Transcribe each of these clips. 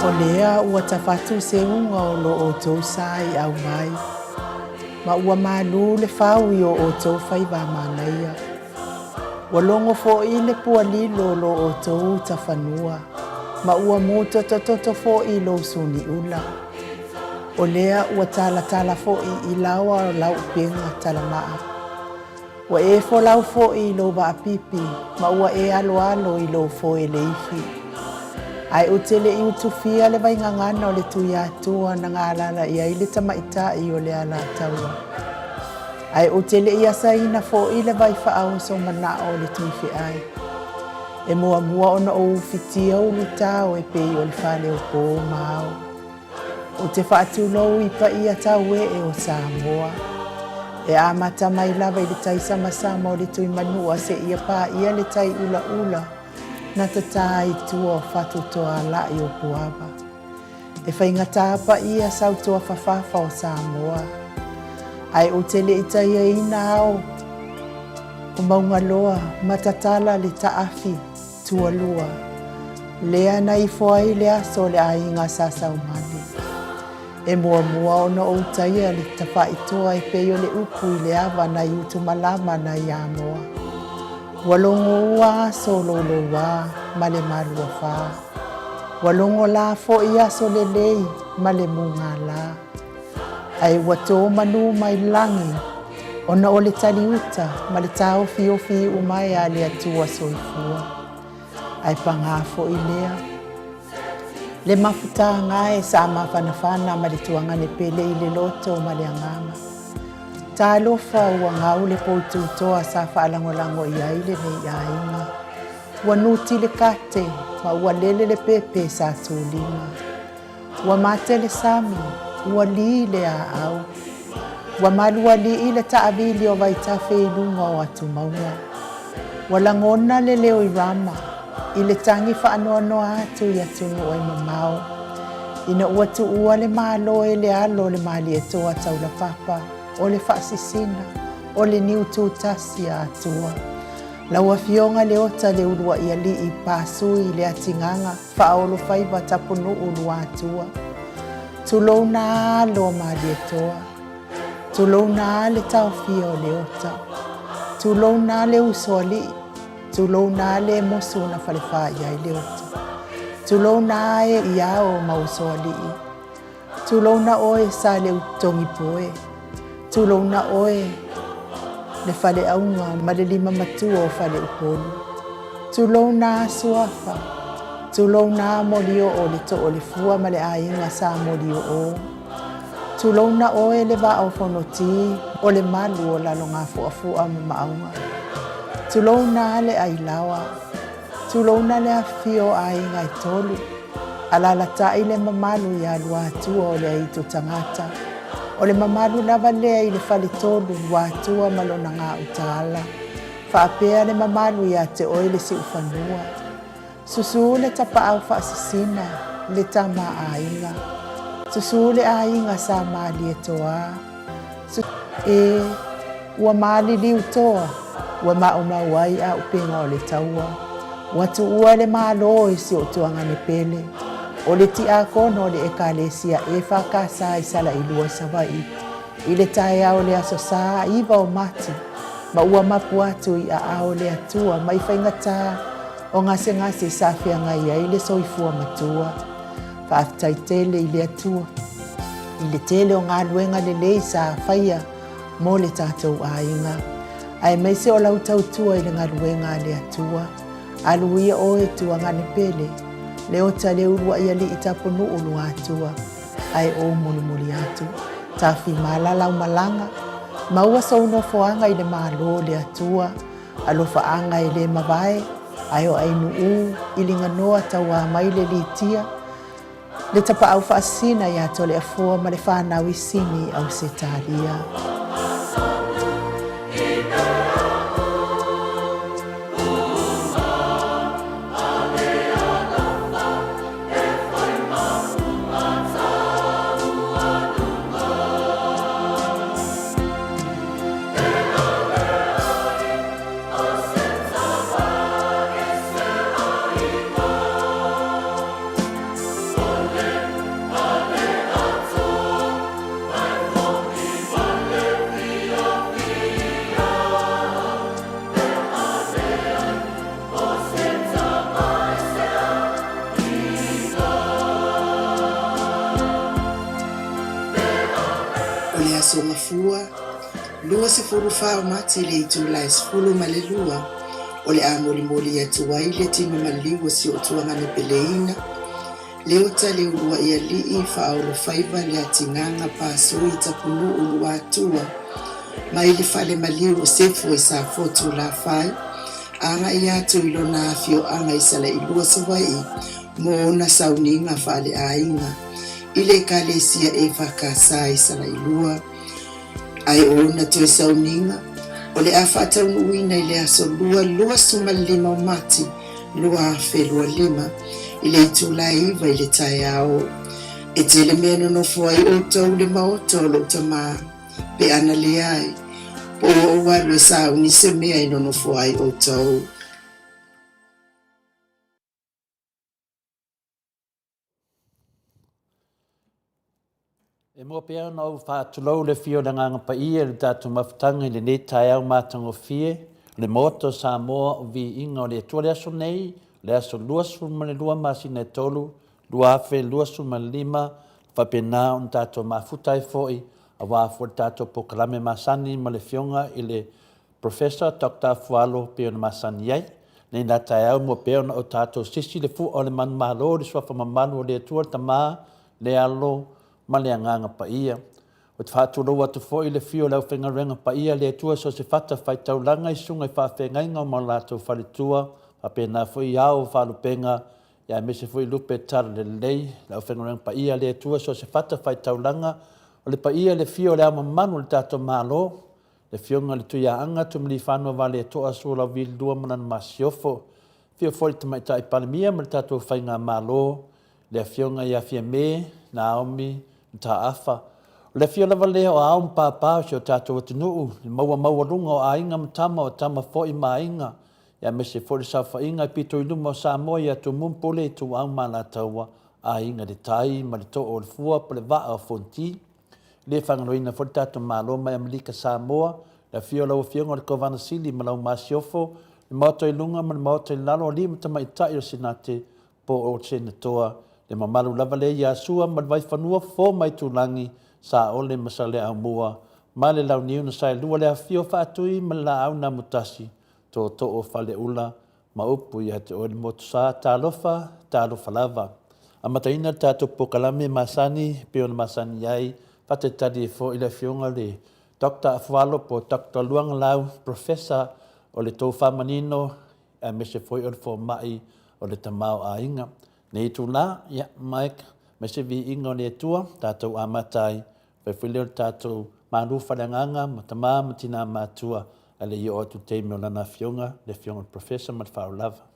O lea ua tafatu seuga o lo outou sa i aumai, ma ua malū le fau i o outou faiva manaia. Ua logo foi le pualilo o lo outou utafanua, ma ua mutotototo foi lou suniula. O lea ua talatala foi i laoa o lau upega talamaa. Ua e folau foi i lou vaapipi ma ua e aloalo i lou foe leifi. Ae ou te le i utufia le vaigagana o le Tuiatua na galala i ai le tamaitai o le Alataua. Ae ou te le i asaina foi le vai faaoso manao o le Tuifeai. E muamua ona ou ufitia ulutao e pei o le fale o po ma ao. Ou te faatulou i paia tauee o Samoa. E amata mai lava i le tai samasama o le Tuimanua seia paia le tai ulaula na tata i tua o Fatutoalai o Puava. E faigata paia sautuafafafa o Samoa. Ae ou te le i taiaina ao o Maugaloa ma tatala le taafi tualua, lea na ifo ai le aso o le aiga sa Saumale. E muamua ona ou taia le tafaitoa e pei o le upu i le ava nai Utumalama nai Amoa. Ua logo ua aso louloua ma le maluafā. Ua logo la foi aso lelei ma le mugala. Ae ua to manu mai lagi ona o le taliuta ma le taofiofi iu mai a le Atua Soifua. Ae pagā foi lea, le mafutaga e sa mafanafana ma le tuagane pele i le loto ma le agaga. Talofa ua gau le poututoa sa faalagolago i ai lenei aiga. Ua nuti le kate ma ua lele le pepe sa tulima. Ua mate le sami, ua li le aau. Ua malualii le taavili o vaitafe i luga o atumauga. Ua lagona le leo i Rama, i le tagi faanoanoa atu i atunuu e mamao, ina ua tuua le Malo e le alo o le Malietoa Taulapapa, o le Faasisina, o le Niututasi a Atua. Lau Afioga Leota Leuluaʻi Alii Pasui le Atigaga Faaolofaiva Tapunuu Luatua. Tulouna alo o Malietoa. Tulouna le taofia o Leota. Tulouna le usoalii. Tulouna le mosu na falefa i ai Leota. Tulouna e i ao ma usoalii. Tulouna oe Saleutogipoe. Tulouna oe le Faleauga ma le Limamatua o Faleupolu. Tulouna Suafa. Tulouna Molioo le Too o le Fua ma le Aiga Sa Molioo. Tulouna oe le Vaa o Fonoti o le malu o Lalogafuafua ma Maauga. Tulouna le Ailaoa. Tulouna le afifio o aiga e tolu, alalatai le mamalu ia Luatua o le aitu tagata. O le mamalu lava lea i le faletolu Luatua ma lona gautaala, faapea le mamalu ia te oe le siufanua. Susu le tapaau faasisina, le tama aiga. Susu le aiga sa Malietoa. E, ua maliliu toa, ua maumau ai auupega o le taua. Ua tuua le Malo i si ou tuagane pele, o le tiakono o le Ekalesia EFKS i Salailua i Savaii, i le taeao o le Aso Sa 9 o Mati, ma ua mapu atu i aao o le Atua mai faigata o gasegase sa feagai ai le soifua matua. Faafetai tele i le Atua i le tele o galuega lelei sa faia mo le tatou aiga, aemaise o lau tautua i le galuega a le Atua. Alu ia oe Tuagane pele, Leota Leuluaʻi Alii Tapunuu Luatua, ae ou mulimuli atu. Tafimala lau malaga, maua sou nofoaga i le Malo o le Atua, Alofaaga e le mavae, ae o Ainuu i Liganoa tauā mai le litia, le tapaau faasina ia Toleafoa ma le fanau i Sini, Ausetalia. Aso Gafua, 24 o Mati i le itula e 12, o le a molimoli atu ai le tino maliu o si ou tuagana peleina, Leota Leuluaialii Faaolofaiva Leatigaga Pasui Tapunuu Luatua mai le fale maliu o Sefo i Safotu Lafai agai atu i lona afioaga i Salailua Savaii mo ona sauniga faaleaiga i le Ekalesia EFKS i Salailua. Ae o ona toe sauniga o le a faataunuuina i le aso Lua 25 o Mati 2025 i le itula e 9 i le taeao. E tele mea e nonofo ai outou le maota o lou tama, pe ana leai, po ua ou alu e sauni se mea e nonofo ai outou. E mua pea ona ou faatulou le afio o le Agaga Paia i le tatou mafutaga i lenei taeao matagofie, o le Maota o Samoa o Viiga o le Atua. Le aso nei, o le aso 22 masina e 3, 2025, faapena ona tatou mafuta ai foi aua foi le tatou polokalame masani ma le Afioga i le Professor Doctor Afualo pei ona masani ai. Nei la taeao mua pea ona o tatou sisi le fua o le manumalo i le suafa mamalu o le Atua le Tama, le Alo ma le Agaga Paia. Ou te faatulou atu foi i le afio o le aufaigaluega paia a le Atua i so o se fata faitaulaga i susuga i faafeagaiga ma o latou faletua, faapena foi i ao o faalupega, ia aemaise foi lupe talalelei, le aufaigaluega paia a le Atua i so o se fata faitaulaga, o le paia i le afio o le Ao Mamalu o le tatou Malo, le Afioga i le Tuiaana Tumiliifano Vaaletoa Sualauvi II ma lana Masiofo, afio foi le Tamaitai Palemia ma le tatou Faigamalo, le Afioga ia Fiame Naomi Mataafa. O le afio lava lea o Ao ma Papa o si o tatou atunuu, le maua maualuga o aiga ma tama, o tama foi ma aiga, aemaise foi le saofaiga e pito i luma o Samoa ia Tumua ma Pule, Ituau ma Alataua, Aiga i le Tai ma le Too o le Fua po le Vaa o Fonoti. E le faagaloina foi le tatou Malo mai Amelika Samoa, le afio o lau Afioga o le Kovana Sili ma lau Masiofo, le Maota i luga ma le Maota i lalo, alii ma tamaitai o le Senate po o Senatoa, le mamalu lava lea ia Sua ma le Vaifanua, Fofo ma Aitulagi, Saole ma Saleaaumua ma le Launiu na Saelua, le afifio o Faatui ma le Laau na Amotasi, Tootoo o Faleula ma upu ia te oe le Motusa, talofa, talofa lava. Amataina le tatou polokalame masani e pei ona masani ai, faatalitali ai foi le Afioga i le Doctor Afualo po o Doctor Luagalau, Professor o le Tofa Manino aemaise foi o le Fomai o le Tamaoaiga. Nei itula, ia, Mike, aemaise viiga o le Atua, tatou amata ai Fai foi lea o le tatou malu faaleagaga ma tama ma tina matua ae le i oo atu i le taimi o lana afioga, le afioga i le Professor ma le faaolava.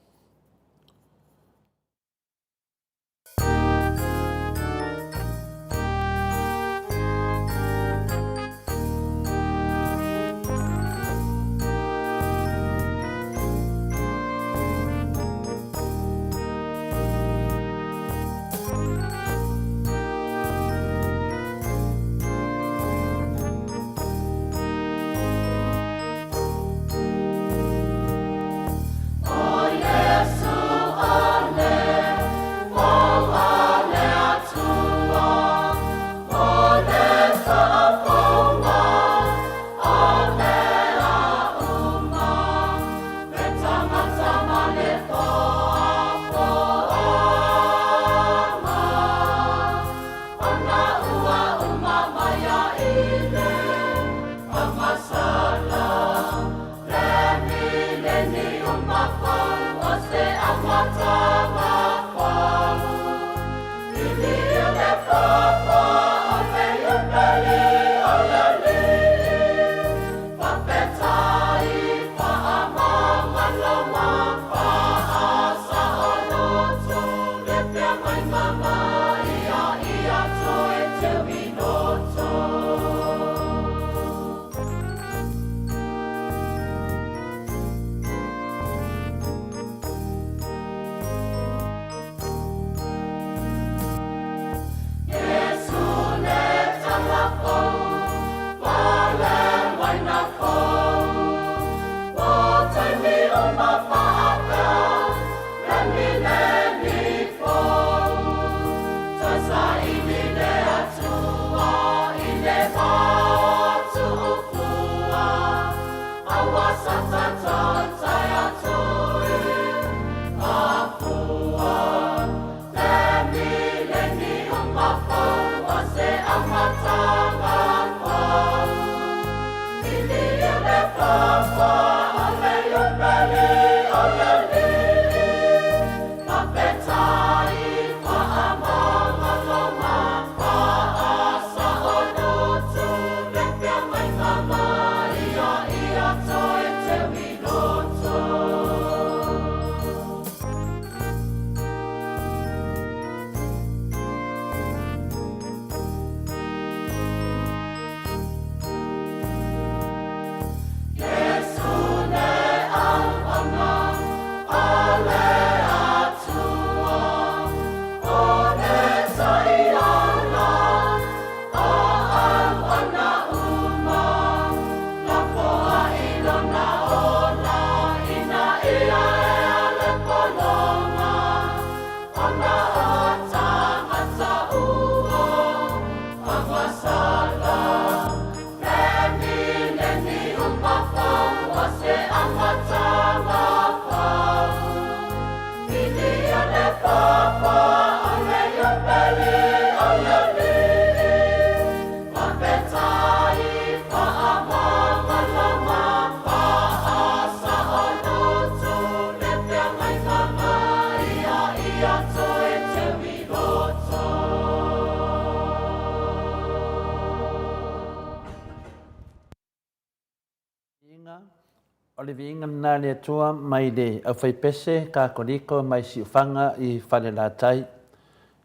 O le viiga lena a le Atua mai le aufaipese Katoliko mai Siufaga i Falelatai.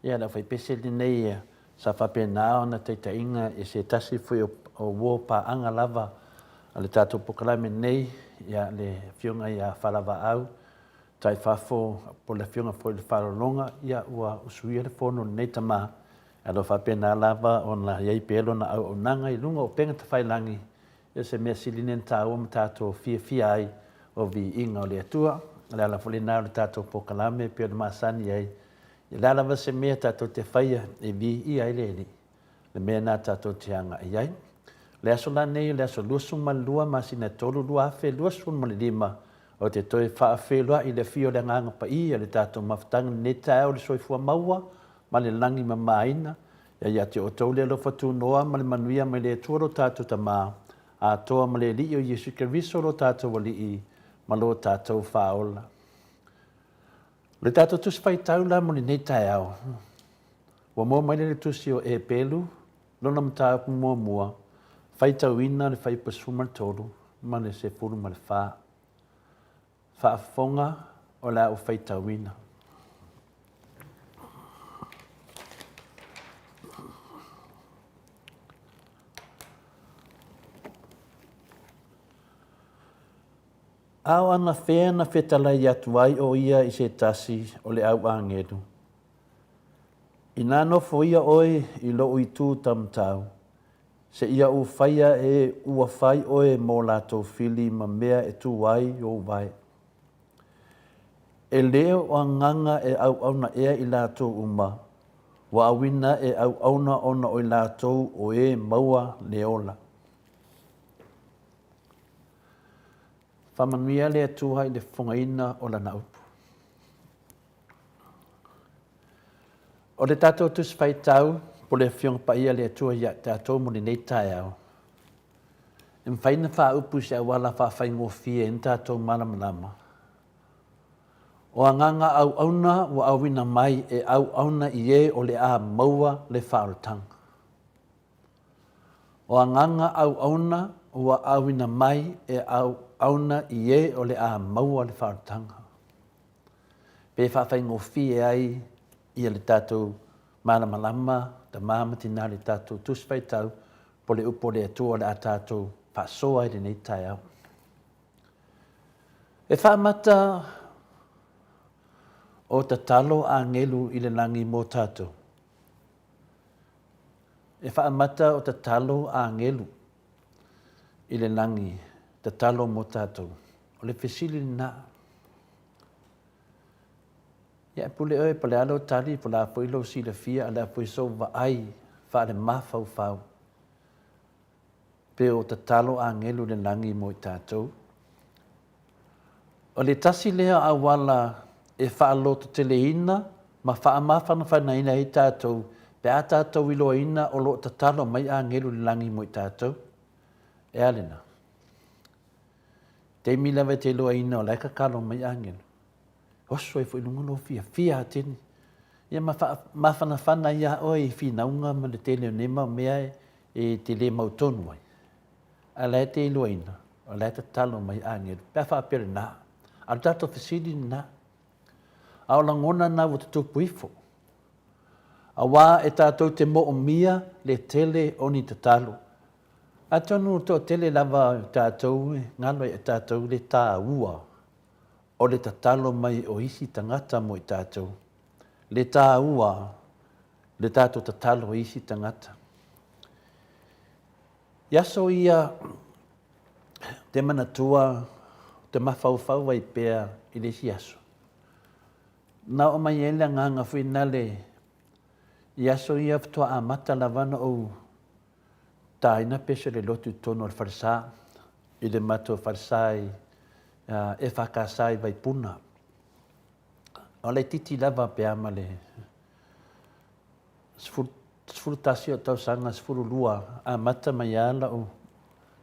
Ia le aufaipese lenei sa faapena ona taitaiina e se tasi foi o uo paaga lava a le tatou polokalame nei, ia le Afioga ia Falavaau Taifafo po o le Afioga foi i le Faalologa, ia ua usuia le fono a lenei tama, ae o lo o faapena lava ona i ai pea lona auaunaga i luga o upega tafailagi, ia o se mea sili lea ona taua ma tatou fiafia ai o viiga o le Atua. O le ala foi lena o le tatou polokalame e pei ona masani ai, o le a lava se mea tatou te faia e viia ai le Alii, le mea lena tatou te agai ai. O le aso la nei o le aso 22 masina e 3 2025, ou te toe faafeiloai i le afio o le Agaga Paia i le tatou mafutaga i lenei taeao i le soifua maua ma le lagi mamaina. Ia ia te outou le alofa tunoa ma le manuia mai le Atua lo tatou Tama, atoa ma le Alii o Iesu Keriso lo tatou Alii ma lo tatou Faaola. O le tatou Tusi Faitau la mo lenei taeao, Ua maua mai lea i le tusi o Epelu, lona mataupu muamua, faitauina le fuaiupu 13 ma le 14. Faafofoga o le a ou faitauina. A o anafea na fetalai atu ai o ia i se tasi o le au agelu, Inā nofoia ʻoe i loʻu itū taumatau, seia ou faia e ua fai ʻoe mō lātou fili ma mea e tū ai ou wae. E le o agaga e auauna ea i lātou uma, ua auina e auauna ona o i lātou o e maua le ola. Faamanuia le Atua i le fofogaina o Lana upu. O le tatou Tusi Faitau po le Afioga Paia a le Atua ia i tatou mo lenei taeao, e mafai ona faaupu i se auala faafaigofie ai ona tatou malamalama. O agaga auauna ua auina mai e auauna i e o le a maua le faaolataga. O agaga auauna ua auina mai e auauna i e o le a maua le faaolataga. Pe faafaigofie ai ia le tatou malamalama, tama ma tina i le tatou Tusi Faitau po o le upu a le Atua o le a tatou faasoa ai lenei taeao. E faamata o tatalo agelu i le lagi mo tatou. E faamata o tatalo agelu i le lagi, tatalo mo tatou. O le fesili lena. Ia e pule oe po o le a lou tali, po o le a foi lou silafia, a o le a foi sou vaai faale-mafaufau, pe o tatalo agelu i le lagi mo i tatou. O le tasi lea auala e faalototeleina ma faamafanafanaina ai tatou pe a tatou iloaina o lo o tatalo mai agelu i le lagi mo i tatou. E a lena? Taimi lava e te iloaina o la e tatalo mai agelu, oso ai foi i luga lou fiafia atili. Ia ma faamafanafana ai ia oe i finauga ma le tele o nei mau mea e te le mautonu ai. A o la e te iloaina, o la e tatalo mai agelu, pe a faapea lena. A o le tatou fesili lena. A o lagona na ua tutupu ifo. Aua e tatou te moomia le tele o ni tatalo. Atonu o toatele lava o tatou e galo ia tatou le taua o le tatalo mai o isi tagata mo i tatou. Le taua le tatou tatalo i isi tagata. I aso ia te manatua ou te mafaufau ai pea i le isi aso. Na oo mai ai le agaga foi nale i aso ia faatoa amata lava ona ou taina pese o le lotu i totonu o le falesa, i le matou falesa i EFKS i Vaipuna. O laitiiti lava pe a ma le 11 o tausaga, 12, amata mai lava lau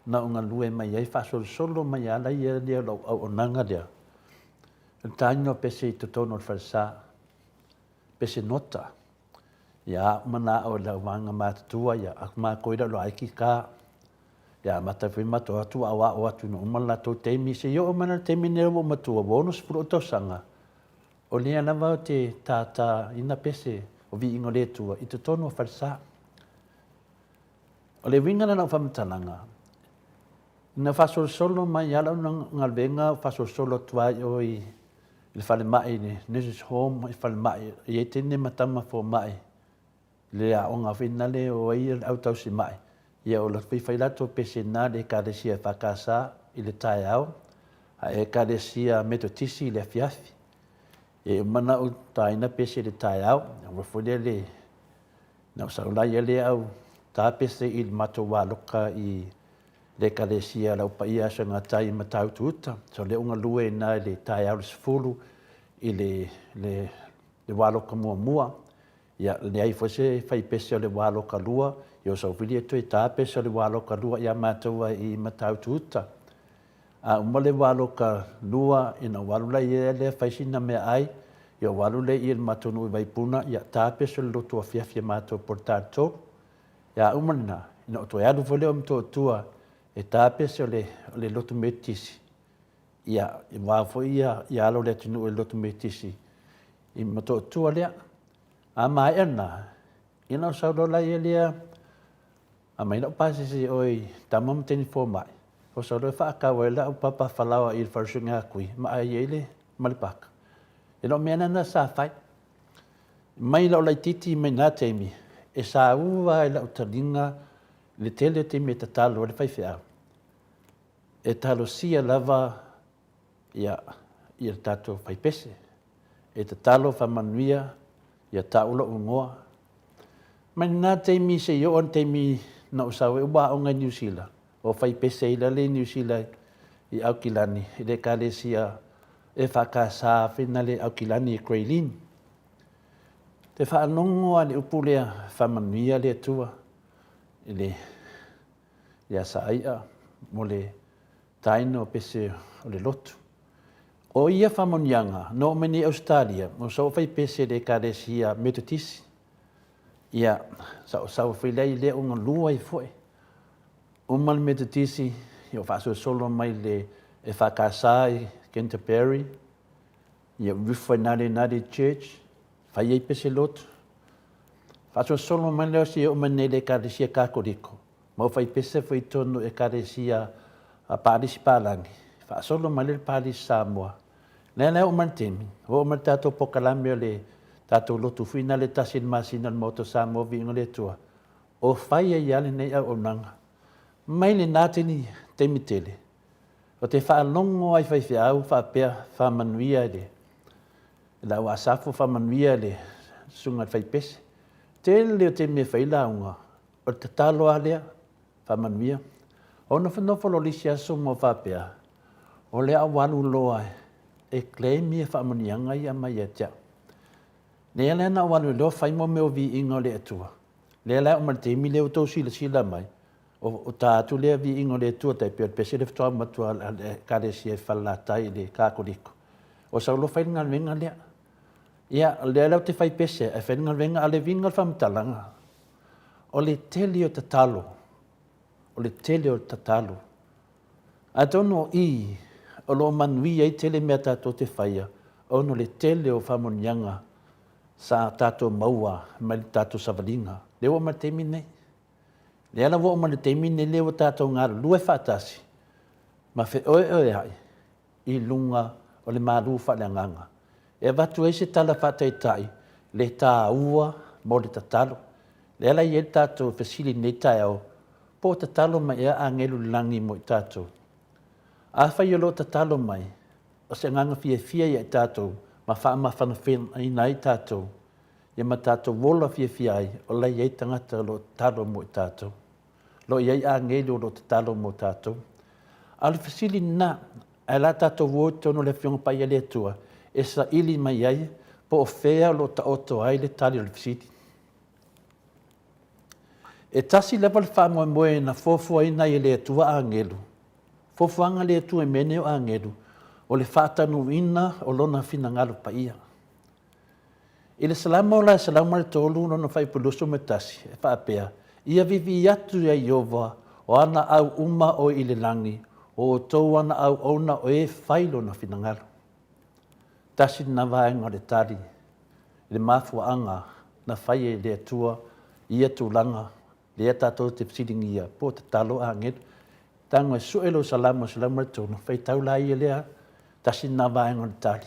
na ou galue mai ai, faasolosolo mai lava ia lea o lau auaunaga lea, o le taina o pese i totonu o le falesa, pese nota. Ia, a ou manao i lau vaega matutua, ia, matou ia loa ai kika. Ia amata foi matou atu aoao atu ina uma le latou taimi seia oo mai la i le taimi lenei ua ou matua ua 60 ou tausaga, o lea lava ou te tataina pese o viiga o le Atua i totonu o falesa. O le uiga la o lau faamatalaga, ina faasolosolo mai lava lau galuega ou faasolosolo atu lava i o i le falemai i le Nurses Home i le falemai, e i ai teine ma tama fomai i le aoga foi lena e o ai le au tausimai, ia o la foi e fai latou pese i ina i le Ekalesia EFKS i le taeao, a Ekalesia Metotisi i le afiafi. Ia e uma ona ou taina pese i le taeao, ona ou alu foi lea i le Na ou sau la ia lea au ta pese i le matou aloka i le Ekalesia a le Au Paia Aso e Gata ai i Matautu Uta. So lea ua galue ai i ina i le taeao i le 10 i le, le, le aloka muamua. Ia, leai foi se faipese o le aloka lua, ia ou sau foi lea toe ta pese o le aloka lua ia matou i Matautu Uta. A uma le aloka lua, ina ua alu la lea fai sina meaai, ia ua alu lea i le matou nuu i Vaipuna, ia ta pese o le lotu afiafi a matou po o le ta le tolu. Ia a uma lena, ina ua toe alu foi lea o Motootua e ta pese o le, o le lotu Metotisi, ia aua foi ia, ia alo o le atunuu i le lotu Metotisi i Motootua lea. A maea lena, ia ona ou sau loa lea Aumai lau pasese i oe i tama ma teine fomai, oso loa e faatau ai lau papa falaoa i le fale suiga akui ma ai ai le ma le paka. E le o mea lena sa fai. Mai lau laititi mai na taimi, e saua ai lau taliga le tele o taimi e tatalo ai le faifeau. E talosia lava ia ia le tatou faipese. E tatalo faamanuia ia tau lou igoa. Mai lena taimi seia oo i le taimi na ou sau ai ua aoga i Niu Sila, o faipese ai lale i Niu Sila i Aukilani i le Ekalesia EFKS foi lena i Aukilani i Grey Lynn. Te faalogo lava i le upu lea, faamanuia le Atua i le ia Saaia mo le taina o pese o le lotu. O ia faamanuiaga, na oo mai nei i Ausetalia, na ou sau ou fai pese i le Ekalesia Metotisi. Ia, sa ou sau foi lea i lea ua galue ai foi. Uma le Metotisi, ia ou faasolosolo mai i le EFKS i Canterbury, ia Rufo ai United Church, fai ai pese lotu. Faasolosolo mai lea seia oo mai nei i le Ekalesia Katoliko, ma ou fai pese foi i totonu o Ekalesia Palisi Palagi, faasolo mai lea i le Palisi Samoa. Lea la e oo mai le taimi, ua oo mai le tatou polokalame o le tatou lotu foi lena le tasi i le masina o le Maota o Samoa Viiga o le Atua, o fai ai lava lenei auaunaga. Mai lena taimi, taimi tele, ou te faalogo lava i faifeau faapea, faamanuia i le lau Asafo, faamanuia i le susuga i le faipese. Tele o taimi e fai ai lauga, O le tatalo lava lea, faamanuia. Ou nofonofo loa i le isi aso ma ou faapea, o le a ou alu loa e claim ia faamanuiaga ia e aumai ia te au. Lea la na ou alu ai loa fai mea o viiga o le Atua. Lea la e oo mai i le taimi lea ua outou silasila mai, o ta atu lea viiga o le Atua, tai pei o le pese lea faatoa uma atu a le Ekalesia i Falelatai i le Katoliko. O sau loa fai le galuega lea. Ia, o lea la ou te fai pese ae fai le galuega, a o le uiga o le faamatalaga, O le tele o tatalo, o le tele o tatalo. Atonu o i o lo o manuia ai tele mea tatou te faia, ona o le tele o faamanuiaga sa tatou maua mai le tatou savaliga. Lea ua oo mai le taimi lenei. Lea la ua oo mai le taimi lenei lea ua tatou galulue faatasi ma feoeoeai i luga o le malu faaleagaga e avatu ai se tala faataitai le taua mo le tatalo. Lea la e i ai le tatou fesili i lenei taeao, po o tatalo mai ea agelu i le lagi mo i tatou? Afai o lo o tatalo mai, o se agaga fiafia ia i tatou ma faamafanafanaina ai tatou, ia ma tatou ola fiafia ai, o la e i ai tagata o lo o tatalo mo i tatou. O lo o i ai agelu o lo o tatalo mo tatou. A o le fesili lena, ae la tatou o i totonu o le Afioga Paia a le Atua e saili mai ai po o fea o lo o taoto ai le tali o le fesili. E tasi lava le faamoemoe na fuafuaina ai e le Atua agelu. Fuafuaga a le Atua i mea nei o agelu, o le faatanuuina o Lona finagalo paia. I le Salamo la e 103 lona fuaiupu 21, e faapea, Ia viivii atu ia Ieova O ana au uma o i le lagi, o outou ana auauna o e fai lona finagalo. Tasi lena vaega o le tali i le mafuaaga na fai e le Atua i ia tulaga lea tatou te fesiligia po o tatalo agelu. Tago e sue lou Salamo 103, faitau laia lea, tasi lena vaega o le tali.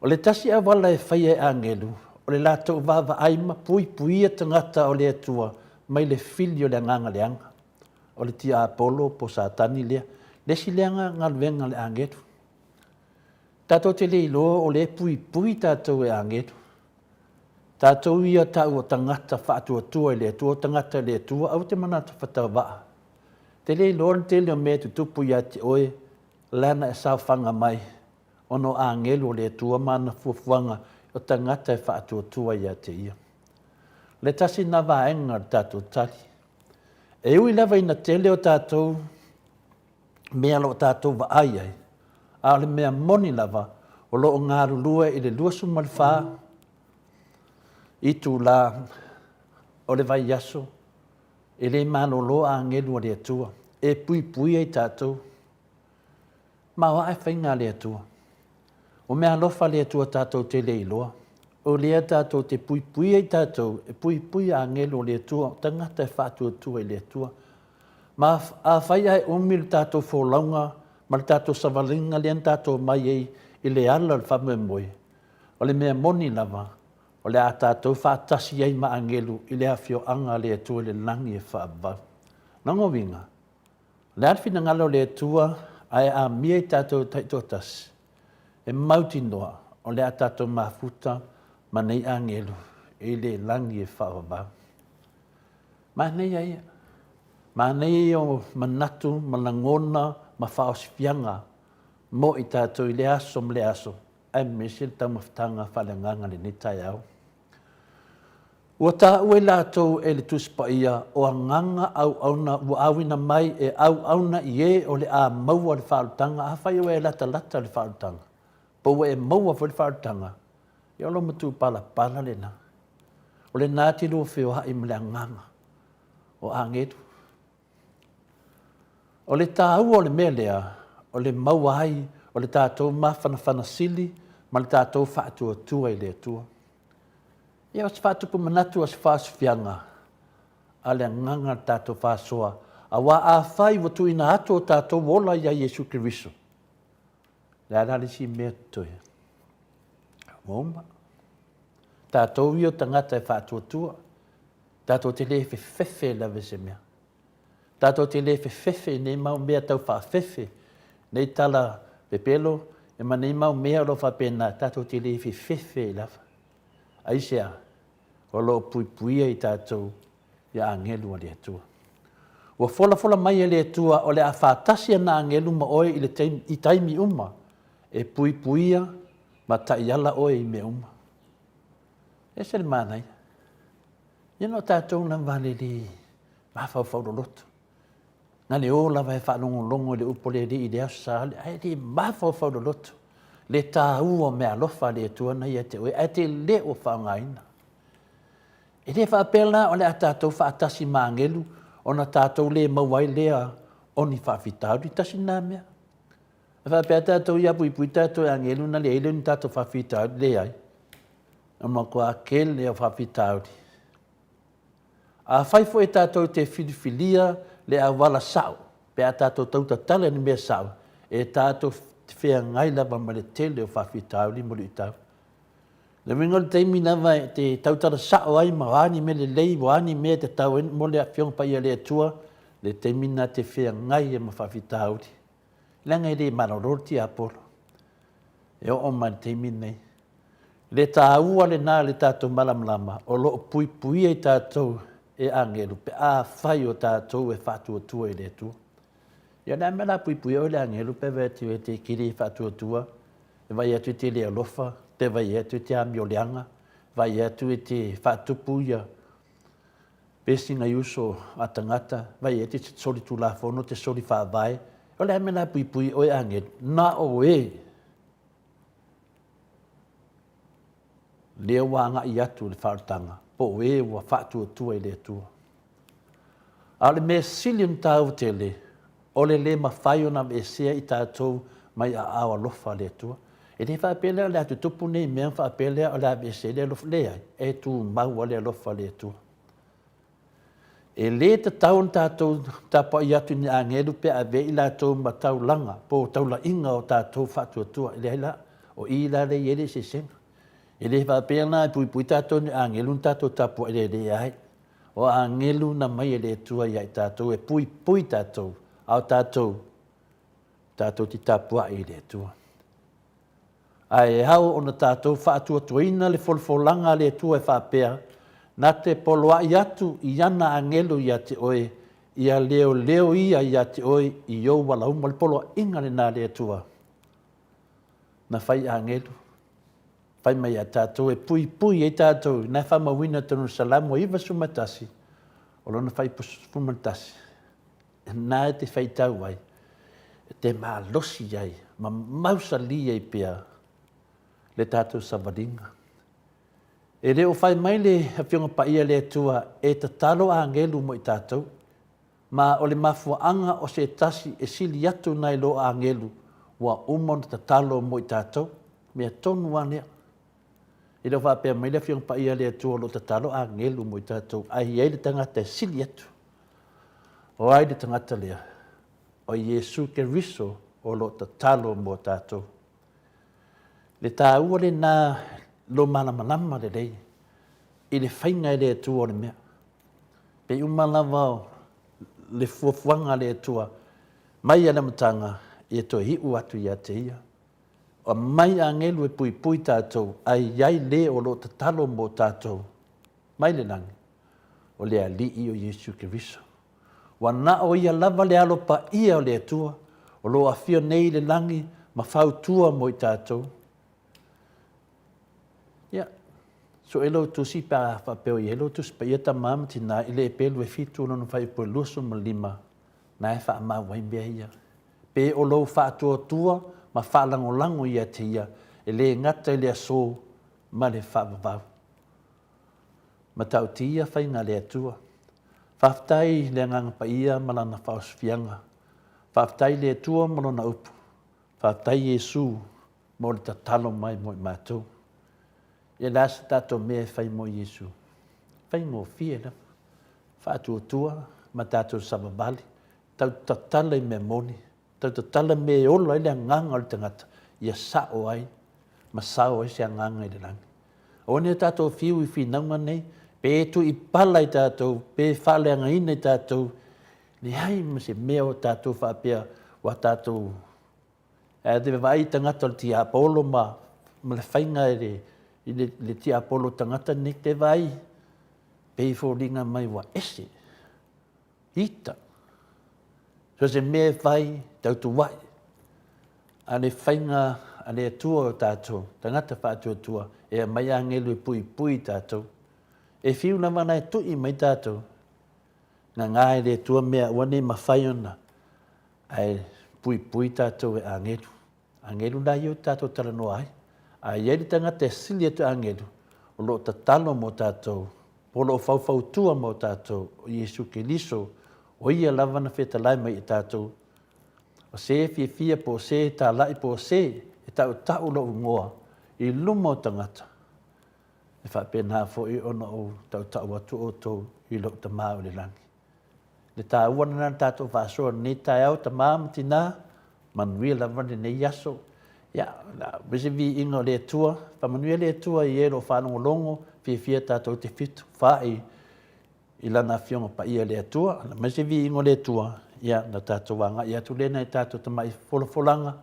O le tasi auala e faia e agelu, o le latou vaavaai ma puipuia tagata o le Atua mai le fili o le agaga leaga, o le tiapolo po o Satani lea. Le isi lea galuega a le agelu. Tatou te le iloa o lea e puipui tatou e agelu. Tatou ia taua o tagata faatuatua i le Atua, o tagata i le Atua, aua te manatu faatauvaa. Te le iloa le tele o mea e tutupu ia te oe, leaga e saofaga mai ona o agelu o le Atua ma ana fuafuaga o tagata e faatuatua ia te Ia. O le tasi lena vaega o le tatou tali. E ui lava ina tele o tatou mea o lo o tatou vaai ai, a o le mea moni lava, o lo o galulue i le 24 itula o le vaiaso, e le malolo agelu a le Atua e puipuia i tatou. Ma o a faiga a le Atua? O mea alofa a le Atua tatou te le iloa. O lea tatou te puipuia i tatou, e puipuia agelu o le Atua, o tagata e faatuatua i le Atua. Ma afai ae umi le tatou folauga ma le tatou savaliga lea na tatou omai ai i le ala o le faamoemoe, o le mea moni lava, o le a tatou faatasi ai ma agelu i le afioaga a le Atua i le lagi e faavavau. Lona uiga, o le a le finagalo o le Atua ae amia i tatou taitoatasi, e mautinoa o le a tatou mafuta ma nei agelu i le lagi e faavavau. Manaia ia. Manaia ia o manatu ma lagona ma faaosifiaga mo i tatou i lea aso ma lea aso, aemaise le taumafataga faaleagaga i lenei taeao. Ua taua i latou e le Tusi Paia o agaga auauna ua auina mai e auauna i e o le a maua le faaolataga. Afai ua e latalata i le faaolataga, po ua e maua foi le faaolataga, ia o lou matupalapala lena. O lena e te lua feoai ma le agaga o agelu. O le taua o le mea lea, o le maua ai o le tatou mafanafana sili ma le tatou faatuatua i le Atua. Ia, o se faatupu manatu, o se faasofiaga a le agaga o le tatou faasoa, aua afai ua tuuina atu o tatou ola ia Iesu Keriso, le a la le isi mea totoe? Ua uma. Tatou ia o tagata e faatuatua, tatou te le fefefe lava i se mea. Tatou te le fefefe i nei mau mea tau faafefe, nei tala pepelo, e ma nei mau mea o lo o faapena, tatou te le fefefe ai lava. Aisea? O lo o puipuia i tatou ia agelu a le Atua. Ua folafola mai e le Atua o le a faatasi ana agelu ma oe i, le taimi, i taimi uma e puipuia ma taiala oe i mea uma. Ese le manaia. Ia na o tatou lava le le mafaufau loloto. Na le o lava e faalogologo i le upu a le Alii i le Aso Sa, ae le mafaufau loloto le taua o meaalofa a le Atua na ia te oe, ae te le o faaaogaina. E le faapea la o le a tatou faatasi ma agelu ona tatou le maua ai lea o ni faafitauli. Tasi lena mea. E faapea tatou ia puipui tatou e agelu ona leai lea o ni tatou faafitauli. Leai. E matua tele o faafitauli. Afai foi tatou te filifilia le auala sao, pe a tatou tautatala i le mea sao, e tatou te feagai lava ma le tele o faafitauli ma luitau. Le uiga o le taimi lava e te tautala sao ai ma o a ni mea lelei, o a ni mea e tatau ai mo le Afioga Paia a le Atua, le taimi lena e te feagai ai ma faafitauli. Leaga e le malolo le tiapolo. E oo mai le taimi lenei. Le taua lena le tatou malamalama o lo o puipuia i tatou e agelu pe afai o tatou e faatuatua i le Atua. Ia o le a mea o le a puipuia oe le agelu pe vaai atu e te kili faatuatua, e vaai atu e te le alofa, pe vaai atu e te amioleaga, vaai atu e te faatupu ia pesi nai uso a tagata, vaai atu e te soli tulafono, te soli faavae. O le a mea o le a puipui oe agelu? Na o e lea ua agai atu i le faaolataga, po o e ua faatuatua i le Atua. A o le mea sili ona taua tele, o le lē mafai ona aveesea i tatou mai aao alofa a le Atua. E le faapea lea o le a tutupu nei mea ona faapea lea o le a aveese ai le alofa. Leai, e tumau lava le alofa o le Atua. E lē tatau ona tatou tapuai atu i ni agelu pe avea i latou ma taulaga po o taulaiga o tatou faatuatua. Leai la, o i la lea e i ai le eseesega. E le faapea la e puipui tatou i ni agelu ona tatou tapuai lea, e leai. O agelu na aumai e le Atua ia i tatou e puipui tatou, a o tatou, tatou te tapuai i le Atua. Ae ao ona tatou faatuatuaina le folafolaga a le Atua e faapea, Na te poloai atu i ana agelu ia te oe, ia leoleo ia ia te oe i ou ala uma. O le poloaiga lena a le Atua na fai i agelu, fai mai ia tatou e puipui ai tatou, na e faamauina i totonu o le Salamo 91, o lona fuaiupu 11, na e te faitau ai, e te malosi ai ma mausali ai pea le tatou savaliga. E le o fai mai le Afioga Paia a le Atua e tatalo agelu mo i tatou, ma o le mafuaaga o se tasi e sili atu nai lo agelu ua uma ona tatalo mo i tatou. Mea tonu lava lea. E le o faapea mai le Afioga Paia a le Atua o lo o tatalo agelu mo i tatou, ae i ai le tagata e sili atu. O ai le tagata lea? O Iesu Keriso o lo o tatalo mo tatou. Le taua lena lo malamalama lelei i le faiga e le Atua o le mea. Pei uma lava o le fuafuaga a le Atua mai a le amataga ia toe iu atu ia te Ia. Aumai agelu e puipui tatou, ae i ai le o lo o tatalo mo tatou mai le lagi, o le Alii o Iesu Keriso. Ua na o Ia lava le alo paia o le Atua o lo o afio nei i le lagi ma fautua mo i tatou. Ia, sue lou tusi pe a faapea o i ai lou Tusi Paia Tama ma Tina i le Epelu e 7 lona fuaiupu e 25, na e faamau ai mea ia. Pe o lou faatuatua ma faalagolago ia te ia, e le gata i le aso ma le faavavau. Matautia faiga a le Atua. Faafetai i le Agaga Paia ma Lana faaosofiaga. Faafetai i le Atua ma Lona upu. Faafetai Iesu mo le tatalo mai mo i matou. Ia le a se tatou mea e fai mo Iesu? Faigofie lava. Faatuatua ma tatou savavali, tau tatala i mea moni, tau tatala mea e ola ai le agaga o le tagata, ia sao ai ma sao ai se agaga i le lagi. Aua ne i o tatou fiu i finauga nei, pe tuipala i tatou, pe faaleagaina i tatou, leai ma se mea o tatou faapea ua tatou. Ae te vaai i tagata o le tiapolo ma ma le faiga i le i le, le tiapolo tagata nei, te vaai pei foliga mai ua ese. Ita. So se mea e fai, tautuai. A le faiga a le Atua o tatou, tagata faatuatua, e aumai agelu e puipui tatou. E fiu lava la e tui mai tatou, gagā e le Atua mea aua ne i mafai ona, ae puipui tatou e agelu. Agelu la ia o tatou talanoa ai. A i ai le tagata e sili atu agelu, o lo o tatalo mo tatou, po o lo o faufautua mo tatou, o Iesu Keriso, o ia lava na fetalai mai i tatou, o se e fiafia po o se e talai po o se e tautau lou igoa i luma o tagata, e faapena foi ona ou tautau atu outou i lou Tama o i le lagi. Le taua lena na tatou faasoa i lenei taeao, tama ma tina, manuia lava lenei aso. Ia, aumai se viiga o le Atua, faamanuia le Atua i e o lo o faalogologo, fiafia tatou te fitu fai i Lana Afioga Paia le Atua. Aumai se viiga o le Atua, ia, na tatou agai atu lea i nai tatou tamai folafolaga,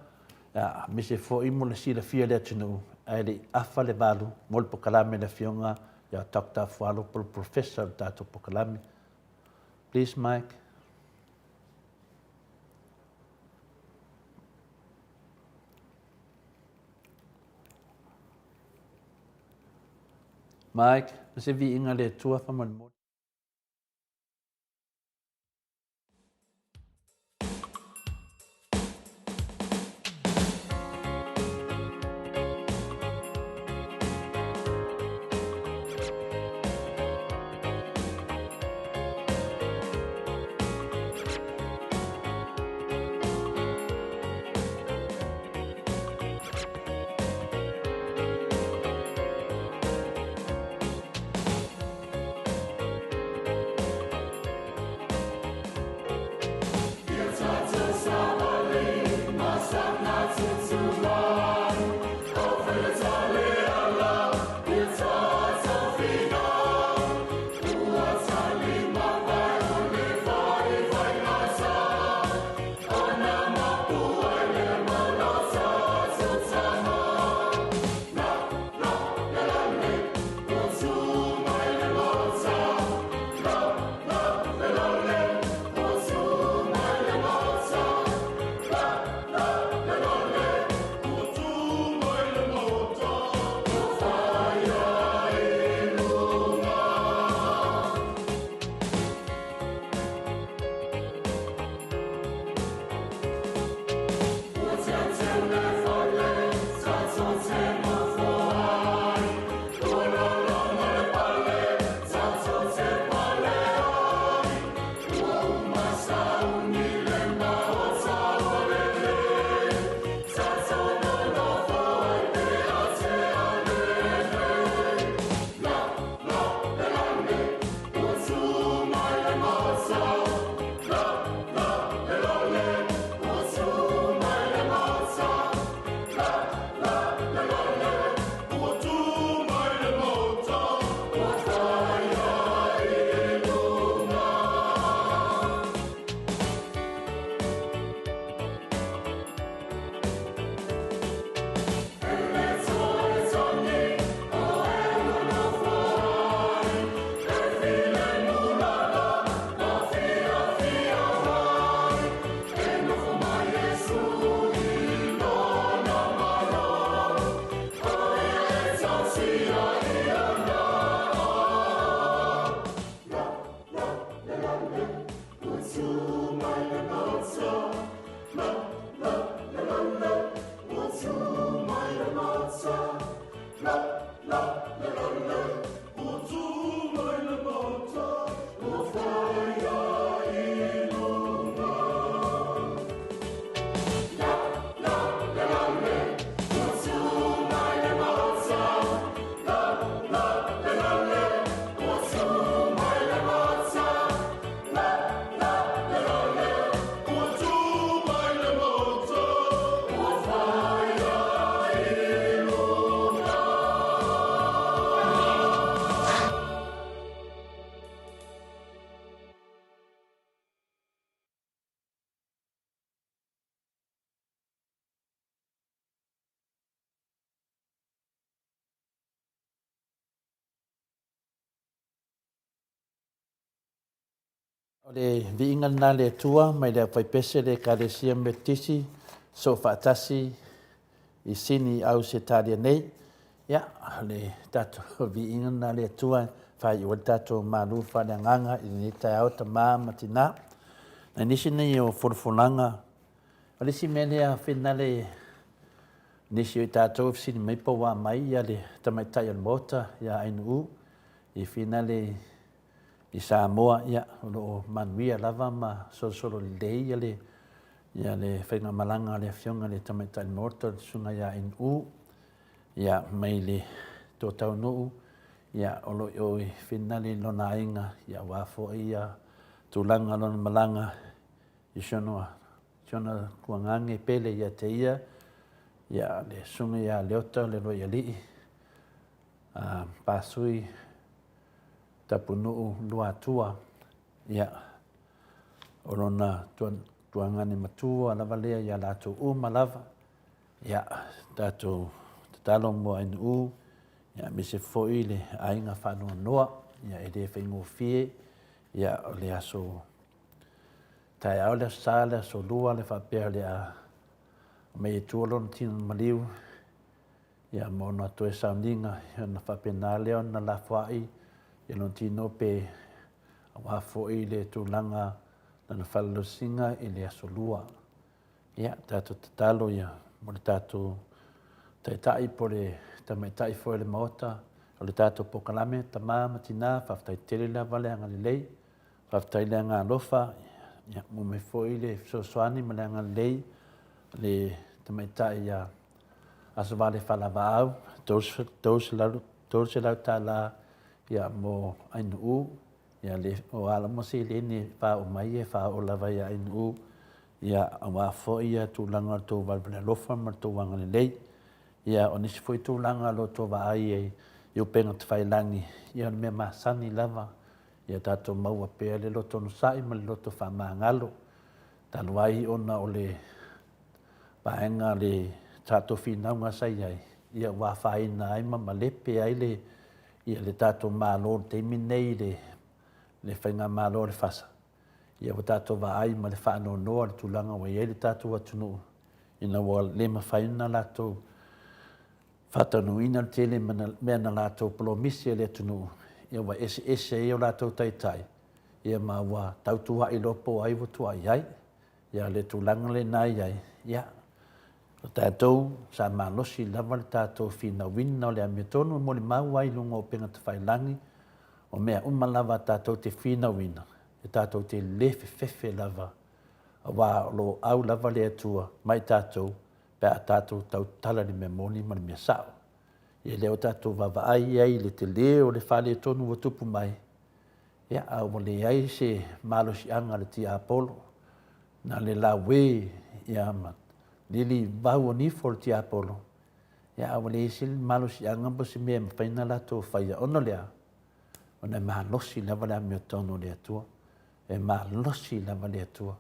ia, aemaise foi mo le silafia e le atunuu, ae le i afa le valu mo le pokalame a le Afioga ia Doctor Afualo po o le Professor o le tatou pokalame. Please, Mike. Mike, ma se viiga le Atua faamolemole. O le viiga lena a le Atua mai le aufaipese le Ekalesia Metotisi Soofaatasi i Sini i Ausetalia nei. Ia, o le tatou viiga lena a le Atua e faaiu ai le tatou malu faaleagaga i lenei taeao tama ma tina. Nai nisi nei o folafolaga, o le isi mea lea finale nisi o i tatou e fesili mai po ua mai ia le tamaitai o le Maota ia Ainuu i finale i Samoa, ia, o lo o manuia lava ma solosolo lelei ia le, ia le faigamalaga a le Afioga i le Tamaitai Maota, le Susuga ia Inu, ia, mai le Toataunuu, ia, o lo o i finale i lona aiga, ia, aua foi ia tulaga o lona malaga i si ona, si ona tuagage pele ia te ia, ia, le Susuga ia Leota le Luaialii, a Pasui Tapunuu Luatua, ia, o lona tuagane matua lava lea ia latou uma lava, ia, tatou tatalo mo Ainuu, ia, aemaise foi le aiga faanoanoa, ia, e le faigofie, ia, o le aso taeao le aso Sa, le aso Lua, le faapea o le a aumai e tua lona tino maliu, Ia ma ona toe sauniga, ona faapena lea ona lafoai ia lona tino pe aua foi le tulaga lana falalosiga i le aso Lua. Ia, tatou tatalo ia mo le tatou taitai po o le tamaitai foi o le Maota, o le tatou polokalame, tama ma tina, faafetai tele lava le agalelei, faafetai le agaalofa, ia maua mai foi le fesoasoani ma le agalelei le tamaitai ia Asovale Faalavaau, $300 ia mo Ainuu, ia le, o a uma seleni e faaoo mai e faaoo lava ia Ainuu, ia aua foi ia tulaga o le tou valevale alofa ma le tou agalelei. Ia o nisi foi tulaga o lo o tou vaai ai i upega tafailagi, ia o le mea masani lava, ia tatou maua pea le loto onosai ma le loto faamagalo, talu ai ona o le vaega le tatou finauga sa i ai, ia ua afaina ai ma malepe ai le, ia le tatou Malo i le taimi lenei i le, le Faigamalo a le FASA, ia ua tatou vaai ma le faanoanoa i le tulaga ua i ai le tatou atunuu, ina ua le mafai ona latou faataunuuina le tele mea na latou polomisi e le atunuu, ia ua eseese ai o latou taitai, ia ma ua tautua'i loa po o ai ua tuuai ai. Ia le tulaga lena e i ai, ia, o tatou sa malosi lava le tatou finauina o le amiotonu e molimau ai i luga o upega tafailagi, o mea uma lava tatou te finauina, e tatou te le fefefe lava, aua o lo o au lava le Atua ma i tatou pe a tatou tautala i le mea moni ma le mea sao. Ia lea ua tatou vaavaai ai i le tele o le faaletonu ua tupu mai, Ia, a ua leai se malosiaga a le tiapolo, na le laue ia ma lili vau o nifo o le tiapolo, ia, a ua leai se malosiaga po o se mea e mafai ona latou faia, ona o le a? Ona e malosi lava le amiotonu o le Atua. E malosi lava le Atua.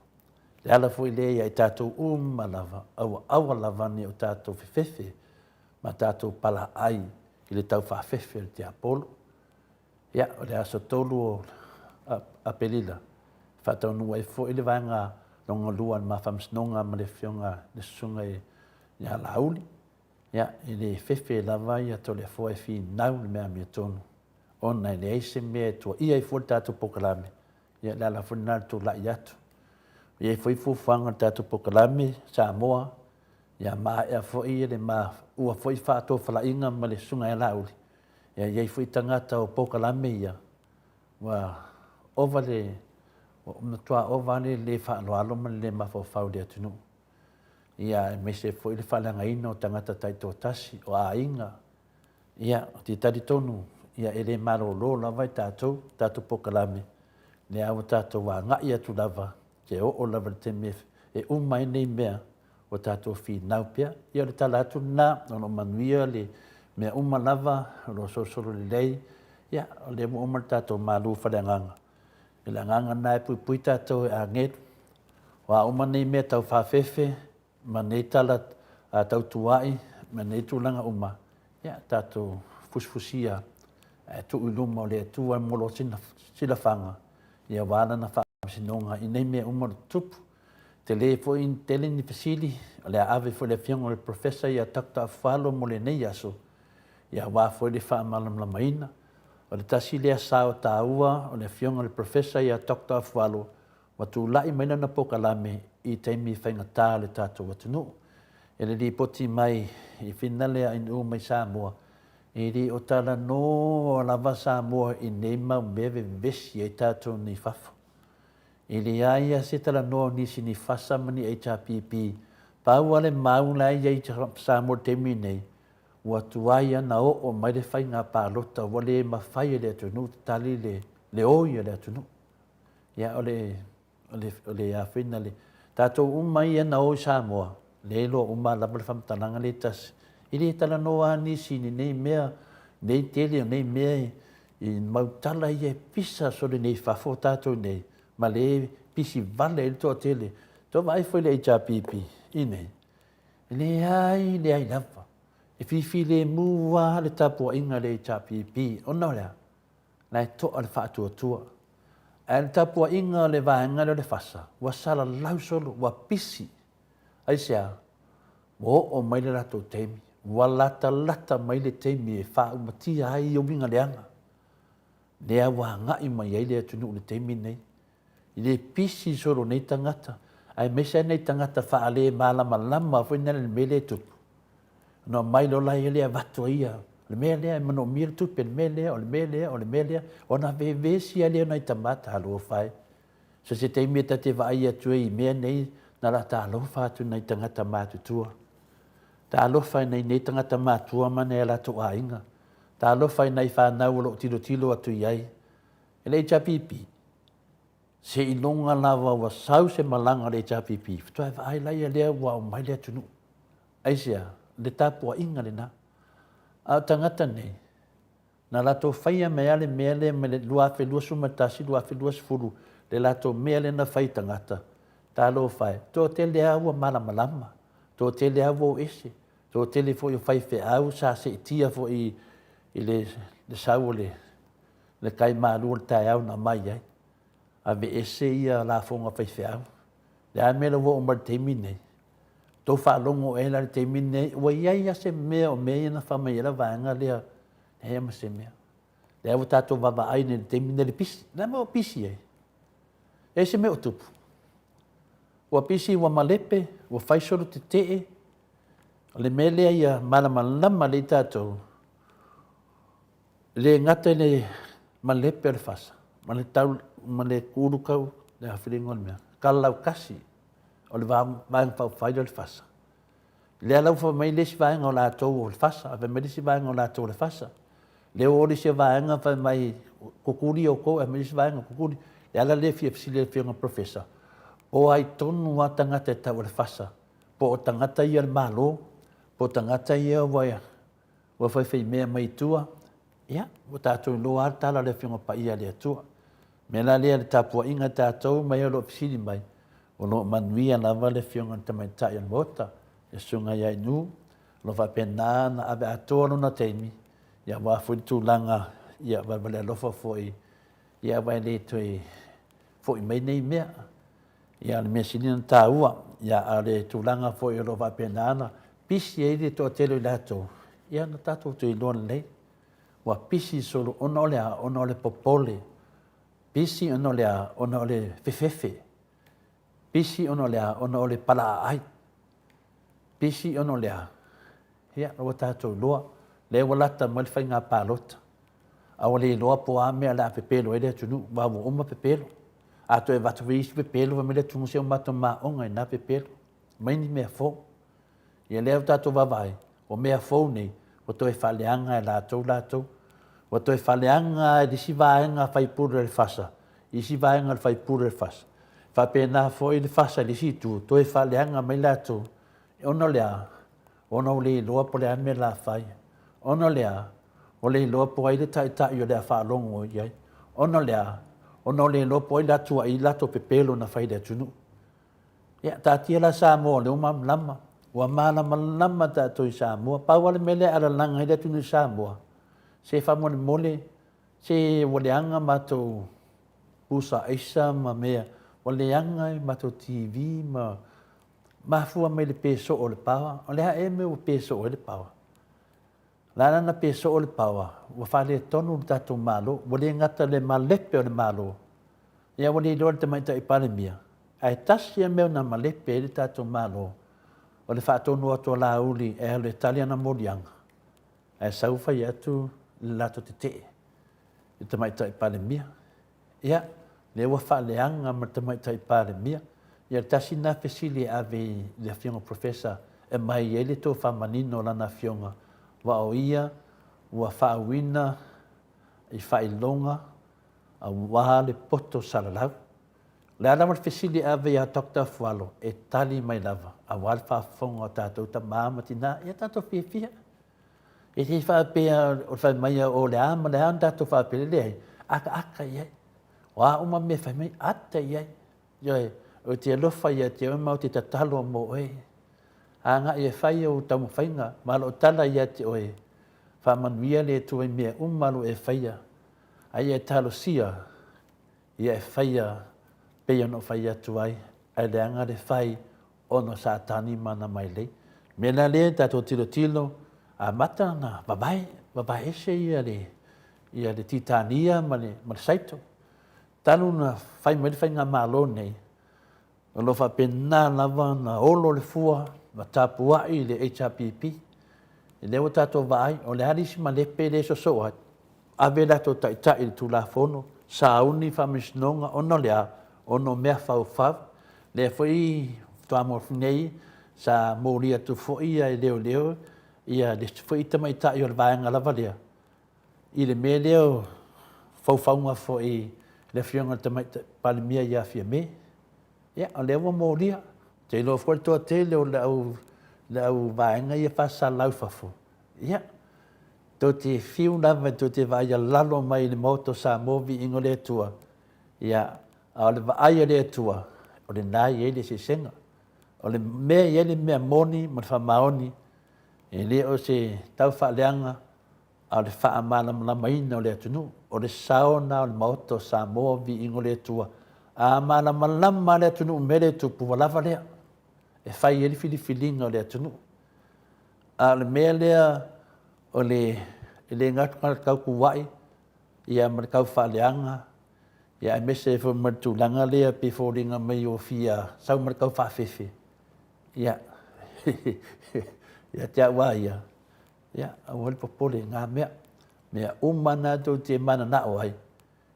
Le ala foi lea ia i tatou uma lava, aua aua lava ne i o tatou fefefe ma tatou palaai i le taufaafefe o le tiapolo. Ia, o le aso 3 o Aperila, e faataunuu ai foi le vaega lona lua o le ma faamasinoga ma le Afioga le Susuga ia Laauli. Ia, e le fefe lava ia Toleafoa e finau le mea amiotonu, ona e leai se mea e tuuaia ai fua le tatou polokalame, ia le ala foi lena o le tulai atu. E i ai foi fuafuaga a le tatou polokalame Samoa, ia maea foi le ma ua foi faatofalaiga ma le Susuga ia Laauli, Ia i ai foi tagata o polokalame ia, ua ova le, ua matua ova le le faaaloalo ma le le mafaufau i le atunuu. Ia, aemaise foi le faaleagaina o tagata taitoatasi, o aiga. Ia, ou te talitonu, ia e le malolo lava i tatou, tatou polokalame, lea ua tatou agai atu lava, e oo lava i le taimi e uma ai nei mea, ua tatou finau pea. Ia o le tala atu lena, o lo o manuia le mea uma lava, o lo o solosolo lelei, ia o lea ua uma le tatou malu faaleagaga. O le agaga lena e puipui tatou e agelu. O a uma nei mea tau fafefe ma nei tala tautuai ma nei tulaga uma, ia tatou fusifusia ae tuu i luma o le Atua mo lo silafaga, ia aua lana faa. Faamasinoga i nei mea uma o le tutupu. Tele foi tele ni fesili o le a ave foi i le Afioga i le Professor ia Doctor Afualo mo lenei aso, ia aua foi le faamalamalamaina. O le tasi lea sao taua o le Afioga i le Professor ia Doctor Afualo ua tulai mai lana polokalame i taimi faigata o le tatou atunuu. E le lipoti mai i finale a Inu mai Samoa, e le o talanoa lava Samoa i nei mau mea vevesi ai tatou nei fafo. E leai lava se talanoa o nisi ni FASA ma ni HRPP, pau lava le mau la e i ai i Samoa i le taimi nei, ua tuai lava ona oo mai le faiga palota ua le mafai e le atunuu te tali le oi a le atunuu. Ia o le, o le, o le afina le, tatou uma ia na o i Samoa, lea e iloa uma lava le faamatalaga lea e tasi. E le talanoa lava nisi i lenei mea, nei tele o nei mea i mau tala ia e pisa sole nei i fafo tatou nei, ma le pisi vale ai le toatele. Tou vaai foi i le HRPP i nei, e leai, leai lava. E fifilemu lava le tapuaiga a le HRPP, ona o le a? La e to'a le faatuatua. Ae o le tapuaiga a le vaega lea o le FASA, ua salalau solo, ua pisi. Aisea? Ua oo mai le latou taimi, ua latalata mai le taimi e faaumatia ai ia uiga leaga, lea ua agai mai ai le atunuu i le taimi lenei. E le pisi solo nei tagata, aemaise lava nai tagata faalemalamalama foi lea i le mea lea e tupu. Ona omai loa laia lea avatu ai ia, o le mea lea e manaomia le tupe, o le mea lea, o le mea lea, o le mea lea, ona vevesi lava lea o nai tama talofa e. So se taimi e ta te vaai atu ai i mea nei, na la talofa atu i nai tagata matutua. Talofa i nai nei tagata matua ma nai a latou aiga. Talofa i nai fanau o lo o tilotilo atu i ai. E le HRPP, seiloga lava ua sau se malaga a le HRPP, faatoa vaai laia lea ua aumai le atunuu. Aisea? Le tapuaiga lena. A o tagata nei, na latou faia mai lava le mea lea mai le 2021, 2020, le latou mea lea na fai i tagata, talofa e, toatele lava ua malamalama, toatele lava ua o ese, toatele foi o faifeau sa seetia foi i le sau o le le tai malu o le taeao na aumai ai, aveese ia lafoga a faifeau. O le a le mea ua oo mai i le taimi lenei? Tou faalogo ea la i le taimi lenei ua i ai lava se mea o mea ia na fai mai ai le vaega lea? Leai ma se mea. Lea ua tatou vaavaai nei i le taimi lenei i le pisi. O le a le mea ua pisi ai? E se mea o tupu. Ua pisi ua malepe, ua fai solo tetee. O le mea lea ia malamalama lelei tatou, E le gata i le malepe o le fasa ma le tau ma le ulu kau le afiliga o le mea, kalalaukasi o le vaega faaupufai lea o le fasa. Lea la ua fai mai le isi vaega o latou o le fasa, fai mai le isi vaega o latou o le fasa. Lea ua o le isi vaega fai mai kukuli outou, ae fai mai le isi vaega kukuli. Le ala lea e fia fesili ai i le Afioga i le Professor, po o ai tonu lava tagata e tau o le fasa, po o tagata ia a le Malo, po o tagata ia ua Ua faifaimea mai i tua, ia, ua tatou iloa lava le tala a le Afioga Paia a le Atua. O le mea la lea le tapuaiga a tatou mai o lo o fesili mai, o lo o manuia lava le Afioga i le Tamaitai o le Maota, le Susuga ia Inu, o lo o faapena ona ave atoa lona taimi, ia aua foi le tulaga, ia valevale alofa foi, ia aua e le toe foi mai nei mea. Ia, o le mea sili ona taua, ia, a o le tulaga foi o lo o faapena ona pisi ai le toatele o i latou, ia na tatou toe iloa lelei. Ua pisi solo ona o le a? Ona o le popole. Pisi ona o le a? Ona o le fefefe. Pisi ona o le a? Ona o le palaaai. Pisi ona o le a? Ia, ua tatou iloa, lea ua lata mai le faiga palota. A ua le iloa po o a mea o le a pepelo ai le atunuu, aua ua uma pepelo. A toe avatu foi isi pepelo, fai mai le atunuu, se ua matou maoga i na pepelo. Aumai ni mea fou. Ia lea ua tatou vaavaai, o mea fou nei, ua toe faaleaga e latou latou. Ua toe faaleaga e le isi vaega faipule o le FASA, isi vaega o le faipule o le FASA. Faapena foi le FASA i le isi itu, toe faaleaga mai latou. Ona o le a? Ona ua le iloa po o le a le mea o le a fai. Ona o le a? Ua le iloa po o ai le taitai o le a faalogo i ai. Ona o le a? Ona ua le iloa po o ai le a tuuai i latou pepelo na fai i le atunuu. Ia, taatia la Samoa o lea ua malamalama. Ua malamalama tatou i Samoa. Pau lava le mea lea e alalaga ai le atunuu i Samoa, se faamolemole, se ua leaga matou pusa aisa ma mea. Ua leaga i matou TV ma mafua mai le pe soo o le power. O le a ea mea ua pe soo ai le power? O le a la na pe soo le power? Ua faaletonu le tatou Malo. Ua le gata le malepe o le Malo. Ia ua le iloa le Tamaitai Palemia. Ae tasi a mea na malepe ai le tatou Malo, o le faatonu atu o Laauli e alu e tali ana moliaga, ae sau fai atu le latou tetee i le Tamaitai Palemia. Ia, lea ua faaleaga ma le Tamaitai Palemia. Ia, tasi lena fesili e ave i le Afioga Professor e aumai ai le tofa manino o lana Afioga, aua o ia ua faauuina i faailoga aua le poto salalau. O le a lava le fesili e ave ia Doctor Afualo, e tali mai lava aua le faafofoga o tatou tama ma tina, ia tatou fiafia. E le faapea o le fai mai o le a ma le a ona tatou faapea, e leai, akaaka i ai. O a uma mea e fai mai, ata i ai. Ioe, ou te alofa ia te oe ma ou te tatalo mo oe. Agai e fai ou taumafaiga ma lou tala ia te oe, faamanuia le Atua i mea uma o lo o e faia, a ia e talosia ia e faia pei ona ou fai atu ai, ae leaga le fai ona o Satani ma ana mailei. O le mea la lea tatou tilotilo, amata ona vavae, vavae ese ia le, ia le Titania ma le, ma le Saito. Talu ona fai mai le faigamalo nei, o lo o faapena lava ona olo le fua ma tapuai le HRPP. Lea ua tatou vaai, o le a le isi malepe lea e sosoo ai, ave latou taitai i le Tulafono, sauni faamasinoga ona o le a? Ona o mea faufau. Lea foi faatoa maua atu nei sa molia atu foi e leoleo ia le isi foi tamaitai o le vaega lava lea i le mea lea o faufauga foi i le Afioga i le Tamaitai Palemia ia Fiame. Ia, o lea ua molia. Ou te iloa foi le toatele o le au, le au vaega ia faasalalau i fafo, ia, tou te fiu lava tou te vaai alalo mai i le Maota o Samoa, viiga o le Atua, ia, a o le vaai a le Atua, o lena e i ai le eseesega. O le mea e i ai le mea moni ma le faamaoni, e le o se tau faaleaga, a o le faamalamalamaina o le atunuu. O le sao lena o le Maota o Samoa, viiga o le Atua. A malamalama le atunuu i le mea lea e tupu, ua lava lea e fai ai le filifiliga o le atunuu. A o le mea lea o le e le gata le tautuai ia ma le tau faaleaga ia aemaise ai foi ma le tulaga lea pei e foliga mai ua fia sau ma le tau faafefe. Ia, ia te au lava ia, ia aua le popole i na mea. Mea uma na tou te mananao ai,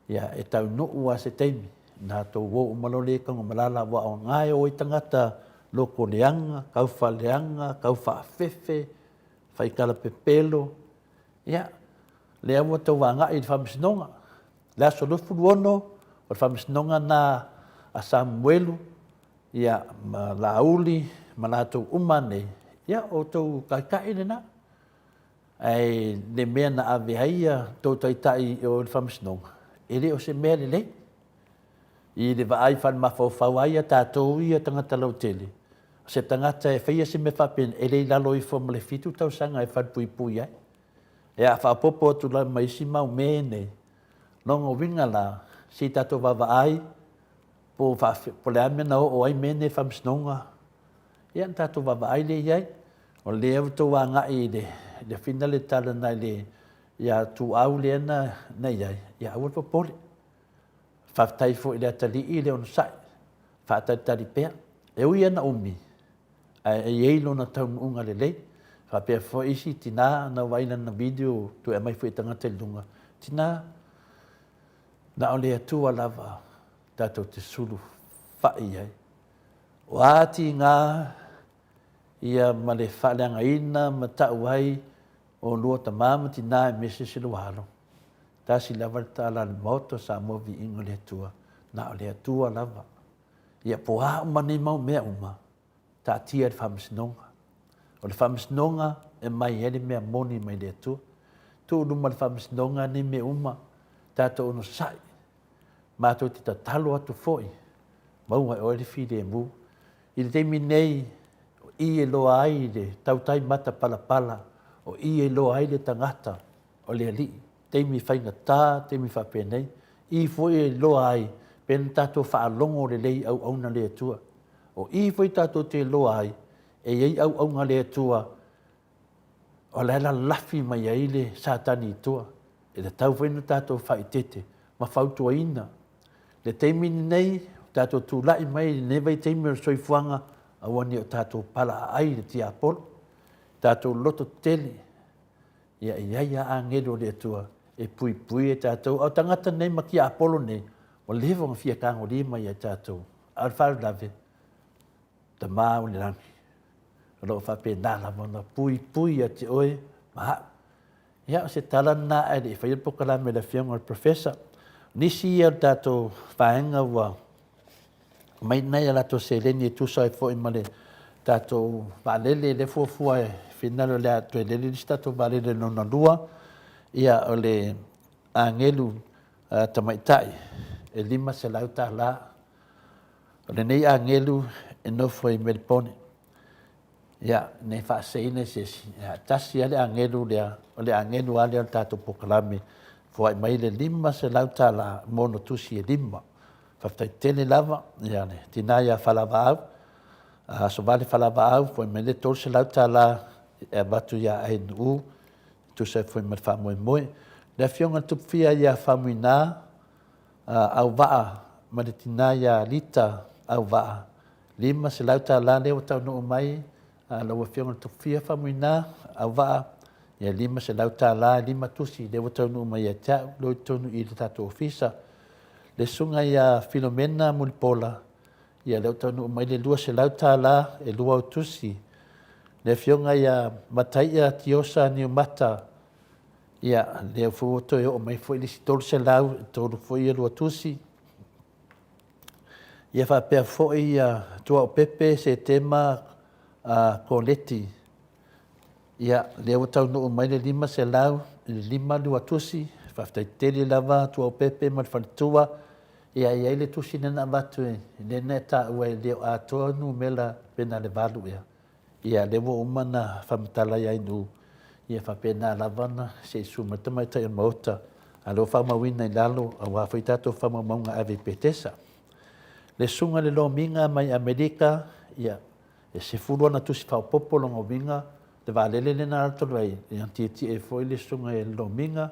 ia e taunuu lava se taimi, na tou o uma loa lea i Tanumalala, aua o na e o ai tagata loto leaga, taufaaleaga, taufaafefe, faitala pepelo, ia, lea ua tou agai i le faamasinoga. Le aso 26, o le faamasinoga lena a Samuelu, ia, ma Laauli, ma latou uma nei, ia, o outou taitai lena. Ae le mea na ave ai ia tou taitai i o i le faamasinoga, e le o se mea lelei. I le vaai faale-mafaufau lava ia tatou ia tagata lautele, o se tagata e faia se mea faapena, e le i lalo ifo ma le 7 tausaga e falepuipui ai. E a faaopoopo atu la ma isi mau mea nei, lona uiga la, se i tatou vaavaai po o le a le mea na oo ai mea nei i le faamasinoga, ia ona tatou vaavaai lea i ai. O lea ua outou agai i le fina le tala nai le ia Tuau lea na i ai, ia aua le popole. Faafetai foi i le atalii le onosai, faatalitali pea. E ui lava ina umi, ae i ai lona taunuuga lelei. Faapea foi isi tina na ou vaai i lana video toe aumai foi e tagata i luga, tina, na o le Atua lava tatou te sulufai i ai. O a tiga ia ma le faaleagaina ma tau ai oulua tama ma tina aemaise se lua alo, tasi lava le tala a le Maota o Samoa Viiga o le Atua, na o le Atua lava. Ia po a uma nei mau mea uma, taatia le faamasinoga. O le faamasinoga e mai ai le mea moni mai le Atua. Tuu luma le faamasinoga nei mea uma, tatou onosai, matou te tatalo atu foi, maua e oe le filemu. I le taimi nei, o i e loa ai le tautai matapalapala, o i e iloa ai le tagata o le Alii, taimi faigata, taimi faapenei, i foi e iloa ai Pe na tatou faalogo lelei i auauna a le Atua. O i foi tatou te iloa ai, e i ai auauna a le Atua o la e lalafi mai ai le Satani i tua. E tatau foi ona tatou faaeteete ma fautuaina. Le taimi lenei, ua tatou tulai mai i lenei vaitaimi o le soifuaga, aua ne i o tatou palaaai i le tiapolo. Tatou lototetele, ia e i ai lava agelu o le Atua e puipui i tatou. A o tagata nei ma tiapolo nei, ua leva ona fia tagolima ia i tatou, a o le faalavelave, Tama o le lagi, o lo o faapena lava ona puipui ia te oe ma au. Ia, o se tala lena ae le i faia le polokalame a le Afioga i le Professor. O nisi ia o le tatou vaega ua aumai nai a latou seleni e tusa ai foi ma le tatou vaalele lea e fuafua e finagalo o le a toe lele le isi tatou vaalele lona lua. Ia, o le agelu tamaitai e $500. O lenei agelu e nofo i Melipone. Ia, ne i faaseseina e se isi, ae tasi lava le agelu lea, o le agelu lava lea o le tatou polokalame, foai mai le $500 mo ona tusi e 5. Faafetai tele lava i le tina ia Falavaau, Asovale Falavaau, foai mai le $300 e avatu ia ANU e tusa ai foi ma le faamoemoe. Le Afioga i le Tupufia ia Faumuina Auvaa ma le tina ia Lita Auvaa, $500 lea ua taunuu mai lau Afioga i le Tupufia Faumuina Auvaa, ia $500 e 5 tusi lea ua taunuu mai ia te au, lea ua i totonu i le tatou ofisa. Le Susuga ia Filomena Mulipola, ia lea ua taunuu mai le $200 e 2 au tusi. Le Afioga ia Mataia Tiosa Niumata, ia lea foi ua toe oo mai foi le isi $300, e 3 foi a lua tusi. Ia faapea foi Tuaopepe Setema Koleti, ia lea ua taunuu mai le $500 i le 5 lua tusi. Faafetai tele lava Tuaopepe ma le faletua. Ia e i ai le tusi lea na avatu lea na e taua e le o atoa numera pe na o le 8 ea. Ia lea ua uma ona faamatala ia Ainuu, ia faapena lava ona se i susu mai le tamaitai o le Maota, a o lea ua faamauina i lalo aua foi tatou faamaumauga e ave i Petesa. Le susuga i le Lomiga mai Amerika, ia, e 10 ana tusi faaopoopo, lona uiga le vaalele lea na alu talu ai, ia na tietie ai foi le susuga i le Lomiga,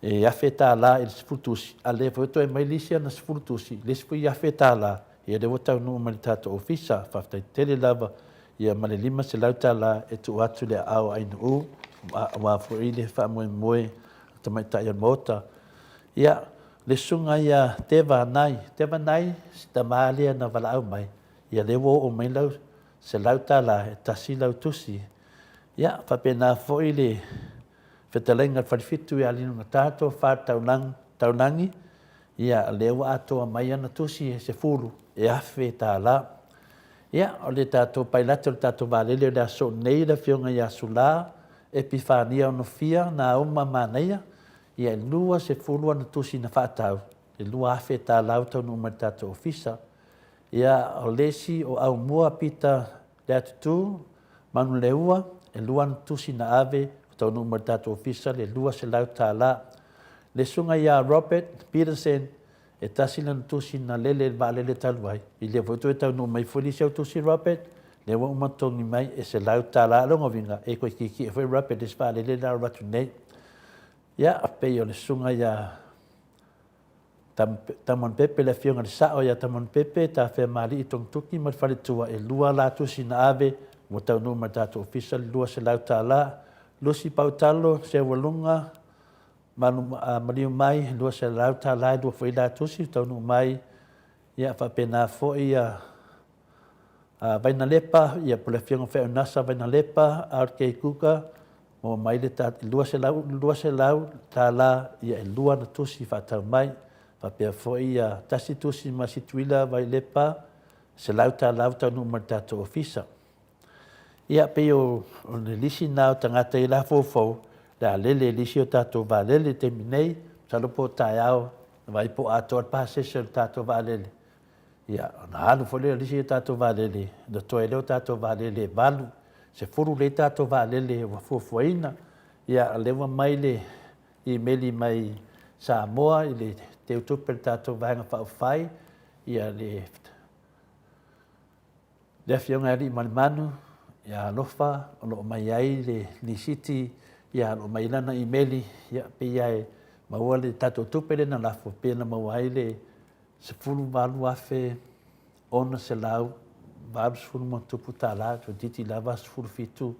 e $1,000 i le 10 tusi, a o lea foi ua toe aumai le isi ana 10 tusi, le isi foi $1,000, ia lea ua taunuu mai i le tatou ofisa. Faafetai tele lava, ia ma le $500 e tuu atu i le aao o Ainuu aua foi le faamoemoe o le tamaitai o le Maota. Ia, le susuga ia Teva Nai, Teva Nai, si tama lea na valaau mai, ia lea ua oo mai lau $100 e tasi lau tusi. Ia, faapena foi le fetalaiga i le Falefitu ia Linogata Tofa Taulagi, ia lea ua atoa mai ana tusi e 10 e $1,000. Ia, o le tatou pailate o le tatou vaalele o le aso nei le Afioga ia Sula Epifania Onofia Nauma Manaia, ia e 20 ana tusi na faatau, e $2,000 ua taunuu mai i le tatou ofisa. Ia, o le isi o Aumua Pita Leatutu Manulehua, e 2 ana tusi na ave, ua taunuu mai i le tatou ofisa le $200. Le susuga ia Robert Peterson, e tasi lana tusi na lele i le vaalele talu ai, i lea foi ua toe taunuu mai foi le isi au tusi Robert, lea ua uma ona totogi mai e $100. O lona uiga, e toe tietie foi Robert i le isi vaalele lea o le a alu atu nei. Ia, pei o le susuga ia Taumanupepe, le afioga i le Sao ia Taumanupepe, Tafeamalii Togitogi ma le faletua, e 2 la tusi na ave, ua taunuu mai i le tatou ofisa le $200. Lucy Pautalo Seualuga Maliu mai, $200, e 2 foi la tusi ua taunuu mai. Ia faapena foi ia Vainalepa, ia po o le Afioga foi ia Unasa Vainalepa, RK Kuka, maua mai le $200, ia e 2 ana tusi faatau mai. Faapea foi ia tasi tusi mai Situila Vailepa, $100 ua taunuu mai i le tatou ofisa. Ia pei o le lisi lena o tagata ia la foufou o le a lele i le isi o tatou vaalele i le taimi nei, masalo po o taeao na vaai po o atoa le pasese o le tatou vaalele. Ia, ona alu foi lea o le isi tatou vaalele, ona totoe ai lea o tatou vaalele e 8, 10 lelei tatou vaalele ua fuafuaina. Ia, o lea ua aumai le imeli mai Samoa i le teutupe a le tatou Vaega Faaupufai, ia le Le Afioga ia Aliimalemanu, ia Alofa, o lo o mai ai le lisiti, ia o lo o mai ai lana imeli, ia pei lava e maua le tatou tupe lea na lafo, pei na maua ai le $18,680 +, toeitiiti lava 17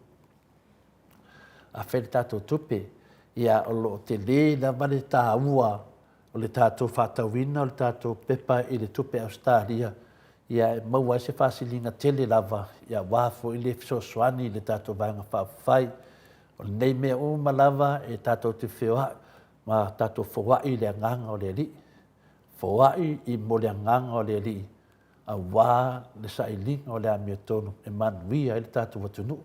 afe le tatou tupe. Ia o lo o tele lava le taua o le tatou faatauina o le tatou pepa i le tupe Ausetalia, ia e maua ai se faasiliga tele lava ia aua foi le fesoasoani i le tatou Vaega Faaupufai. O lenei mea uma lava e tatou te feoai ma tatou foai i le agaga o le Alii, foai i mo le agaga o le Alii aua le sailiga o le amiotonu e manuia ai le tatou atunuu.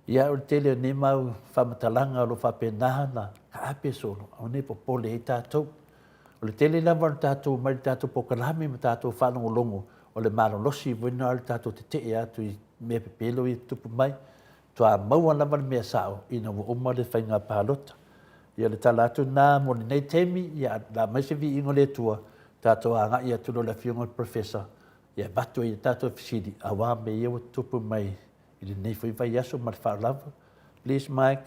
Ia o le tele o nei mau faamatalaga o lo o faapena ona taape solo, aua ne i popole ai tatou. O le tele lava o le tatou omai i le tatou polokalame ma tatou faalogologo, o le malolosi foi lena o le tatou tetee atu i mea pepelo ia e tutupu mai. Faatoa maua lava le mea sao ina ua uma le faiga palota. Ia o le tala atu lena mo lenei taimi, ia o le a aumai se viiga o le Atua, tatou agai atu loa i le Afioga i le Professor e avatu ai a tatou fesili aua mea ia ua tutupu mai i lenei foi vaiaso ma le faaaloalo. Please Mike.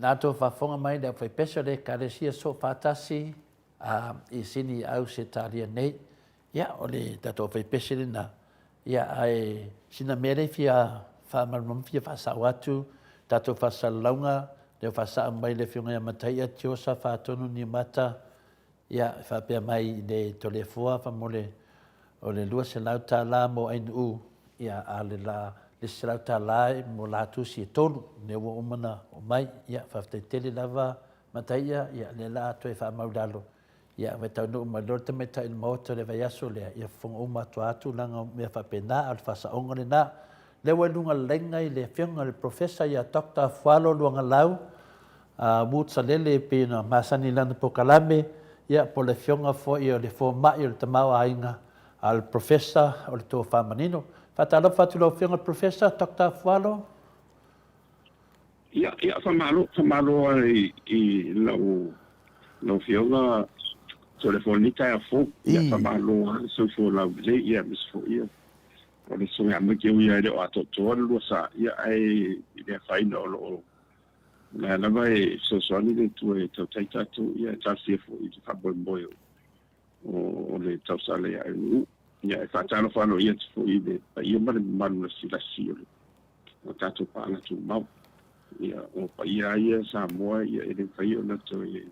Na outou faafofoga mai le aufaipese o le Ekalesia Soofaatasi a i Sini i Ausetalia nei. Ia, o le tatou aufaipese lena. Ia, ae sina mea lea e fia faamalamalama, fia faasao atu, tatou faasalalauga, lea ua faasao mai le Afioga ia Mataia Tiosa Faatonu Niumata, ia, e faapea mai i le Toleafoa faamolemole o le $200 mo Ainuu, ia, a o le la, le isi $100 mo la tusi e tolu, lea ua uma ona oo mai. Ia, faafetai tele lava Mataia, ia, lea o le a toe faamau i lalo, ia, ua taunuu mai loa le tamaitai i le maota i le vaiaso lea, ia fofoga uma atu lava tulaga o mea faapena, a o le faasaoga lena. Lea ua i luga o le laina i le Afioga i le Professor ia Doctor Fualo Luagalau Woods Salele e pei ona masani i lana polokalame, ia, po o le Afioga foi o le Fomai o le Tamaoaiga, a o le Professor o le Tofa Manino. Faatalofa atu i lau Afioga i le Professor Doctor Fualo. Ia, ia, faamalo, faamalo lava i, i lau, lau Afioga Toleafoa i lenei taeao fou. Ia, faamalo lava le soifua laulelei, ia, aemaise foi ia, o le Susuga ia Maiki e ui lava e le o atoatoa le lua sa, ia, ae i le afaina o lo o, o lea lava e fesoasoani le Atua e tautai tatou, ia, e talosia foi i le faamoemoe o, o, o le tausala ia Ainuu. Ia, e faatalofa aloaia atu foi i le paia ma le mamalu lasilasi o le o tatou paaga tumau. Ia, o paia lava ia Samoa, ia e le mafai ona toe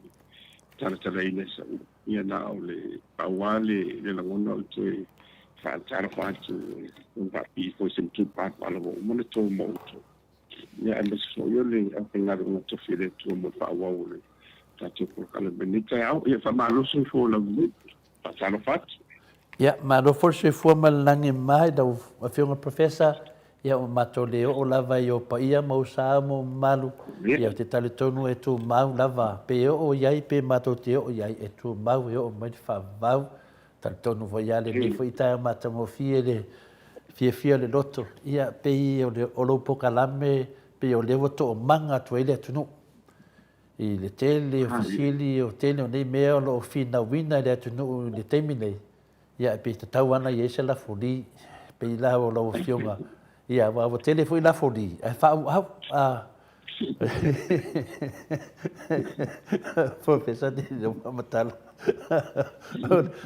talatalaina i sau. Ia na o le pau lava le, le lagona o le toe faatalofa atu e faapipii foi i se matupalapala ua uma ona to ma outou. Ia, aemaise foi o le aufaigaluega tofi a le Atua mo le faaauau o le tatou polokalame i lenei taeao. Ia, faamalo le soifua laulelei. Faatalofa atu. Ia, malo foi le soifua ma le lagi e mama i lau Afioga Professor. Ia, ua matou le oo lava i ou paia ma ou sa ma ou mamalu. Ia, ou te talitonu e tumau lava, pe oo i ai pe matou te oo i ai, e tumau e oo mai le faavavau. Talitonu foi lava lenei foi taeao matagofie le fiafia o le loto. Ia, pei o le, o lou polokalame, pei o lea ua toomaga atu ai le atunuu. I le tele o fesili, o tele o nei mea o lo o finauina e le atunuu i le taimi nei, ia e pei tatau lava ona i ai se lafoli, pei la o lau Afioga, ia aua ua tele foi lafoli ae faaauau. A Professor le faamatala.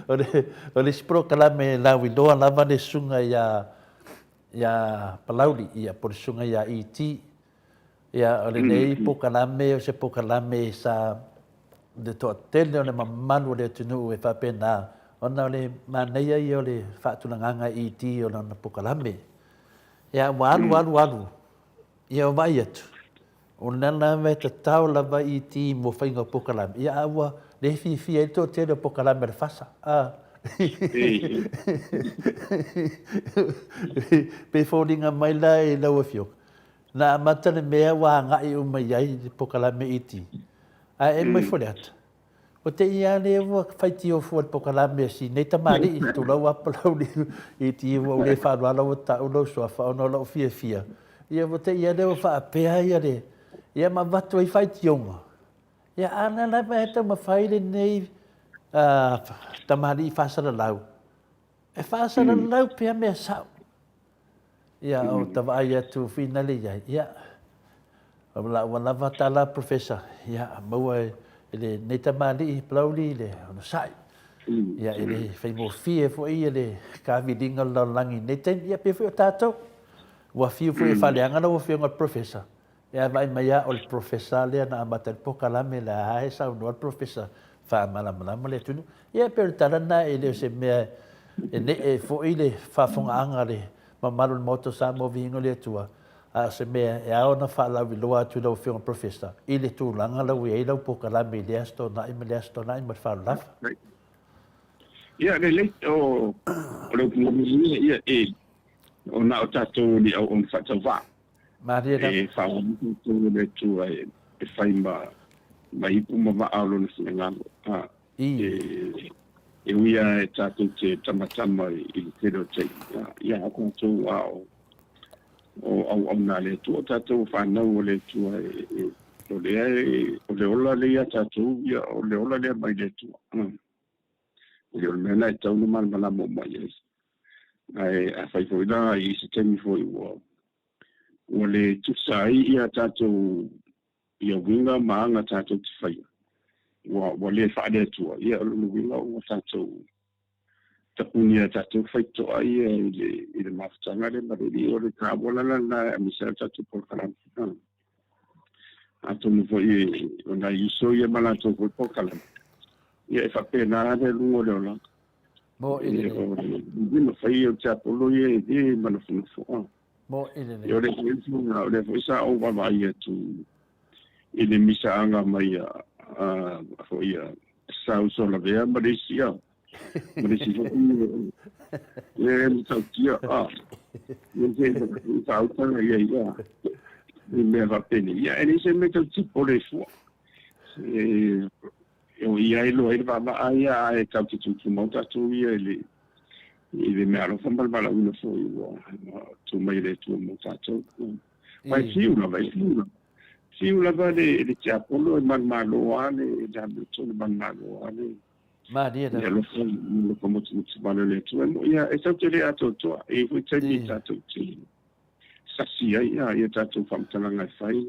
O le, o le isi polokalame e lauiloa lava le susuga ia ia Palauli, ia po o le susuga ia ET. Ia, o lenei polokalame o se polokalame sa le toatele o le mamalu o le atunuu e faapena ona o le manaia ia o le faatulagaga ET o lana polokalame. Ia, ua alu, alu, alu, ia ua vaai atu, o lena lava e tatao lava ET mo faiga o polokalame, ia a ua le fiafia ai le toatele o polokalame a le FASA. A. Pei e foliga mai la i lau Afioga, Na amata le mea ua agai uma i ai le polokalame iti, ae ema ifo le ata. Ua te i lava lea ua faitio fua i le polokalame a si nei tamalii, tulou lava Palauli iti ua ou le faaaloalo ua tau lou suafa ona o lou fiafia. Ia ua te i lava lea ua faapea ia le, ia ma avatu ai faitioga. Ia a na lava e taumafai lenei tamalii faasalalau, e faasalalau pea mea sao. Ia, o ta vaai atu finale i ai, ia, ua lava tala Professor, ia, maua e lenei tamalii Palauli le onosai. Ia, e le faigofie foi ia le kaviliga o le lalolagi i lenei taimi. Ia, pei foi o tatou, ua fiu foi e faaleaga lau Afioga i le Professor, Ia vaai mai lava o le Professor lea na amata ai le polokalame lea lava e saunoa le Professor faamalamalama le atunuu. Ia e pei o le tala lena e le o se mea e nee foi le faafofogaaga a le mamalu o le Maota o Samoa Viiga o le Atua, a o se mea e ao ona faalauiloa atu i lau Afioga Professor i le tulaga la ua i ai lau polokalame i lea Aso Toonai ma lea Aso Toonai ma le faaaloalo. Ia lelei, o le upu moni ia, e o na o tatou o ni auauna faatauvaa. Malie lava. E faaauau tatou e le Atua e fai ma ma ipu ma vaa o lona finagalo. A, e, e ui lava e tatou te tamatama i le tele o taimi, a, ia a tatou a o, o auauna a le Atua, o tatou o fanau a le Atua e, e, o lea e, o le ola lea ia tatou, ia, o le ola lea mai le Atua. E le o le mea lena e tatau ona malamalama uma i ai. Ae afai foi la i se taimi foi ua ua le tusa ai ia tatou ia uiga ma aga tatou te faia ua le faale-Atua, ia o lona uiga ua tatou tapunia e tatou faitotoa ia i le mafutaga lea ma le Alii. O le taua la lena e aemaise ai le tatou polokalame. Atonu foi o nai uso ia ma latou foi polokalame, ia e faapena le luga o le olaga. Mo i le. O le mafai o le tiapolo ia e le manafonafo. Mo i le. O le foi sa ou vaavaai atu i le misaaga mai a foi a sa uso lavea ma le isi a. Ma le isi foi e matautia a. Le se faautaga ia ia. I mea faapeni. Ia e leai se mea tau tipo le fua. E o ia e loa i le vaavaa ia ae tatou te tutumau tatou ia i le meaalofa ma le valaauina foi ua tuu mai e le Atua mo tatou. Aua e fiu lava, e fiu lava. Fiu lava le tiapolo e manumalo lava le amiotonu, le manumalo lava le Malie le alofa alofa motumotu vale o le Atua. Ia e tatou te le atoatoa, e i ai foi taimi tatou te sasi ai ia tatou faamatalaga e fai.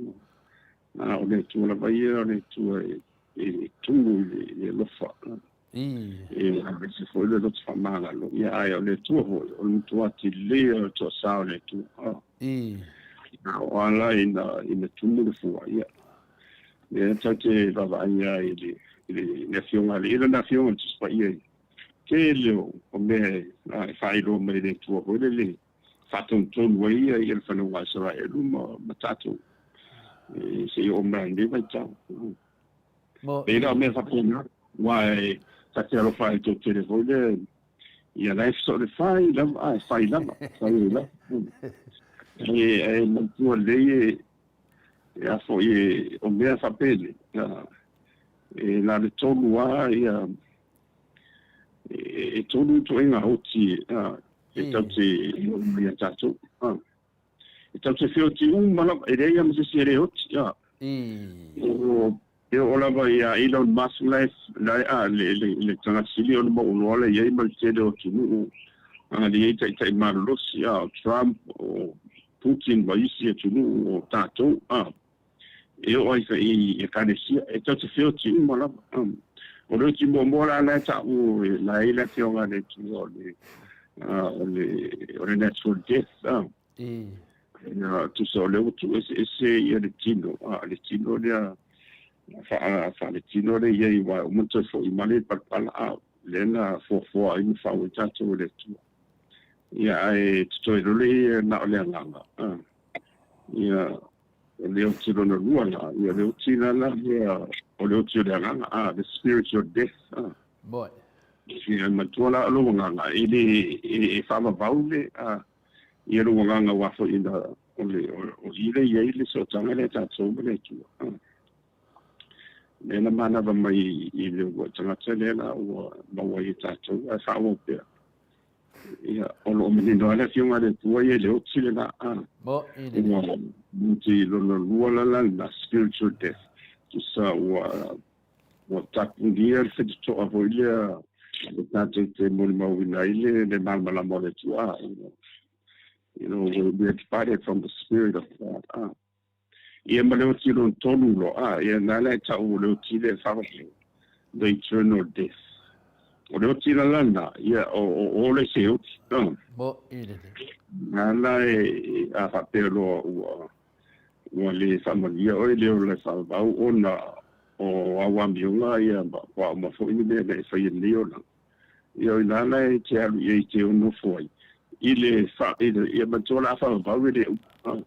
O le Atua lava ia, o le Atua e tumu i le alofa. E aemaise foi le loto faamagalo. Ia ae o le Atua foi, o le matua lelei o le toasa o le Atua. O ala ina tumu le fua. Ia lea tatou te vaavaai ai i le afioga a le ila na afioga i le Tusi Paia i tele o mea e faailoa mai le Atua foi lele faatonutonu ai ia le fanauga a Isaraelu ma tatou se i oo mai lenei vaitau. E le o mea faapena, aua e ta te alofa ai tou tele foi lea ia la e fesoo le fai lava, e fai lava, fai ai lava. E manatua lelei e a foi o mea faapele, e na le tolu lava ia, e tolu ituaiga oti e tatou te oo mai ia tatou. E tatou te feoti uma lava, e leai lava ma se isi e le oti. E oo lava ia Elon Musk la le tagata sili ona mauoloa la i ai ma le tele o atunuu le i ai taitai malolosi, o Trump, o Putin ma isi atunuu o tatou. E oo ai i ekalesia, e tatou te feoti uma lava. O le oti muamua la la e taua la e i ai le afioga a le Atua o le natural death. Tusa o lea ua tuueseese ia le tino, le tino lea faaletino lea i ai aua e uma ona toe foi mai le palapala lea na fuafua ai ma fau ai tatou e le Atua. Ia ae totoe loa ia na o le agaga. Ia o le oti lona lua la, ia le oti la la ia o le oti o le agaga, the spiritual death. Moi. Ia matua la o lou agaga e le e faavavau le ia lou agaga aua foi ina o le o i le i ai le sootaga lea tatou ma le Atua. Lea na manava mai i le uluai tagata lea la ua maua ai e tatou ae faaauau pea. Ia o lo o manino lava le afioga a le Atua ia i le oti le la. Mo i le. Ua oti lona lua la la lena spiritual death. Tusa ua tapunia le faitotoa foi lea e tatou te molimauina ai le malamalama o le Atua. You know, we are departed from the spirit of God. Ia ma le oti lona tolu loa, ia na la e tau o le oti lea e faavavau, the eternal death. O le oti la lana, ia o le se oti. Mo i le. Na la e a faapea loa ua le faamanuia oe le ola e faavavau ona o au amioga ia ma uma foi ni mea na e faia nei olaga. Ia o ina la e te alu i ai te nofo ai i le ia manatua la a faavavau e le uma.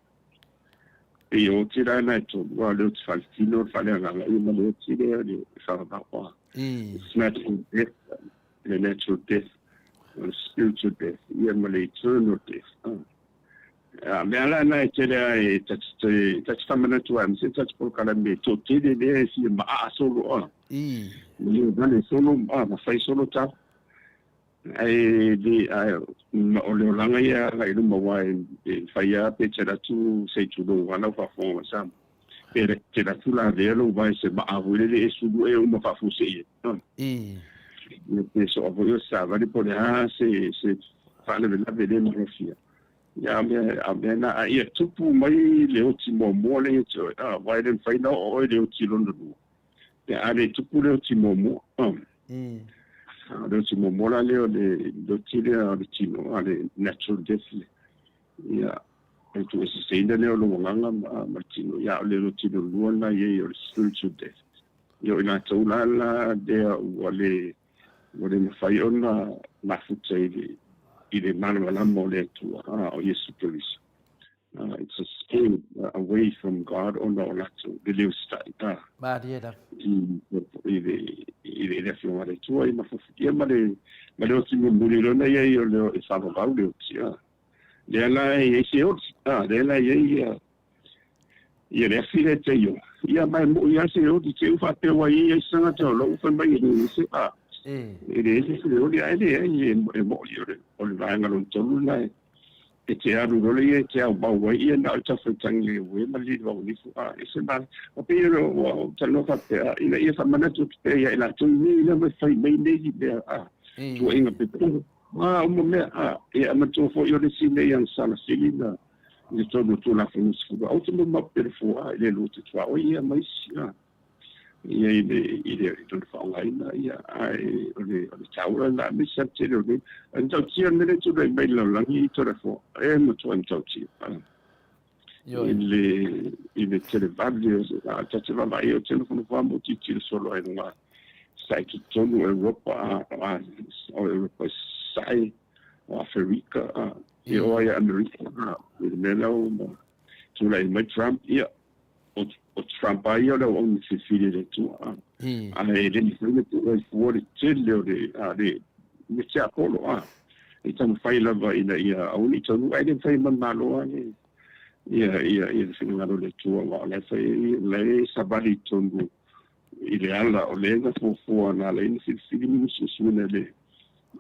E o oti la na e tolu, a o le oti faaletino, o le faaleagaga ia ma le oti lea le faavavau. It's natural death, le natural death, o le spiritual death, ia ma le eternal death. A mea la na e tele a e ta te faamanatu ai, aemaise tatou polokalame e toatele lea e fia maa solo a. Le vale solo ma fai solo tala. Ae le o le olaga ia agai i luma aua e fai lava pe te alu atu se i tulou lava lau faafofoga mai Samoa. Pe te alu atu lavea lou vae i se maa foi lele e sulu e uma faafuasei ai. Ia pe soa foi o se savali po o le a se faalavelave le malofia. Ia, a mea, a mea na, a ia tupu mai le oti muamua lea ia te oe, a, aua e le mafai ona oo oe i le oti lona lua, pe a le tupu le oti muamua. A, o le oti muamua la lea o le oti lea o le tino, a le natural death lea. Ia, o le tuueseseina lea o lou agaga ma, ma le tino, ia, a o le oti lona lua lena e i ai o le spiritual death. Ia, o i latou la la lea ua le, ua le mafai ona mafuta i le, i le malamalama o le Atua, a, o Iesu Keriso. It's a step away from God ona o latou le le usitai, a. Malie lava. I, i le, i le, i le Afioga a le Atua, i mafufu, ia ma le, ma le oti mulimuli lona ia i o le, e faavavau le oti, a. Lea la e i ai se oti, a, lea la e i ai ia, Ia le afi lea te iola. Ia ma e moʻi lava se oli te u faapea ua i ai se tagata o lou fai mai e le ese a e le ese se oli ae leai e moʻi o le o le vaega lona tolu lena e e te alu loa ia e te aumau ai ia na o le taufaitagi le uē ma le lilivaunifu a ese ma o pei o ua ou talanoa faapea ina ia faamanatu atu pea ia i latou nei lava e fai mai nei mea a tuuaiga pepelo a uma mea a ia manatua foi o le isi nei agasala sili na i totonu o Tulafono 10, aua te maumau pea le foa i le lua te tuaoi ia ma isi a ia i le i le i lona faaaogaina ia ae o le o le taua lena aemaise lava le tele o nei e matautia le mea lea e tulai mai i le lalolagi i Toleafoa e matuai matautia i le i le televave a ta te vaavaai ou te nofonofo lava ma ou tilotilo solo ai luga sa i totonu o Europa a o Europa i Sasae o Aferika, a, e oo ai ia Amerika, a, i le mea lea ua tulai mai Trump, ia, o, o Trump lava ia o le auauna filifili a le Atua, a, ae le mafai ona tuu ai fua le tele o le, a, le, le tiapolo, a, e taumafai lava ina ia aua ne i taunuu, ae le mafai e manumalo lava le, ia, ia, ia le finagalo o le Atua, aua o la e fai ai, o la e savali i totonu i le ala o lea na fuafua na ala ai ona filifili ma musuusuina e le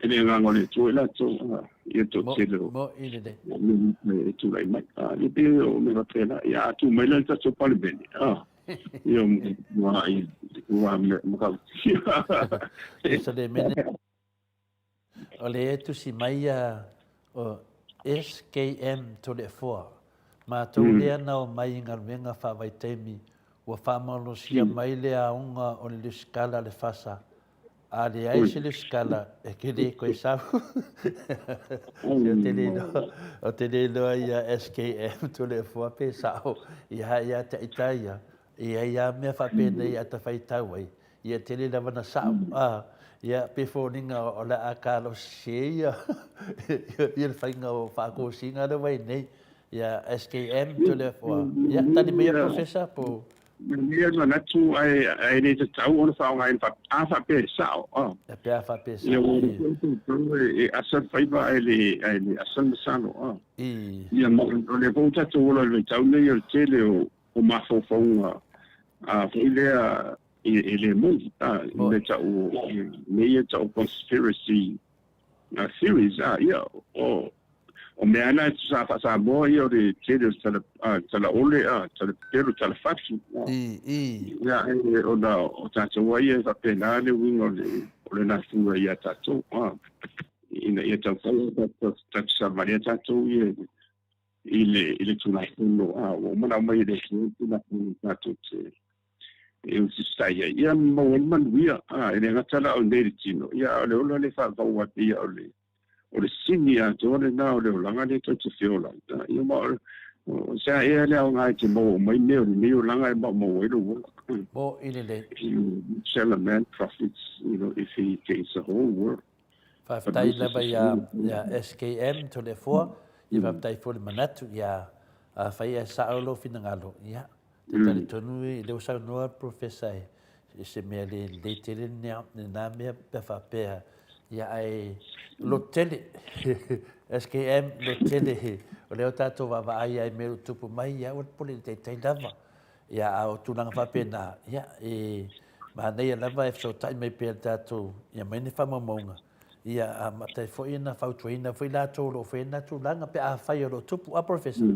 e le agaga o le Atua i latou ia toatele o e tulai mai. Ia pei o mea faapena. Ia a tu mai la le tatou Palemene, ia ua ua matautia. Tusa le mea o lea e tusi mai ia o SKM Toleafoa, matou lea na omai i galuega faavaitaimi ua faamalosia mai le aoga o le lusikala a le FASA A leai se lusikala, e te le toe sau. Se o te le iloa, o te le iloa ia SKM Toleafoa pe sao ia ia te aita ia. E i ai lava mea faapenei a ta faitau ai, ia tele lava na sao. A, ia pe foliga o le a kalosi ia ia le faiga o faatosina lea ua i ai nei. Ia SKM Toleafoa. Ia tali mai ia Professor po Manuia le manatu ae ae le tatau ona faaaogaina faapea a faapea e sao a. Ia pe a faapea e sao. Ia ua tatou e asa le faiva ae le ae le asa le masalo a. Ia ma o lea foi ua tatou ola i le vaitau lenei o le tele o o mafaufauga a foi lea e e le moni a mea tau mea ia tau conspiracy theories a ia o o mea na sa faa-Samoa ia o le tele o tala talaole a tala pepelo tala fatu i i ia e ona o tatou ai e faapena le uiga o le o le natura ia tatou a ina ia taumafai tatou savalia tatou ia i le i le Tulafono a ua uma ona aumai e le Atua le Tulafono tatou te e usitaia ai ia maua ai le manuia a e le gata la o nei le tino ia a o le ola le faavau ai pei o le o le sini atoa lena o le olaga lea tou te feola ai ia ma o se a ea le aoga e te maua uma ai mea o lenei olaga e maumau ai lou ola. Mo i lelei. Shall a man profit, you know, if he gains the whole world? Faafetai lava ia SKM Toleafoa, ia faafetai foi le manatu, ia afai ae sao lou finagalo, ia te talitonu i lea ua saunoa le Professor e se mea le lelei tele lena mea pe a faapea, ia ae loto tele, SKM loto tele, o lea ua tatou vaavaai lava i mea o lo o tupu mai, ia aua le popole i le taitai lava. Ia, a o tulaga faapena, ia, e manaia lava e fesootai mai pea le tatou, ia aumai ni faamaumauga, ia, amata ai foi ona fautuaina foi latou o lo o faia lena tulaga pe afai o lo o tupu. A, Professor?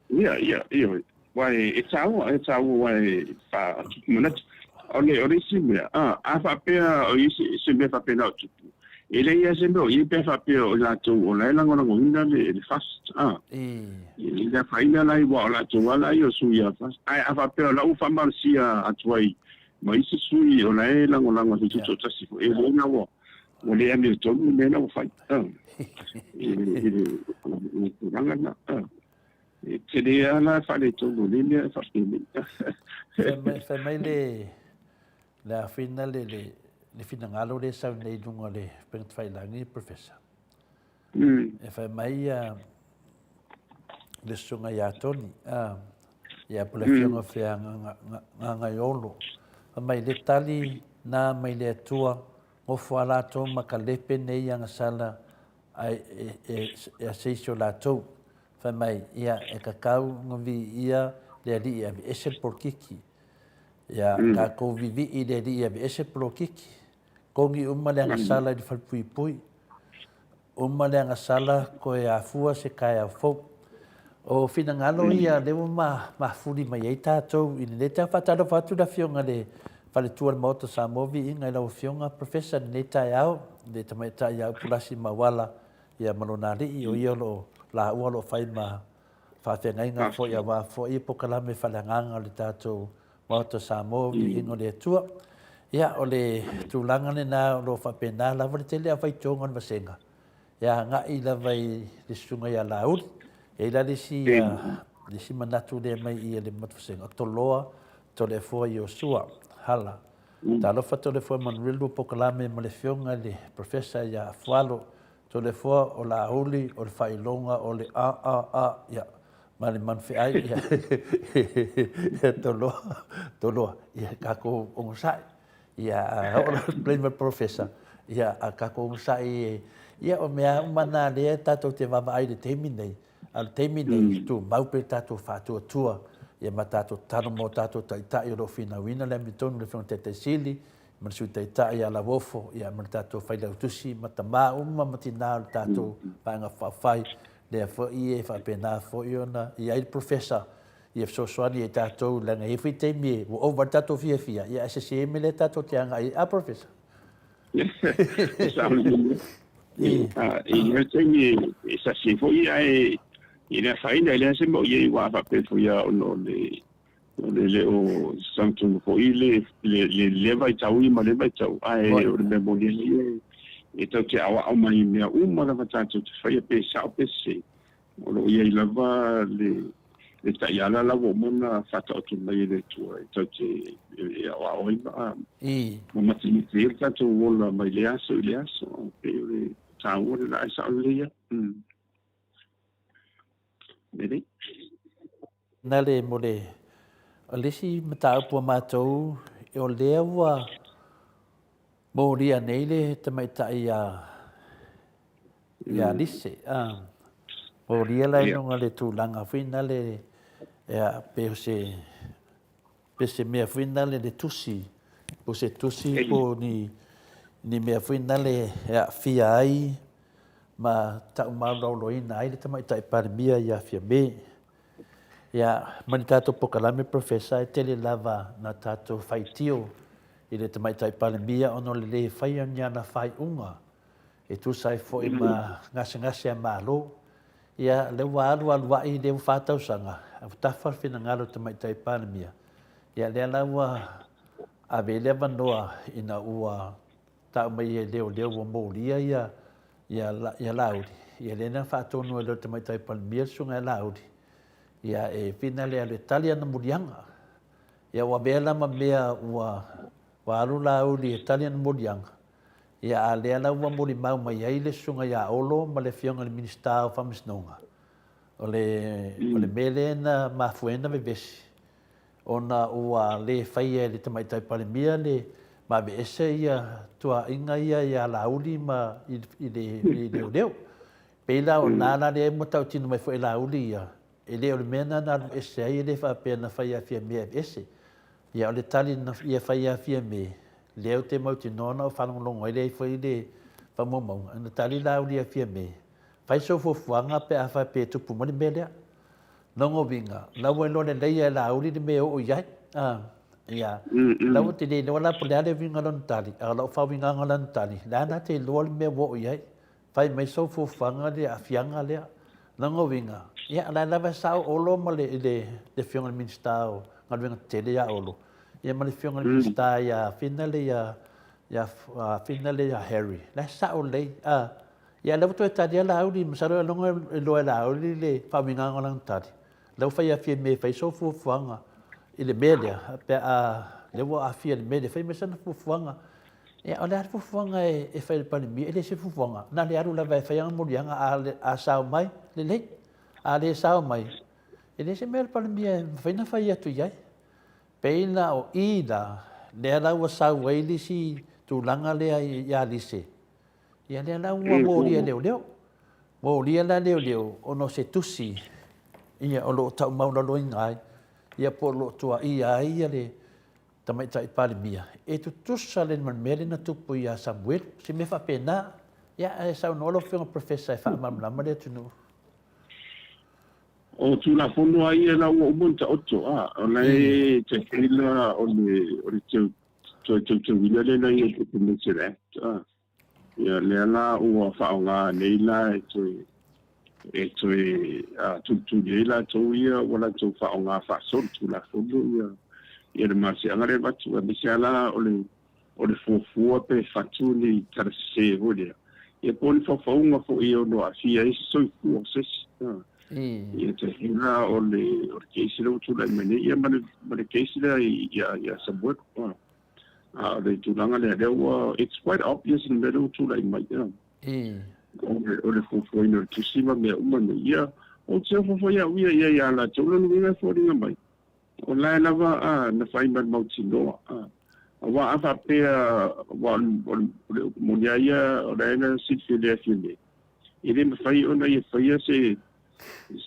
Ia, ia, ioe. Aua e taua, e taua aua e faatupu manatu. O le, o le isi mea, a, a faapea o i ai se, se mea faapena o tupu, E leai lava se mea o i ai pe a faapea o i latou o la e lagolagoina le le FAST a. E le afaina la aua o latou lava la ia o sui a FAST. Ae a faapea o la ua faamalosia atu ai ma isi sui o la e lagolago i se tutoatasi foi, e le na ua ua le amiotonu le mea la ua fai a i le i le tulaga lena a. E tele lava la faaletonu o nei mea e faapenei. Fai mai le le afina le le le finagalo lea e sau nei i luga o le upega tafailagi, Professor. E fai mai ia le susuga ia Tony, ia po le afioga fea Gagaiolo, fai mai le tali na mai le Atua, gofo a latou ma ka lepe nei agasala ai e e se isi o latou. Fai mai, ia e kakau nga viia le alii e aveese le polokiki. Ia tatou vivii i le alii e aveese le polokiki. Kogi uma le agasala i le falepuipui. Uma le agasala toe afua se taeao fou. O finagalo ia lea ua mafuli mai ai tatou i lenei taeao. Faatalofa atu le Afioga i le Faletua o le Maota o Samoa, viiga i lau Afioga Professor i lenei taeao, le Tamaitai ia Upulasi Mauala ia ma lona alii, o ia o lo o laua o lo o fai ma faafeagaiga foi aua foi polokalame faaleagaga o le tatou Maota o Samoa, viiga o le Atua. Ia, o le tulaga lena o lo o faapena lava le tele o faitioga o le vasega e agai lava i le susuga ia Laauli. E i ai la le isi, le isi manatu lea mai i le vasega, o Toloa Toleafoa Iosua Hala. Talofa Toleafoa manuia le lua polokalame ma le afioga i le Professor ia Afualo Toleafoa o Laauli o le faailoga o le a a a ia ma le manufeai ia ia Toloa Toloa ia tatou onosai ia oo la le ma le Professor ia a tatou onosai ia o mea uma na lea tatou te vaavaai i le taimi nei. A o le taimi nei, tumau pea le tatou faatuatua ia ma tatou tatalo mo tatou taitai o lo o finauina le amiotonu, le Afioga i le Taitai Sili ma le Sui Taitai ia Lauofo ia ma le tatou Failautusi ma tama uma ma tina o le tatou Vaega Faaupufai, lea foi e faapena foi ona i ai le Professor ia fesoasoani ia i tatou leaga e i ai foi taimi ua ova ai le tatou fiafia ia ae sese mea lea tatou te agai ai. A Professor? I lea taimi e sasi ai foi ae i le afaina e leai se mea o i ai aua a faapea foi lava ona o le o le le o sagatonu foi le le lea vaitau ia ma lea vaitau ae o le mea moni lava ia e tatou te aoao mai i mea uma lava tatou te faia pe sao pe sese O lo o i ai lava le le taiala la ua uma ona faataoto mai e le Atua e tatou te e aoao ai ma ma matimati ai le tatou ola mai lea aso i lea aso. E pei o le taua lena ae sao lelei lava. Lelei. Na le mo le o le isi mataupu a matou o lea ua molia nei le tamaitai ia ia Lise. Molia la i luga le tulaga foi na le ia pe o se pe se mea foi na le le tusi po se tusi po ni ni mea foi na le e aafia ai ma taumalaoloina ai le Tamaitai Palemia ia Fiame. Ia, ma le tatou polokalame Professor, e tele lava na tatou faitio i le Tamaitai Palemia ona o le le faia o ni ana faaiuga e tusa ai foi ma gasegase a Malo. Ia, lea ua alu alu ai, lea ua fa tausaga, a ua tafa le finagalo o le Tamaitai Palemia, ia lea la ua ave ai le avanoa ina ua tau mai e leoleo ua molia ia ia ia Laauli, ia lea na faatonu ai loa e le Tamaitai Palemia le Susuga ia Laauli, ia e fina le alu e tali ana moliaga. Ia ua avea la ma mea ua ua alu Laauli e tali ana moliaga, ia a lea la ua molimau mai ai le Susuga ia Olo ma le Afioga i le Minisita o Faamasinoga, o le o le mea lea na mafua ai ona vevesi, ona ua le faia e le Tamaitai Palemia le ma aveese ia tuaaiga ia ia Laauli ma i le leoleo. Pei la o na la lea ua tautino mai foi e Laauli ia, e le o le mea lena na alu ese ai, e le faapea na fai ia Fiame e aveese. Ia o le tali na ia fai ia Fiame, lea ou te mautinoa na ou faalogologo ai lea foi i le faamaumauga, na tali Laauli ia Fiame, fai sou fuafuaga pe a faapea e tupu mai le mea lea. Lona uiga, la ua iloa lelei e Laauli le mea e oo i ai. A. Ia, la ua te le iloa la po o le a le uiga o lana tali, a o lau faauigaga o lana tali, o le a la te iloa le mea ua oo i ai. Fai mai sou fuafuaga le aafiaga lea. Lona uiga, ia o la e lava e sao Olo ma le, le, le Afioga i le Minisita o Galuega Tetele ia Olo, ia ma le Afioga i le Minisita ia Fina le ia, ia Fina le ia Harry, la e sao lelei. A, ia lea ua toe tali lava Laauli, masalo e logo e iloa e Laauli le faauigaga o lana tali. Lea ua fai a Fiame e fai sou fuafuaga i le mea lea, pe a, lea ua aafia i le mea lea, fai mai sana fuafuaga. Ia, o le a le fuafuaga e fai e le Palemia? E le o se fuafuaga, na o le alu lava e fai ana moliaga, a sao mai, lelei. A le sao mai, e leai se mea a le Palemia e mafai ona fai atu i ai. Pei la o i la, lea la ua sau ai le isi tulaga lea ia Lise, ia lea la ua molia e leoleo. Molia la leoleo ona o se tusi ia o lo o taumaualaloina ai, ia po o lo o tuuaia ai ia le Tamaitai Palemia, e tutusa le ma le mea lea na tupu ia Samuelu, se mea faapena. Ia, ae saunoa lau Afioga Professor e faamalamalama le atunuu. O Tulafono lava ia la ua uma ona taoto, a, o la e tai la o le, o le teu, toe teuteuina lea na i ai le Defamation Act, a. Ia, lea la ua faaaoga nei la e toe, e toe tulituli ai latou ia ua latou faaaoga faasolitulafono ia, ia le malosiaga lea e avatu, aemaise lava la o le, o le fuafua pe fatu ni tala sese foi lea, ia po o ni faufauga foi e ono aafia ai se soifua o se isi. Ia te la o le, o le case lea ua tulai mai nei, ia ma le, ma le case lea ia, ia Samuelu. A o le tulaga lea, lea ua, it's quite obvious le mea lea ua tulai mai. O le fuafuaina o le tusi ma mea uma nei. Ia, ou te ofo foi au ia i ai ia latou lona uiga e foliga mai. O la e lava a, na fai ma le mautinoa. A, aua a faapea, aua o le upu moni lava ia, o la e na silafia lea Fiame, e le mafai ona ia faia se,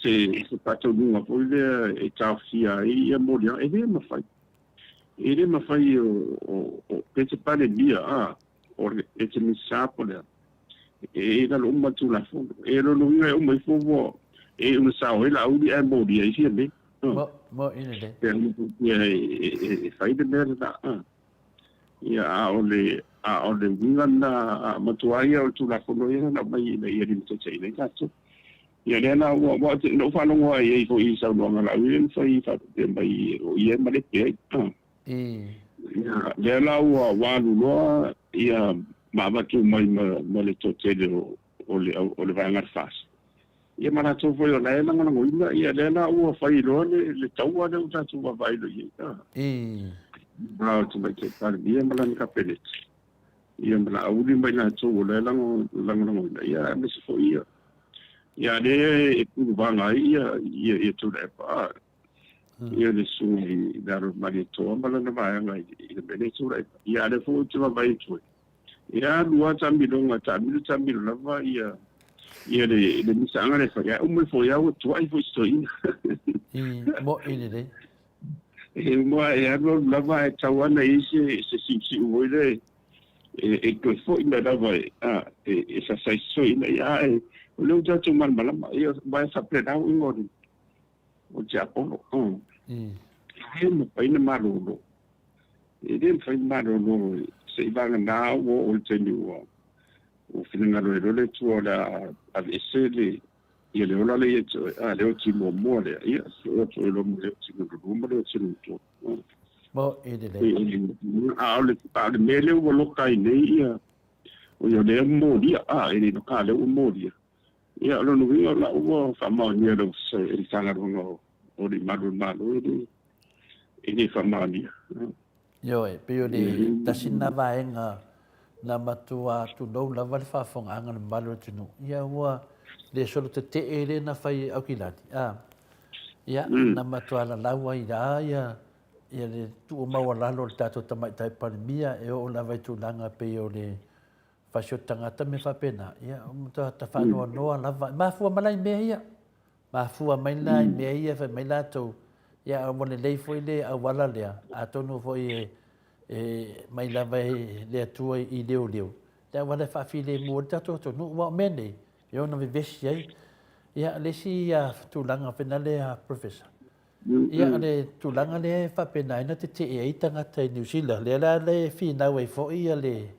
se, se faataunuuga foi lea e taofia ai ia moliaga, e le mafai. E le mafai o pe te Palemia a o le e te Minisita po le a e i lalo uma le Tulafono. E lona uiga e uma ifo ua e una sao ai Laauli ae molia ai Fiame. Mo, mo i lelei. Pe a e fai le mea lena a. Ia a o le a o le uiga lena a matua ia o le Tulafono ia na aumai ina ia limataitaiina ai tatou. Ia lea la ua ua na ou faalogo lava i ai foi i saunoaga a Laauli na fai faapea mai o ia e malepe ai. Ia lea la ua ua alu loa ia ma avatu mai ma ma le toatele o o le o le vaega a le FAST. Ia ma latou foi o la e lagolagoina ia lea la ua fai loa le le taua lea ua tatou vaavaai loa i ai. Ma o le Tamaitai Palemia ma lana Kapeneta. Ia ma Laauli ma i latou o la e lagolagoina, ia aemaise foi ia ia lea e puluvaga ai ia ia ia Tuilaepa, a ia le susuga i le alo o Malietoa ma lana vaega i le mea lea e tulai mai. Ia a o lea foi ou te vaavaai atu ai, e alu lava taamiloga, taamilo taamilo lava ia ia le le misaaga lea e fai, ae uma ifo ai lava ua tuai foi si toeaina. I mo'i lelei. E uma e alualu lava ae tau ana i ai se, se siusiu foi lea e, e toe foi mai lava e, a, e, e sasa ai se soiina. Ia, ae o lea ua tatou malamalama, ia, aua e faapena uiga o le, o le tiapolo. E le mafai ona malolo. E le mafai ona malolo se i vagana ua oo i le taimi ua, ua finagalo ai loa le Atua o le a aveese le, Ia le ola lea ia te oe, a, le oti muamua lea, ia, se oti oe loa ma le oti lona lua ma le oti lona tolu. Mo e lelei. A o le, a o le mea lea ua loka ai nei ia, o ia lea molia, a, e le loka lea ua molia. Ia, o lona uiga o la ua faamaonia e le Ofisa, e le Matagaluega o, o le Malu o le Malo, e le, e le faamaonia. Ioe, pei o le tasi lena vaega na matua tulou lava le faafofogaaga a le mamalu o le atunuu. Ia ua le solo tetee lea na fai e Aukilani, a, ia, na matua lalau ai la ia, ia le tuumaualalo o le tatou Tamaitai Palemia e oo lava i tulaga pei o le fasioti tagata ma mea faapena. Ia, ua matua tafaanoanoa lava. E mafua mai la i mea ia. Mafua mai la i mea ia fai mai latou, ia ua lelei foi le auala lea, atonu foi e, e mai lava e le Atua i leoleo, le auala e faafilemu ai le tatou atunuu, aua o mea nei, e ono vevesi ai. Ia, le isi tulaga foi lea, Professor, Ia, o le tulaga lea e faapena ai ona tetee ai tagata i Niu Sila, lea la e finau ai foi le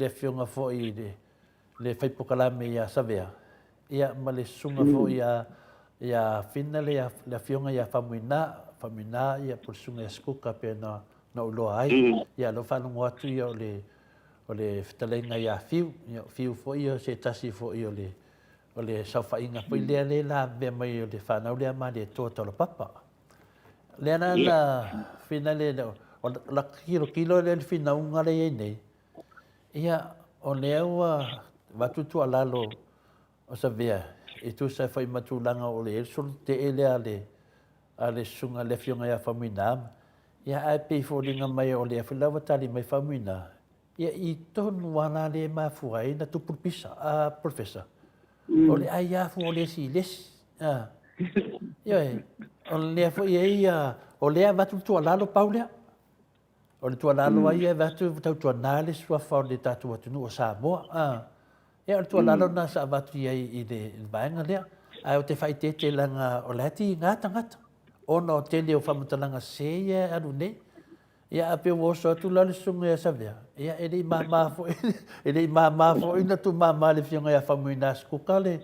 afioga foi i le fai polokalame ia Savea, ia ma le susuga foi ia Fina le afioga ia Faumuina, Faumuina ia po o le susuga ia Sekuka pei ona ou iloa ai. Ia o lea ua faalogo atu ia o le fetalaiga ia Fiu, ia o Fiu foi ia o se tasi foi o le O le saofaiga foi lea lea lavevea mai o le fanau lea Malietoa Taulapapa. Lea la na fina le o la tilotilo lea i le finauga lea i ai nei. Ia, o lea ua avatu le tuualalo o Savea e tusa ai foi ma tulaga o le i ai le solitee lea a le a le susuga le afioga ia Faumuina. Ia ae pei e foliga mai o lea foi la ua tali mai Faumuina Ia i tonu lava la lea e mafua ai ona tupu le pisa, a Professor. O le ai afu o le isi i le isi. A. Ioe, o lea foi e i ai, o lea e avatu le tuualalo pau lea. O le tuualalo lava ia e avatu e tautuana le suafa o le tatou atunuu o Samoa. A. Ia o le tuualalo lena sa avatu i ai i le vaega lea. Ae ou te faaeteete leaga o la e tiga tagata ona o tele o faamatalaga sese ia e alu nei. Ia ae pei ua oso atu la le susuga ia Savea, ia e le i mama foi, e le i mama foi na tuumama e le afioga ia Faumuina Sikuka le,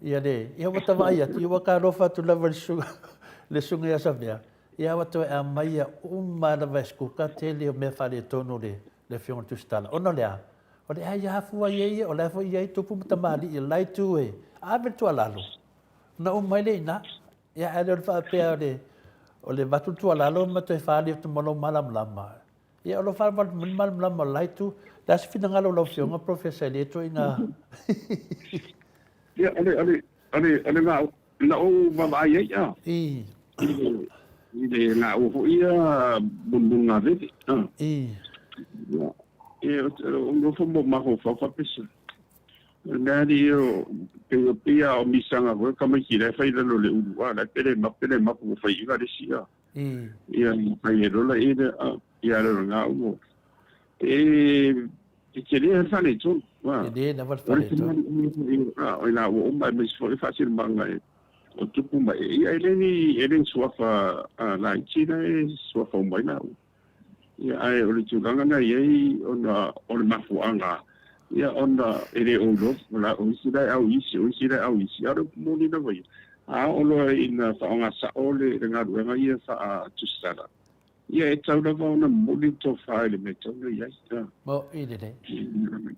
ia le, ia ua ta vaai atu, ia ua ta alofa atu lava i le susuga, le susuga ia Savea, ia ua toe aumaia uma lava e Sikuka tele o mea faaletonu o le, le afioga i le Tusitala. Ona o le a? O le aia afua ia ia, o la foi e i ai tupu ma tamalii o le la itu e ave le tuualalo, ona uma ai lea i ina. Ia, ae le o le faapea o le, o le avatu le tuualalo ma toe faaali atu ma lou malamalama. Ia, o lo o faaali mai le malamalama o le la itu. O le a se finagalo o lau Afioga, Professor, i lea ituaiga? Ia, o le, o le, o le, o le na ou vaavaai ai, a. I. I le gaua foi ia mulimuligavele, a. I. Ia, e, o nofo ma mafaufau faapea, O le mea alii ia, pei pei a o misaga foi tamaiti la e fai i lalo o le ulu a la e pele mapu pele mapu ua fai iga le isi a. Ia fai e lola i le a ia le nga uo. E e tele le faaletonu. Tele lava le faaletonu. A o ina ua uma aemaise foi faasilamaga e o tupu ma ee. Ia e le ni e le ni suafa laiti la e suafa uma ai laua. Ia, ae o le tulaga na i ai ona o le mafuaaga, ia ona e le ou iloa, o la, o isi la e au i isi, o isi la e au i isi, a o le upu moni lava ia, a oo loa ina faaaoga sao le, le galuega ia faa-tusitala, ia e tatau lava ona momoli le tofa i le mea e tatau ona i ai. A. Maoi lelei.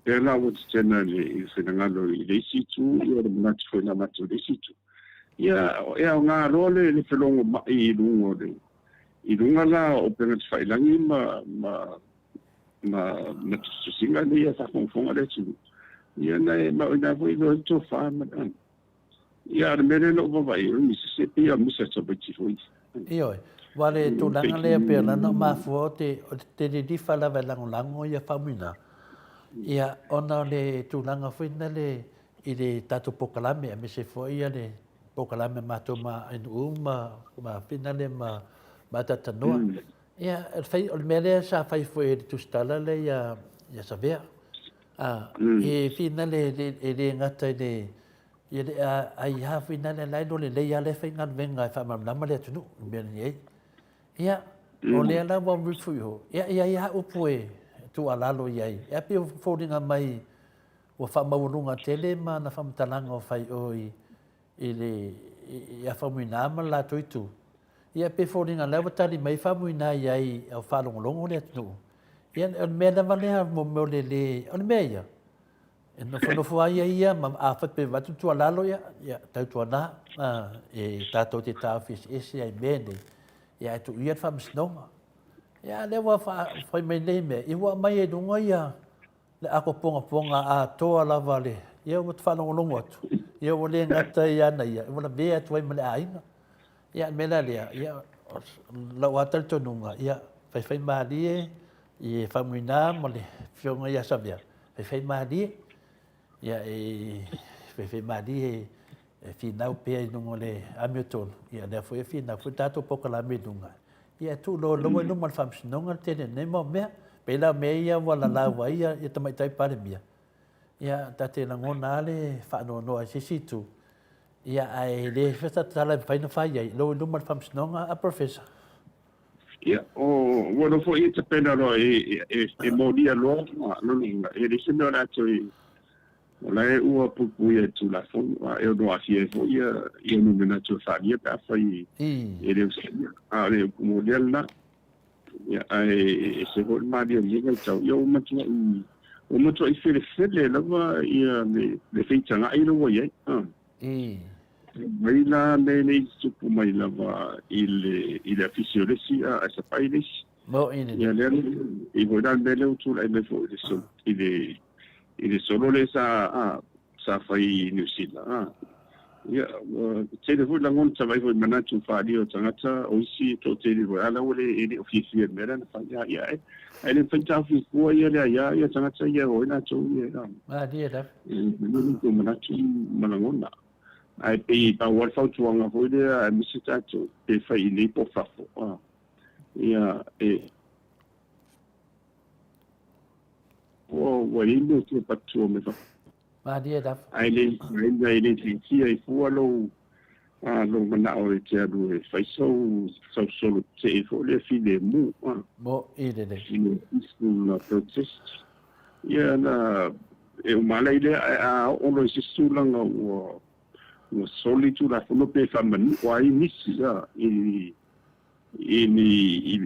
Pea la ua tetena i le, i le finagalo i le isi itu, ia o le manatu foi na avatu i le isi itu. Ia, e aoga loa le, le felogomai i luga o le, I luga la o upega tafailagi ma ma ma ma tusitusiga nei a faafogafoga le atunuu, ia na e ma o ina foi iloa ai le tofa ma le ano. Ia a o le mea lea na ou vaavaai ai, o le misese e pei lava o le misa tamaiti foi. Ioe. Aua o le tulaga lea e pei ona mafua ou te ou te lilifa lava e lagolago ia Faumuina, ia ona o le tulaga foi lea i le tatou polokalame aemaise foi ia le polokalame a matou ma Ainuu ma ma Finale ma ma Atatanoa. Ia, o le fai, o le mea lea sa fai foi e le Tusitala lea ia ia Savea. A, e Finale e le, e le gata i le ia le ai ha Finale la e iloa lelei lava le faigaluega e faamalamalama le atunuu i le mea na i ai. Ia, o lea la ua rufu iho. Ia, e i ai lava upu e tuualalo i ai. Ia pei e foliga mai Ua faamaualuga tele ma ana faamatalaga o fai o i i le ia Faumuina ma le latou itu. Ia pe foliga lea ua tali mai Faumuina i ai o faalogologo le atunuu. Ia o le mea lava lea mo mea o le le o le mea ia. E nofonofo ai ia ia ma afai pe avatu tuualalo ia, ia tautuana e tatou te taofi eseese ai i mea nei. Ia ae tuu ia le faamasinoga. Ia a lea ua fai mai nei mea, ia ua aumai ai i luga ia le ato pongaponga atoa lava le, ia ua faalogologo atu, ia ua le gata i ana ia, ua lavea atu ai ma le aiga. Ia, o le mea la lea, ia, lau lava talitonuga, ia, faifaimalie i Faumuina ma le Afioga ia Savea, faifaimalie, ia, e faifaimalie e finau pea i luga o le amiotonu, ia, lea foi e finau foi le tatou polokalame i luga. Ia, e tuuloloa i luma o le Faamasinoga le tele o nei mau mea. Pei la o mea ia ua lalau ai ia Tamaitai Palemia, ia, ta te lagona lava le faanoanoa i se isi itu. Ia, ae le fia ta tala e mafai ona fai ai, lou i luma o le Faamasinoga a Professor. Ia, o, ua nofo ia tapena loa e, e, e molia loa, lona, e le se mea o le a toe, o la e ua puipuia i le Tulafono, a e ono aafia ai foi ia, ia manatu e faaalia pe afai e le usitaia. A o le upu molia lena. Ia, ae e ese foi le malieliega i tau. Ia, ua matuai, ua matuai felefele lava ia le, le feitagai lea ua i ai. A. Mai la mea nei tupu mai lava i le, i le afisi o le isi, a, ae sapai le isi. Moʻi lelei. Ia, lea, i foi la le mea lea ua tulai mai foi i le, i le, i le solo lea sa, a, sa fai i Niu Sila. A, ia, ua tele foi lagona sa vaai foi i manatu faaalia o tagata, o isi e toatele foi lava ua le, e le o fiafia i le mea lea na fai. A, ia, ae, ae le mafai ona taofi fua ia le aia ia tagata ia e o ai latou ia, a. Malie lava. E manino tou manatu ma lagona. Ae pei e pau lava le fautuaga foi lea aemaise tatou pe fai i inei po o fafo, a, ia, e. Ua i ai mea tua patu me fa. Malie lava. Ae le ae e le fiafia ai fua lou a lou manao e te alu e fai sau sau solo tetee foi lea filemu a. Moʻi lelei. I le peaceful protest. Ia na e uma ala i lea ae a oo loa i se isi tulaga ua ua soli Tulafono pe faamanu ai nisi a i i ni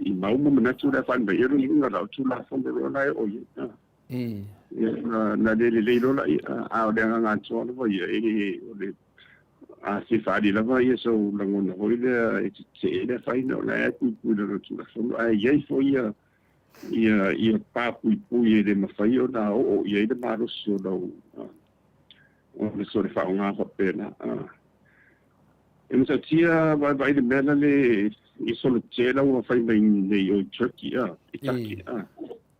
i mau ma manatu le a faali mai ai lona uiga la o Tulafono loa la e oo i ai. Ia, na le lelei loa la ia, a o le agaga atoa lava ia, e o le a fia faaali lava ia sou lagona foi lea e tetee le afaina o la e puipui i lalo o le Tulafono, ae i ai foi ia ia ia pa puipui e le mafai ona oo i ai le malosi o lau o le sole faaaoga faapena. E matautia vaevae le mea la le i solo tetee la ua fai mai nei o i Turkey a, i Turkey a.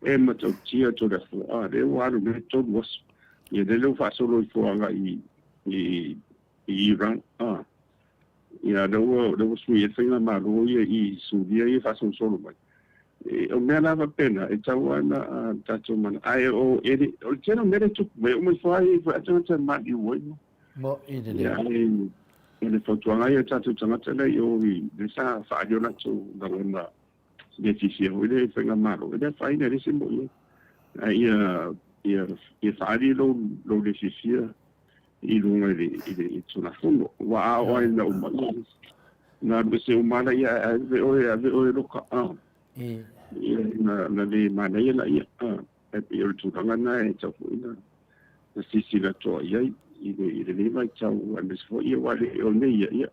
E matautia tole afua a, lea ua alu nei 3 aso. Ia lele ua faasolo ifo agai i i Iran a. Ia lea ua lea ua sui ai le faigamalo ia i Suria ia faasolosolo mai. E, o mea la faapena e tau lava ina tatou mana ae o e le o le tele o mea lea e tupu mai e uma ifo lava ia tagata e maliu ai. Moʻi lelei. Ia ae o le fautuaga ia i tatou tagata lea i o i lea sa faaali o latou lagona le fiafia foi lea i faigamalo, e le afaina e leai se mea o i ai. Ae ia ia ia faaali lou lou le fiafia i luga i le i le Tulafono. Ua a oo ai ina uma ia na alu ese uma lava laia ae ave oe ave oe loka a. Ia na na le manaia laia a. Ae pei o le tulaga lena e tatau foi ona silasila totoa i ai i le i lenei vaitau aemaise foi ia aua le o nei ia ia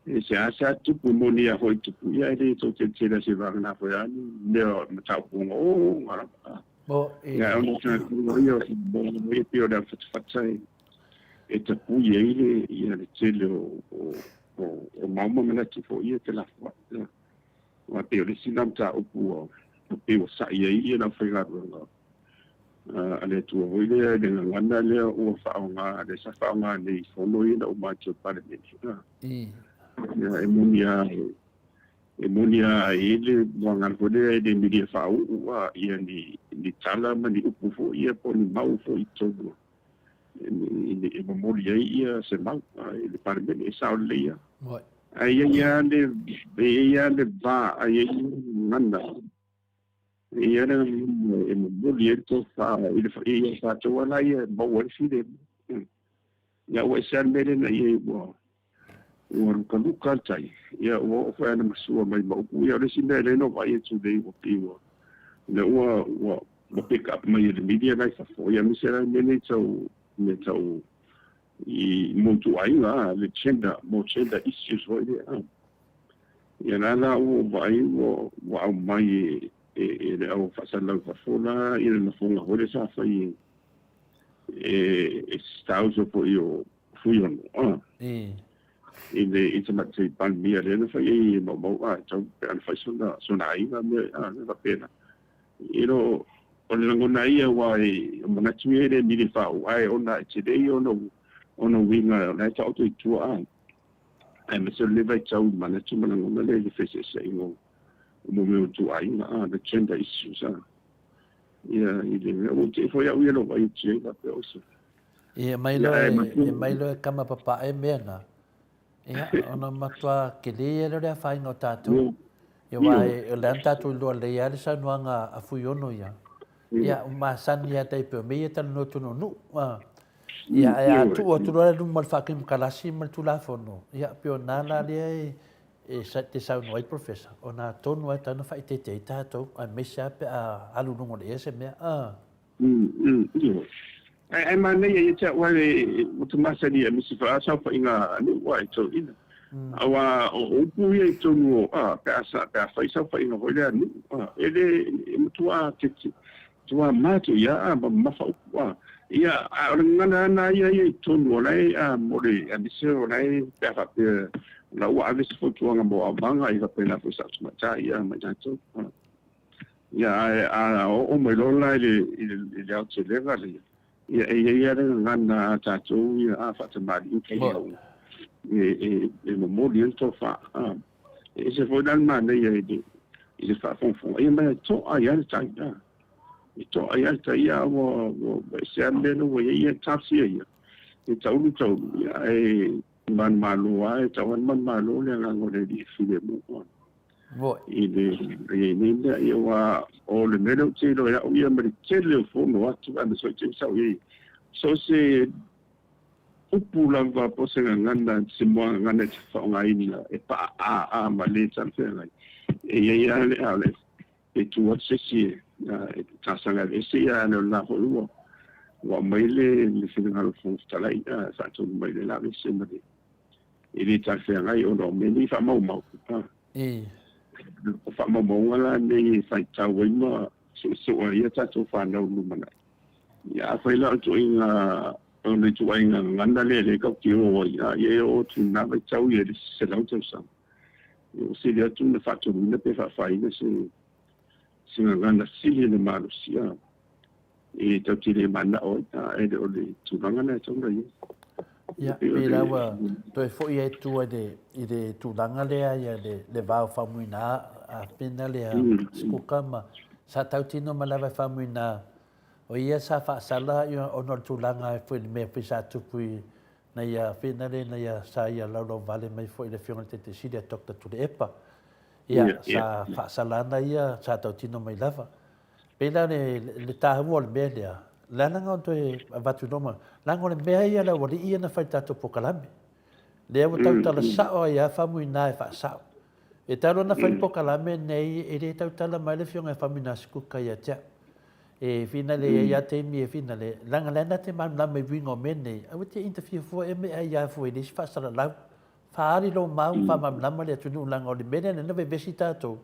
e seasea tupu e moni lava foi tupu ia e le tau teletele lava seiavagana foi a ni mea mataupu ogaoga lava. Ia ona tatou ia o ia pei o le aufatafata e tapui ai le ia le tele o o o mau ma manatu foi ia te lafoai. Aua pei o le isi lena mataupu ua pei ua sa'i ai ia le aufaigaluega a le Atua foi lea i le gagana lea ua faaaoga, lea sa faaaoga nei i fono ia na uma atu e le Palemene. Ia, e moni lava, e moni lava e i ai le muagana foi lea e le milia faauu ia ni, ni tala ma ni upu foi ia po o ni mau foi i totonu e momoli ai ia se mau i le Palemene, e sao lelei lava. Ae i ai lava le, e i ai lava le va, a i ai le gagana, e i ai le gagana e momoli ai le tofa i le ia i tatou lava la ia e maua ai le filemu. Ia ua ese lava le mea lea na i ai ua ua lukaluka le tai, ia ua oo foi lava ina masua mai ma upu. Ia o le isi mea lea na ou vaai atu nei ua pei ua ina ua ua ua pick up mai e le media la i fafo, ia aemaise la le mea nei tau mea tau i motu aiga, le gender, mo gender issues foi lea. Ia la la ua ou vaai ua ua aumai e e e le au faasalalau i fafo la ia le lafoga foi lea sa fai e e e se tauso foi o Fuiono i le i tamaitai Palemia lea na fai ai e maumau a e tau pe ana fai sona sona aiga mea a mea faapena. You know, o le lagona ia aua e manatu ia e le mili faauu ae ona e tele ia ona ona uiga o la e taoto i tua a aemaise o le vaitau i manatu ma lagona lea i le feeseeseaiga o mo mea o ituaiga a the gender issues a ia i le mea ua tee foi au ia lou vaai atu i ai faapea o se. E aumai loa e, aumai loa e kama papae mea na. Ia, ona matua kele ia lea o le afaina o tatou. Ia, aua o lea na tatou iloa lelei lava le saunoaga a Fuiono ia. Ia, ua masani lava tai pei o mea ia e talanoa i totonu o nuu. Ia, ae a tuu atu loa i luma o le faakemokalasi ma le Tulafono, ia, pei o lena la lea e te saunoa ai Professor, o lena tonu lava e tatau ona faaeteete ai tatou, aemaise lava pe a alu i luga o le ea se mea. Ioe. Ae manaia ia te au ae ua te masani aemaise foi a saofaiga a nuu a i toeaiina. Aua o upu ia i totonu o a pe a sa pe a fai saofaiga foi lea a nuu a e le e matua te matua matuia a ma mamafa upu a. Ia a o le gagana lava na ia ia i totonu o la e a mo le aemaise o la e pe a faapea o la ua ave se fautuaga mo aumaga ia faapena foi i sao tamaitai ia ma i latou. Ia, ae a oo mai loa la i le, i le, i le aotelega lea, ia e i ai lava le gagana a tatou ia a faatamalii ma e, e, e momoli ai le tofa. A, e ese foi la le manaia i le, i le faafogafoga, ia ma e to'a ai lava le tai, a, e to'a ai lava le tai, a ua, ua, ua ese lava le mea lea ua i ai, ia talosia ia, e taulu taulu, ia, ae manumalo lava, e tau lava le manumalo le agaga o le Alii e filemu. A. I le i nei mea, ia aua o le mea lea ou te iloa e au ia ma le tele o fono atu aemaise foi taimi sa ou i ai, so o se upu lava po o se gagana, se muagagana e te faaaogaina e paaaaa ma le talafeagai, e i ai lava le a o le e tu atu se isi e talosaga e aveese ia ana o le la foi ua ua aumai le le finagalo o le Fofoga Fetalai e faatonu mai le la aveese ma le e le talafeagai ona o mea nei faamaumau. O faamaumauga la nei e faitau ai ma suesue ai a tatou fanau i le lumanai. Ia afai la o le ituaiga o le ituaiga gagana lea lea tatou te o ai, a ia e oo atu i lena vaitau ia i le 100 tausaga, ia ua sili atu ona faatonuina pe faafaina se se gagana sili ona malosi a e tatou te le mananao ai, a e le o le tulaga lena e tatau ona i ai. Ia, pei la ua toe foi ai tua i le, i le tulaga lea ia le, le va o Faumuina a pena lea Sikuka ma sa tautino mai lava e Faumuina o ia sa faasala ia ona o le tulaga foi i le mea foi sa tupu i na ia pena le na ia sa ia laulauvale mai foi i le Afioga i le Taitaisili a Doctor Tuilaepa. Ia, sa faasala ana ia sa tautino mai lava. Pei la le, le taua o le mea lea, le ala na toe avatu i loma, leaga o le mea ia le aualii ia na fai i le tatou polokalame. Lea ua tautala sao ai lava Faumuina e faasao. E talu ona fai le polokalame lenei, e le tautala mai le Afioga ia Faumuina Sikuka ia te au. E finale e i ai lava taimi e finale, leaga o la e na te malamalama i uiga o mea nei, aua e te interfere fua ea me ai lava fua i le isi faasalalau. Faaali lou mau ma faamalamalama le atunuu leaga o le mea lea na vevesi tatou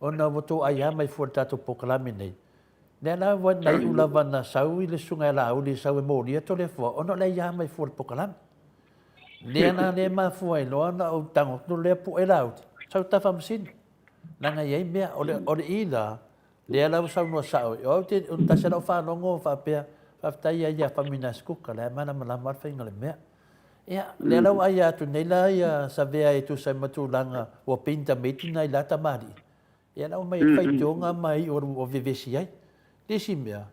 ona ua tou aia mai fua i le tatou polokalame nei. Lea la ua na iu lava na sau i le susuga ia Laauli sau e molia Toleafoa ona o le aia mai fua i le polokalame. Lea la lea e mafua ai loa ona ou tago atu lea pue Laauli, sau ta faamasino. Leaga e i ai mea, o le, o le i la, Lea la ua saunoa sao, o au te, o tasi lau faalogo faapea, faafetai ai ia Famuina Sikuka, la e malamalama le faiga o le mea. Ia, lea la ua aia atu nei la ia Savea e tusa ai ma tulaga ua paint mai tina i la tamalii. Ia la ua mai ai faitioga ma iu ua vevesi ai. Le isi mea,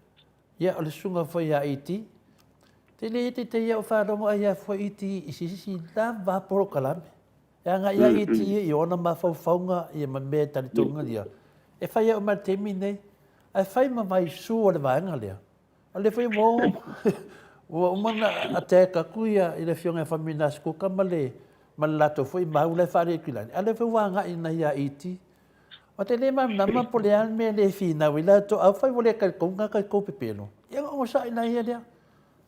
ia o le susuga foi ia ET, te le te te ia o faalogo ai ia foi ET i se isi lava polokalame. E agai lava ET i ona mafaufauga ia ma mea e talitonu ia. E fai au ma le taimi nei, ae fai ma vaisu o le vaega lea. O lea foi ua ua uma ona attack atu ia i le Afioga ia Faumuina Sikuka ma le ma le latou foi mau la e faaali atu i lale, a o lea foi ua agai i nai a ET. Ou te le malamalama po o le a le mea e le finau ai latou, afai ua le talitonu tagata i tou pepelo, ia ona onosai laia lea.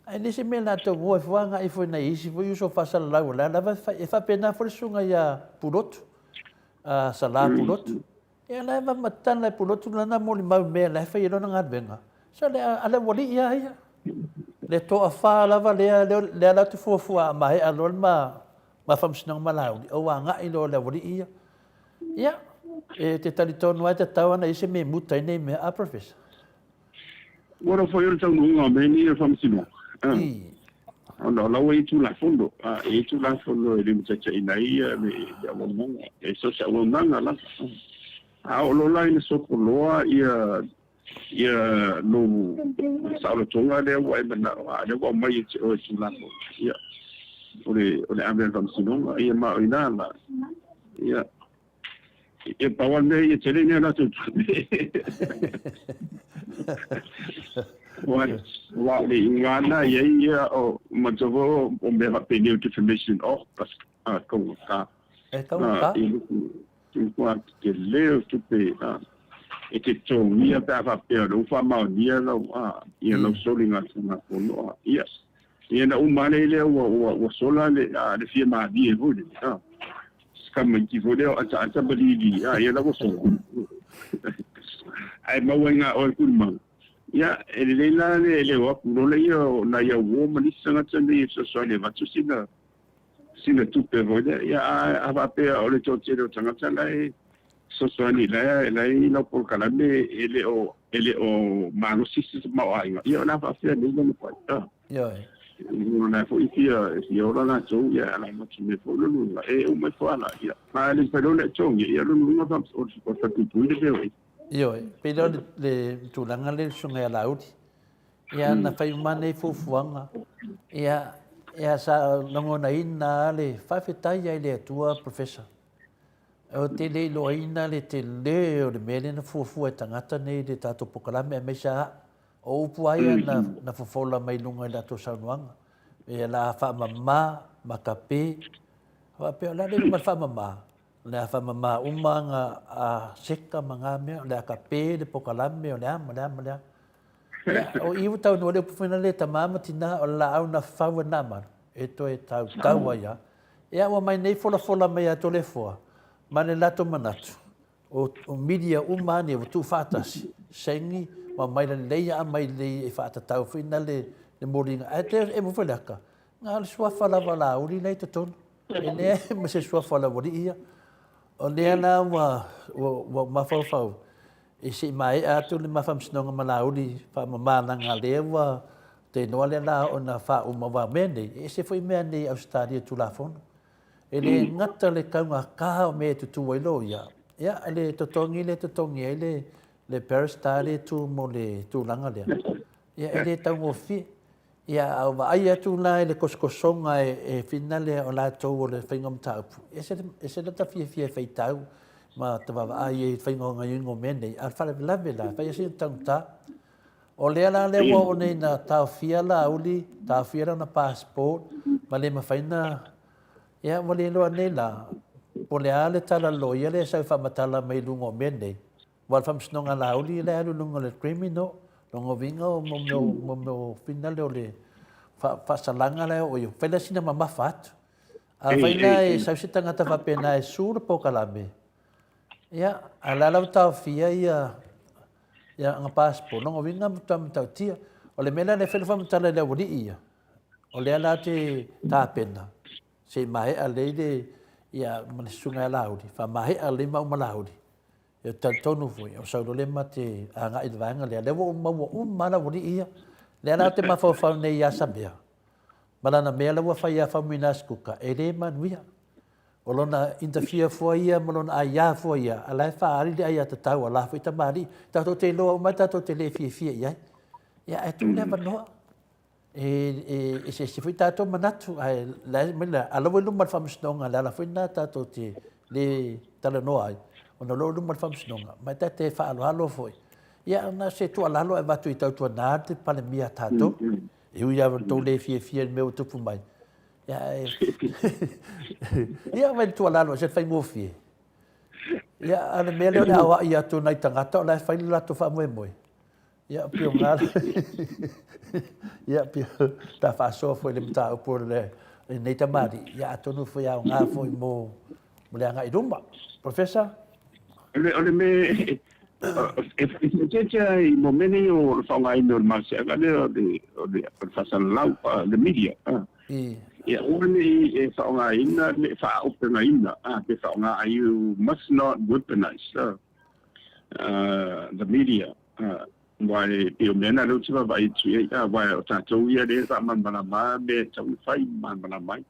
Ae le se mea latou ua fua agai foi nai isi foi uso faasalalau o la lava e fai. E faapena foi le susuga ia Pulotu, a Sala Pulotu. Ia la e matala e Pulotu lana molimau i mea la e fai ai lona galuega. So le a le aualii lava ia. Le toafa lava lea, lea la ou te fuafua a maea loa le ma faamasinoga ma Laauli, ou agai loa i le aualii ia. Ia, e te talitonu lava e tatau ona i ai se mea e muta ai nei mea, a Professor? Ua lava foi o le taunuuga o mea nei o le faamasinoga, ona o la ua i ai Tulafono, e i ai Tulafono e limataitaiina ai le auaunaga, e so o se auaunaga lava. A oo loa la ina sopoloa ia Ia lou saolotoga lea ua e manao, a o lea ua aumai e te oe Tulafono, ia, o le, o le ave i le Faamasinoga, ia, ma o i ina la, ia, ia pau lava le mea ia tele ni a latou tupe. Aua, aua o le iuga lava lena e i ai, ia, o, manatua foi o mea faapenei o defamation of, a taugata. E taugata. I matua tetele o tupe e te totogia pe a faapea o lea ua faamaonia lau ia lau soligatulafono. Ia, ia na uma lava lea ua ua ua sola le le fia malie foi lele, a. Si tamaiti foi lea o ataata ma lili, a ia la ua sola. Ae maua ai na oe le kulimaga. Ia, e lelei la le le o atu loa lea o nai au uo ma nisi tagata nei e fesoasoani e avatu sina sina tupe foi lea. Ia, a, a faapea o le toatele o tagata la e fesoasoani la e, la e i lau polokalame e le o, e le o malosi se tamaoaiga, ia o le a faapefea nei lona fai? A. Ioe. O la foi fia, e fia ola latou, ia, a la avatu mai foi lona luga, e uma ifo lava la, ia. A le mafai loa ona e totogi, ia lona luga fa, o le falepuipui le mea o i ai. Ioe, pei lea o le, le tulaga lea i le susuga ia Laauli. Ia na fai uma nei fuafuaga. Ia, ia sa lagonaina lava le faafetai ai le Atua Professor. Ou te le iloaina le tele o le mea lea na fuafua e tagata nei i le tatou polokalame aemaise lava o upu lava ia na, na fofola mai luga i latou saunoaga. Ia la faamama, makape. Faapea o le a le luma le faamama? O le a faamama uma nga a seka ma nga mea, o le a kape le polokalame, o le a ma le a ma le a. Ia, o i ua taunuu le upu foi lea tama ma tina, o le laau na fau e Naamanu, e toe tautau ai lava. Ia, ua mai nei folafola mai ia Toleafoa, ma le latou manatu, o, o media uma lava nei ua tuufaatasi, saini, ma aumai lelei lava aumai lelei e faatatau foi na le, le moliga. Ae te, e foi le aka, na o le suafa lava o Laauli la i totonu. E leai ma se suafa o le aualii ia. O lea la ua, ua, ua mafaufau, e se i maea atu le ma faamasinoga ma Laauli faamama leaga lea ua te iloa lea la ona faauma aua o mea nei, e ese foi mea nei i Ausetalia Tulafono. E le gata le taugata o mea e tutū ai loia, ia le totogi lea e totogi ai le, le barrister lea e tu mo le tulaga lea, ia e le taugofie. Ia, a ou vaai atu la i le kosokosoga e finale o latou o le faiga o mataupu, e ese, ese lota fiafia e faitau ma ta vaavaai ai i le faiga o gaoioiga o mea nei, a o le faalavelave la, e fai lava sina taugata. O lea la lea ua oo nei ina taofia Laauli, taofia lana passport, ma le mafai ona, ia ua le iloa nei la, po o le a le tala loia lea e sau e faamatala mai i luga o mea nei. Aua o le faamasinoga a Laauli la e alu i luga o le criminal, lona uiga o mo mea mo mea o finale o le faasalaga la e oo i ai, fai la sina mamafa atu. Afai la e sau se tagata faapena e sue le polokalame, ia, a o la e ua taofia ia ia ana passport, lona uiga matua matautia. O le mea la lea e fai lau faamatala i le aualii ia, o lea la te tapena se i maea lelei le ia ma le susuga ia Laauli, faamaea lelei maua ma Laauli, E talitonu foi, o sau loa ma te agai i le vaega lea, lea ua ou maua uma lava le aualii ia. Lea la ou te mafaufau nei ia Samea, ma lana mea la ua fai ia Faumuina Sikuka, e le manuia. O lona interfere fua ia ma lona aia fua ia, a la e faaali le aiatatau a la foi tamalii. Tatou te iloa uma tatou te le fiafia i ai. Ia, ae tuu le avanoa. E eseese foi tatou manatu, ae a la ua i luma o le Faamasinoga, o le ala foi lena tatou te le talanoa ai, ona o la ua i luma o le Faamasinoga, ma e ta te faaaloalo foi. Ia, na o se tuualalo e avatu i tautuana te Palemia a tatou, e ui lava ina outou le fiafia i le mea ua tupu mai, ia, ae, ia, aumai le tuualalo e se faigofie. Ia, a o le mea lea o le aoai atu o nai tagata o la e fai le latou faamoemoe. Ia, pei o ngā Ia, pei o ta faasoa foi le mataupu o lenei tamalii, ia atonu foi aoga foi mo, mo le agai i luma. Professor? O le mea e faaeteete ai mo mea nei o le faaaogaina o le malosiaga lea o le faasalalau, le media. Ia aua ne i e faaaogaina, ne i faaaupegaina, pe faaaoga, you must not weaponize the media. Aua e pei o mea na lea ou te vaavaai atu i ai, aua o tatou ia lea e faamalamalama lava mea e tatau ona fai ma malamalama ai.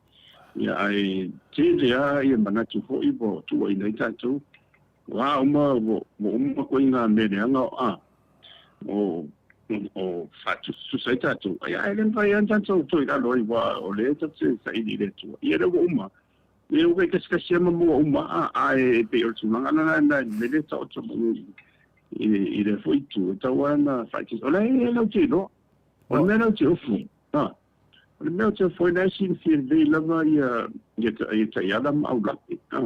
Ia ae tele lava ia manatu foi ua tuuaina ai tatou. O a uma, ua uma koe i ngā mea leaga, a. O o faatusatusa ai tatou, ia ae le mafai lava ona tatou toe i lalo ai aua o lea tatou te saili i le Atua. Ia lea ua uma, ia ua taikasikasi lava ma maua uma, a, ae e pei o le tulaga lena na i le mea lea e taoto mai i i lea foi itu, e tatau lava ona faaeteete. O la e latou te iloa, o le mea latou te ofo, a, o le mea ou te ofo ai, o la e silafia lelei lava ia ia taiala ma aulape, a.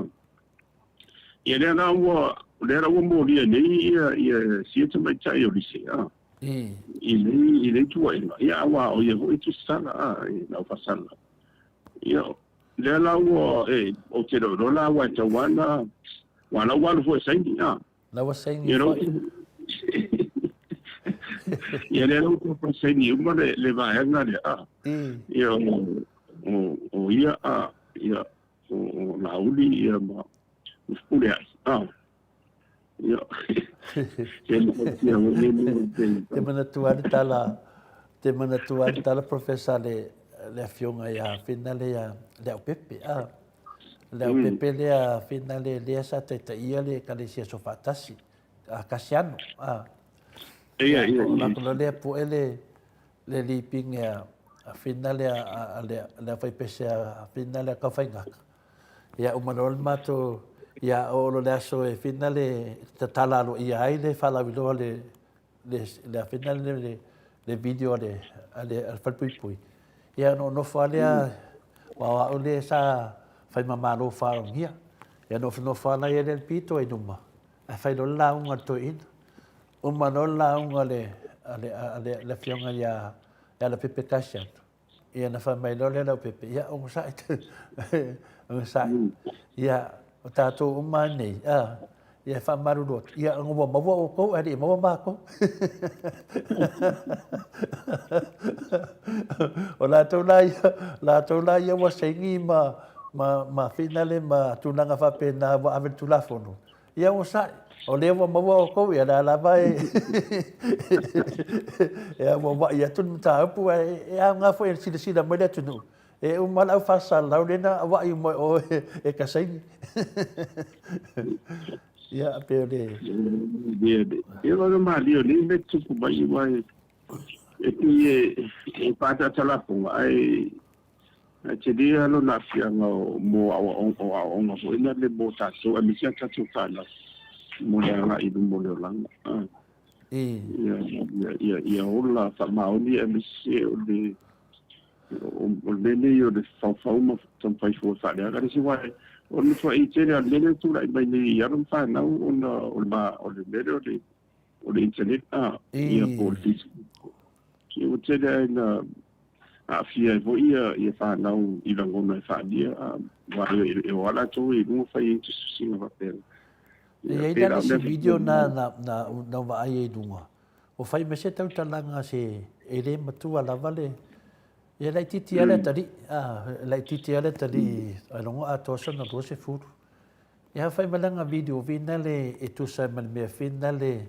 Ia lea la ua lea la ua molia nei ia ia sia tamaitai o Lise a i nei i nei tuuaiga ia aua o ia foi e tusisala a i lau faasala. Ia lea la ua e ou te le o iloa la aua e tatau lava ona aua la ua alu foi e saini a. La ua saini Ia foi. Ia lea la ua tau saini uma le le vaega lea a. Ia o o o ia a ia o Laauli ia ma Fepuleai. Ah. Ia. Te manatua le tala, te manatua le tala Professor le le afioga ia Fina le ia Leaupepe. Ah. Leaupepe lea Fina le lea sa taitaia le Ekalesia Soofaatasi a Kasiano. Ah. Ia, ia, ia. O lea poe le le lipine a Fina lea a le aufaipese a Fina lea Kaufaigaka. Ia uma loa le matou, ia oo loa le aso e Fina le tatala aloaia ai le faalauiloa le le le Fina le le video a le a le Falepuipui. Ia ona ou nofo lava lea, aua o au lea sa fai ma malo faalogia. Ia ona ou nofo lava lea i le pito i luma, ae fai loa le lauga a le toeaina. Uma loa le lauga a le, a le, a le, le afioga ia Leaupepe Kasiano, ia ona fai mai loa lea o Leaupepe, ia onosai, onosai. Ia, o tatou uma lava nei, a, ia e faamalulu atu, ia ona ua maua outou ae le i maua matou. O latou la ia, latou la ia ua saini ma, ma, ma finale ma tulaga faapena ua ave le Tulafono. Ia onosai, o lea ua maua outou, ia lea lava e e auauai atu le mataupu, ae e aoga foi e silasila mai le atunuu, e uma le au faasalalau lea na auai uma e oe e ka saini. Ia, pei o le... Ia, o le malie o nei mea tupu mai, aua e pei e faatatalafoga, ae Ae tele lava lona aafiaga mo aoaoga foi lale mo tatou aemaise a tatou fanau mo le agai i luma o le olaga. Ia ola faamaoni aemaise o le o le mea lenei o le faufau ma taumafai fua e faaleaga le isi aua o le matuai tele lava o le mea lea e tulai mai nei i alo ma fanau ona o le mea lea o le o le internet a, ia po o le Facebook. Ia ua tele lava ina aafia ai foi ia, ia fanau i lagona e faaalia, a, aua e, e o lava latou i luga fai ai tusitusiga faapena. E i ai la le isi video na, na, na, na ou vaai ai i luga, ua fai mai se tautalaga se e le matua lava le, ia laitiiti lava le atalii, a, laitiiti lava le atalii, ailoga atoa sana 20. Ia fai mai lana video finale e tusa ai ma le mea finale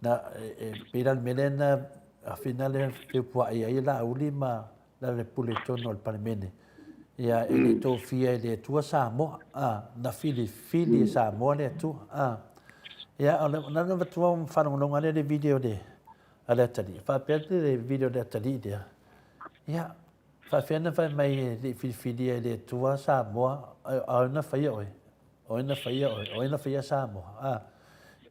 na e pei la le mea lea na finale feupuai ai Laauli ma Lealailepule i totonu o le Palemene. Ia e le i tofia e le Atua Samoa, a, na filifili e Samoa le Atua, a. Ia o le na avatua ma faalogologo lea le video le a le atalii. Faapea le video le atalii lea. Ia Faafefea na fai mai e le i filifilia e le Atua Samoa, a o ai na faia oe? O ai na faia oe? O ai na faia Samoa? A,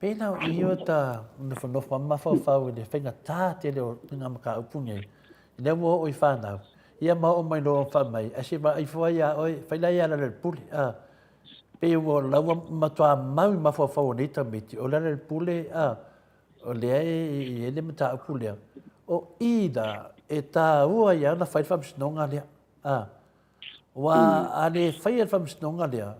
pei la o i o ta nofonofo ma mafaufau i le faigata tele o ngā mataupu nei, lea ua oo i whanau, ia ma oo mai loa fai mai, ae se vaai ifo ai iā oe, fai la ia Lealailepule, a, pei ua laua matua mau i mafaufau o nei tamaiti, o Lealailepule, a, O lea e i ai le mataupu lea, o i la e tāua ai ona fai le faamasinoga lea. A, aua a le faia le faamasinoga lea,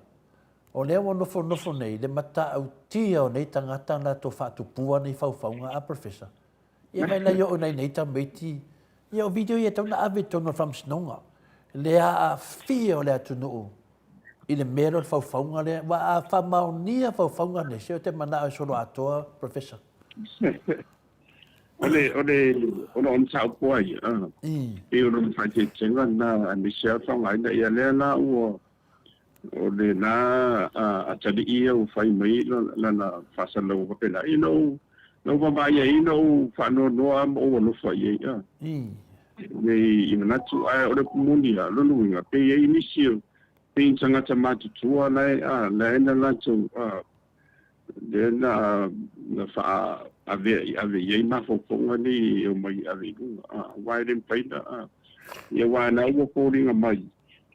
o lea ua nofonofo nei le matautia o nei tagata na latou faatupua nei faufauga a Professor. Ia mai la i oo nai nei tamaiti, ia o video ia e tatau ona ave i totonu o le faamasinoga, le aafia o le atunuu i le mea lea o le faufauga lea, aua a faamaonia faufauga nei, se ou te manao e solo atoa, Professor. O le, o le, o le mataupu a ia, pei o lona faaeteetega lena aemaise lava le faaaogaina, ia lea la ua, o lena atalii ia ua fai mai lana faasalalauga faapena, ina ua Na ou vaavaai ai na ou faanoanoa lava ma ou alofa i ai, a. Nei i manatu, ae o le upu moni lava, o lona uiga, pe i ai nisi o, pei ni tagata matutua la e, a, la e na latou, a, lea na, na faa-ave, ave i ai mafaufauga nei e omai e ave i luga, a, aua e le mafai ona, a, ia aua na ua foliga mai,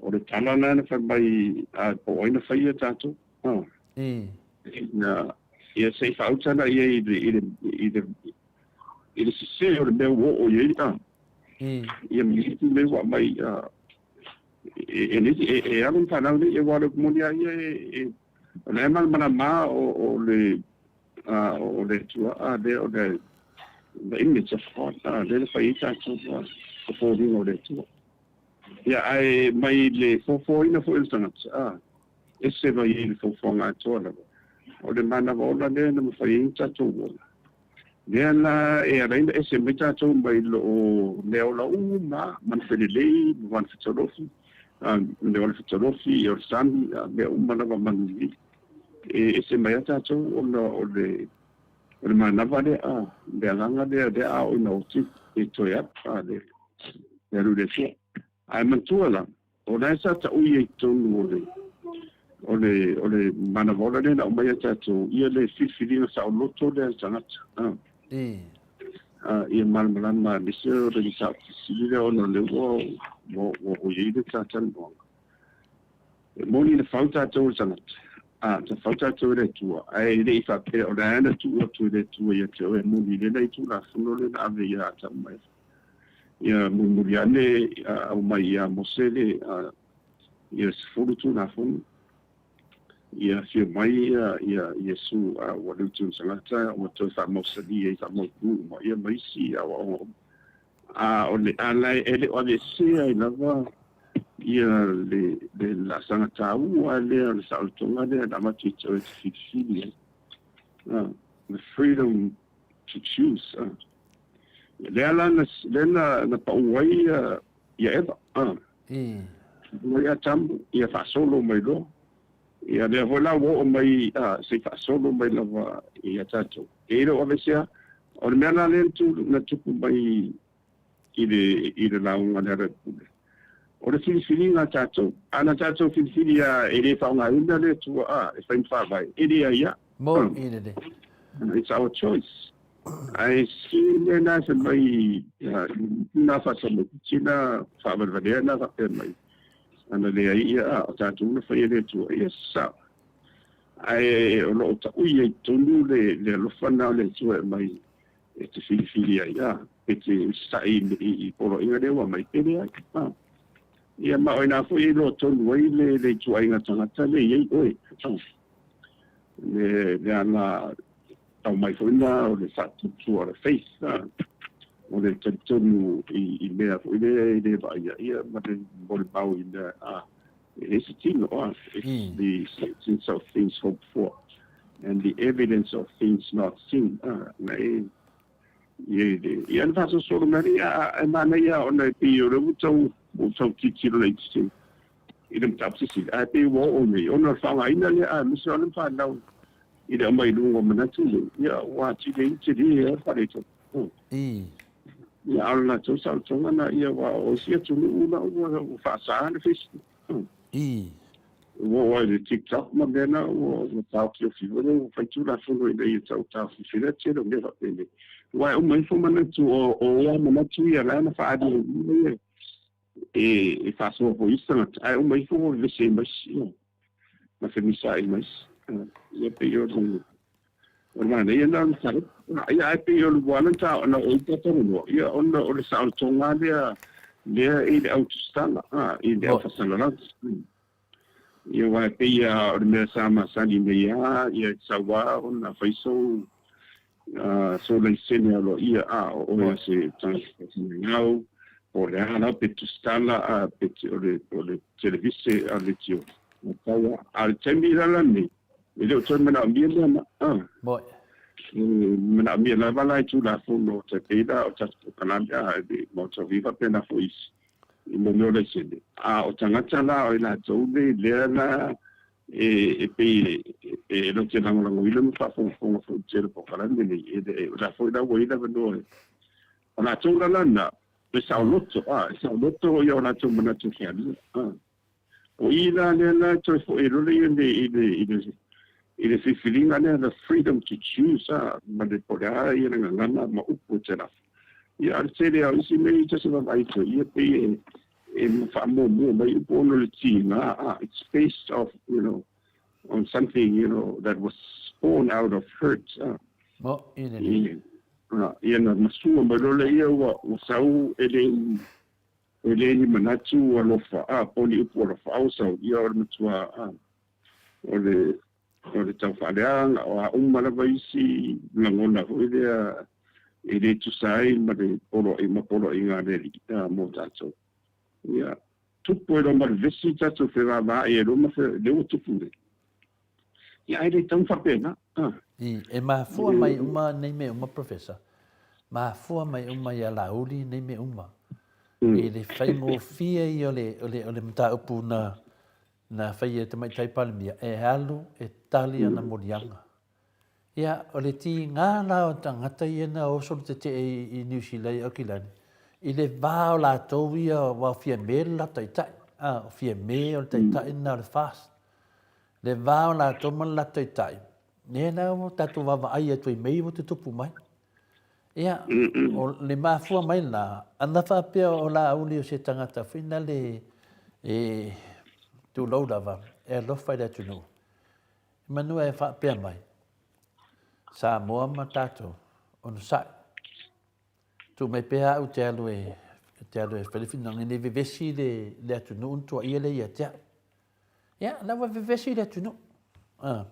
o le tala lena na fai mai, a, po o ai na faia tatou, a. Na, ia se i faauta la i ai i le, i le, i le, i le sese o le mea ua oo i ai, a. Ia ma isi mea ua aumai, a, e, e, e, e alo ma fanau nei, aua o le upu moni lava ia, e, e, o la e malamalama o, o le, a, o le Atua, a, lea o le, the image of God, a, lea na fai ai tatou, a, o foliga o le Atua. Ia, ae mai le foafoaina foi o le tagata, a, ese mai ai le foafoaga atoa lava. O le manava ola lea na mafai ai ona tatou ola. Lea la e ala ai ona ese mai tatou mai loo mea ola uma, manu felelei, ma manu fetolofi, mea ola fetolofi, o le sami, mea uma lava manu lili. E ese mai lava tatou ona o le o le manava lea, a, le agaga lea, lea a oo ina oti e toe alu, a, le, le alu i le Atua. Ae manatua la, o la e sa taui ai i totonu o le, o le, o le manava ola lea na aumai ia tatou, ia le filifiliga saoloto lea a le tagata, a. A, ia malamalama aemaise o le mataupu fesili lea ona o lea ua, ua, ua oo i ai le ta talanoaga. E moni na fau tatou e le tagata, a, na fau tatou e le Atua, ae e le i faapea o la e na tuu atu e le Atua ia te oe, e moni lea i Tulafono lea na ave ia Atamu ma Eva. Ia mulimuli ane aumai ia Mose le ia 10 Tulafono, ia afio mai ia Iesu a ua leutu i le tagata ua toe faamausali ai faamautu uma ia ma isi aoaoga uma. A o le ala e le o aveesea ai lava ia le le laasaga taua lea o le saolotoga lea na avatu i te oe e te filifili ai. The freedom to choose. Lea la na, lea na, na pau ai ia, ia Eva. Mai Atamu, ia faasolo mai loa. Ia lea foi la ua oo mai, se i faasolo mai lava ia tatou. E le o aveesea, o le mea la lea na tupu mai i le, i le lauga a le Aleipule. O le filifiliga a tatou, a na tatou filifili lava e le faaaogaina le Atua a, e fai ma faavae, e leai lava. Moni lelei. It's our choice. Ae sili mea na fai mai na faatamaitiiti na faavalevalea na faapea mai, ana leai ia a, o tatou na faia le Atua, ia sao. Ae o lo o taui ai totonu le, le alofa na o le Atua e aumai e te filifili ai, a, e te usitai i poloaiga lea ua aumai, pe leai. A. Ia ma o ina foi e iloa tonu ai le, le ituaiga tagata lea e i ai oe. A. Le, le ala aumai foi na o le faatuatua o le faith, a, o le talitonu i, i mea foi lea e le vaaia, ia, ma le molimau i mea, a, e leai se tino, a, it's the substance of things hoped for and the evidence of things not seen, a, na e, i le, ia na faasolosolo mai alii, a, a, e manaia ona e pei o lea ua tau, ua tau tilotilo laitiiti i le mataupu sisili, ae pei ua oo nei, ona o le faaaogaina lea, aemaise o le fanau i le aumai i luga o manatu nei, ia ua atili ai tele lava le faaletonu. Ia, a o le latou saolotoga lena, ia aua o isi atunuu la ua faasa le Facebook. Ua oo ai i le TikTok ma mea na ua taofiofi foi lea ua fai Tulafono ina ia tau taofiofi le tele o mea faapenei. Aua e uma ifo manatu o ia manatu ia la na faaali ai ia e faasoa foi isi tagata, ae uma ifo ua vevesi ai ma isi, ia, ma femisaai ma isi. Ia pei o le o le manaia lena o le mataupu. Ia ae pei o le ua ala ona oo ai talanoa, ia ona o le saolotoga lea lea i le au tusitala, i le au faasalalau. Ia aua e pei lava o le mea sa masani nei lava, ia e tatau lava ona fai sou sou laisene aloaia, a o oe o se tagata faigaluega po o le a lava, pe tusitala, pe o le o le televise a le leitio, e tatau lava. A o le taimi la lenei, e le o toe manaomia mea na, a. E manaomia lava la i Tulafono tai pei la o tatou polokalame, a, le Maota Viva faapena foi isi. I mo mea o laisene. A o tagata la o i latou nei lea la e pei E latou te lagolagoina ma faafogafoga foi i le tele o polokalame nei, e le, o la foi la ua i ai le avanoa e, o latou la lana, e saoloto, a, e saoloto ia o latou manatu fealia, a. O i la lea la e toe foi ai loa ia le, i le, i le, i le filifiliga lea, the freedom to choose, a, ma le po o le a ia le gagana ma upu e te lafo. Ia, a o le tele lava o isi mea ia ta te vaavaai atu ai, ia pei e, e faamuamua mai upu ona o le tiga, a, it's based off, you know, on something, you know, that was born out of hurt. Mo i lelei. Ia na masua mai loa lea ua sau e le e le ni manatu alofa a po o ni upu alofa a ua sau ia o le matua a o le o le tau faaleaga o a uma lava isi lagona foi lea e le tusa ai ma le poloai ma poloaiga a le Alii a mo tatou. Ia, tupu ai loa ma le vesi tatou fevavaai ai loa ma fe, lea ua tupu nei. Ia, ae le tatau ona faapena. Ah. I, e mafua mai uma nei mea uma, Professor. Mafua mai uma ia Laauli nei mea uma. I le faigofie ia o le, o le, o le mataupu na, na faia e Tamaitai Palemia, e alu e tali ana moliaga. Ia, o le tiga la o tagata ia na oso le tetee i Niu Sila i Aukilani, i le va o latou ia aua o Fiame le latou taitai, a, o Fiame o le taitai lena o le FAST. Le va o latou ma le latou taitai, lea la ua tatou vaavaai atu ai mea ia ua tutupu mai. Ia, o le mafua mai lena, ana faapea o Laauli o se tagata foi nale e tulou lava, e alofa i le atunuu, Manu e faapea mai, Samoa ma tatou, onosai. Tuu mai pea au te alu e, te alu e fai le finagalo nei vevesi le, le atunuu na tuaia lea ia te au. Ia, la ua vevesi le atunuu. Ah.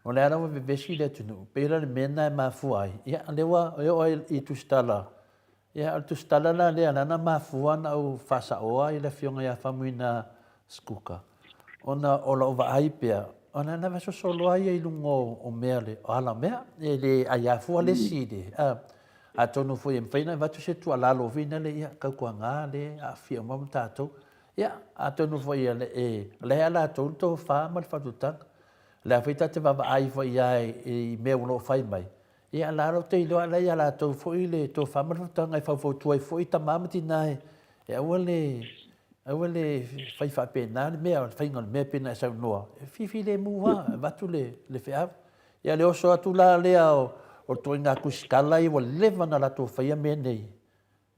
O le a la ua vevesi le atunuu. Pei la le mea na e mafua ai. Ia, lea ua e oo ai i Tusitala. Ia, o le Tusitala la lea, lana mafua na ou faasaoa i le afioga ia Faumuina Sikuka, ona o lau vaai pea, ona na sosolo ai ia i luga o mea le, o ala mea, e le aia fua le isi le, a, atonu foi e mafai ona avatu se tuualalo foi lea, ia, tautuana le aafia uma ma tatou. Ia, atonu foi e, e, o lea e latou le tofa ma le faautautaga. O le a foi ta te vaavaai foi lava i mea o lo o fai mai, ia, la ou te iloa la ia latou foi le tofa ma le faautautaga e faufautua ai foi tama ma tina e aua le Aua le fai faapena le mea, o le faiga o le mea pei ona e saunoa, e fifilemu lava, e avatu le, le feau. Ia le oso atu la lea o, o ituaiga tusitala ia ua leva ona latou faia mea nei,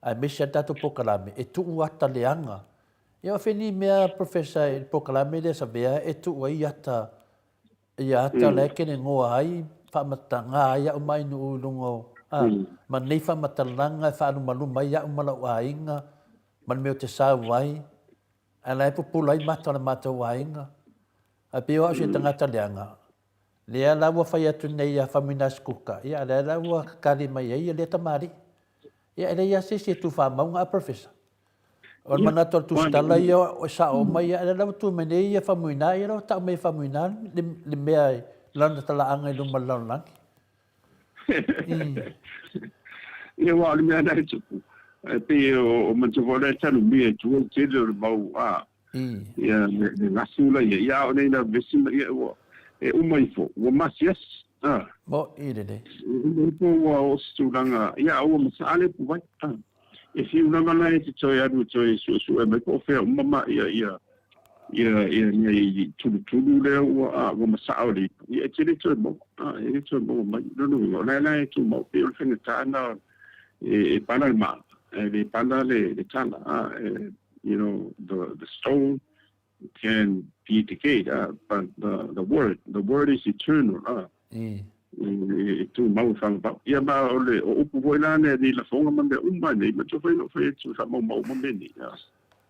aemaise lava le tatou polokalame, e tuu ata leaga. Ia o fea ni mea Professor i le polokalame lea Savea e tuu ai ata, ia ata la e kelegoa ai, faamatalaga ai au ma ainuu i luga o, a, ma nei faamatalaga e faalumaluma ai au ma lau aiga, ma le mea ou te sau ai, ae la e pupula ai mata o le matou aiga. Ae pei o au se tagata leaga, lea la ua fai atu nei ia Famuina Sikuka, ia lea la ua kakali mai ai ia lea tamalii. Ia e leai lava se isi e tu faamauga a Professor. O le manatu o le tusitala ia o sao uma ia, lea la ua tu mai nei ia Famuina, ia la ua tau mai e Famuina le mea i lana talaaga i luma o le lalolagi. Ia aua o le mea lena e tupu, e pei o manatua foi o lea e tanumia i tua le tele o le mau a ia le gasu la ia, ia a o nei la vesi ma ia ua e uma ifo ua masiasi a. Mo'i lelei. E uma ifo ua oo se tulaga ia a ua masaa le ipuvai a. E fiu lava la e te toe alu e toe suesue mai po o fea uma ma ia ia ia ia nei tulutulu lea ua a ua masaa o le ipu ia e te le toe maua a e le toe maua mai lona uiga o la la e tumau pei o le faigata na e, e pala le maa e le pala le le tala a e, you know the stone can be decayed but the word the word is eternal a e tumau e faavavau. Ia ma o le o upu foi la nei ni lafoga ma mea uma nei, ma foi no fai atu faamaumau uma mea nei.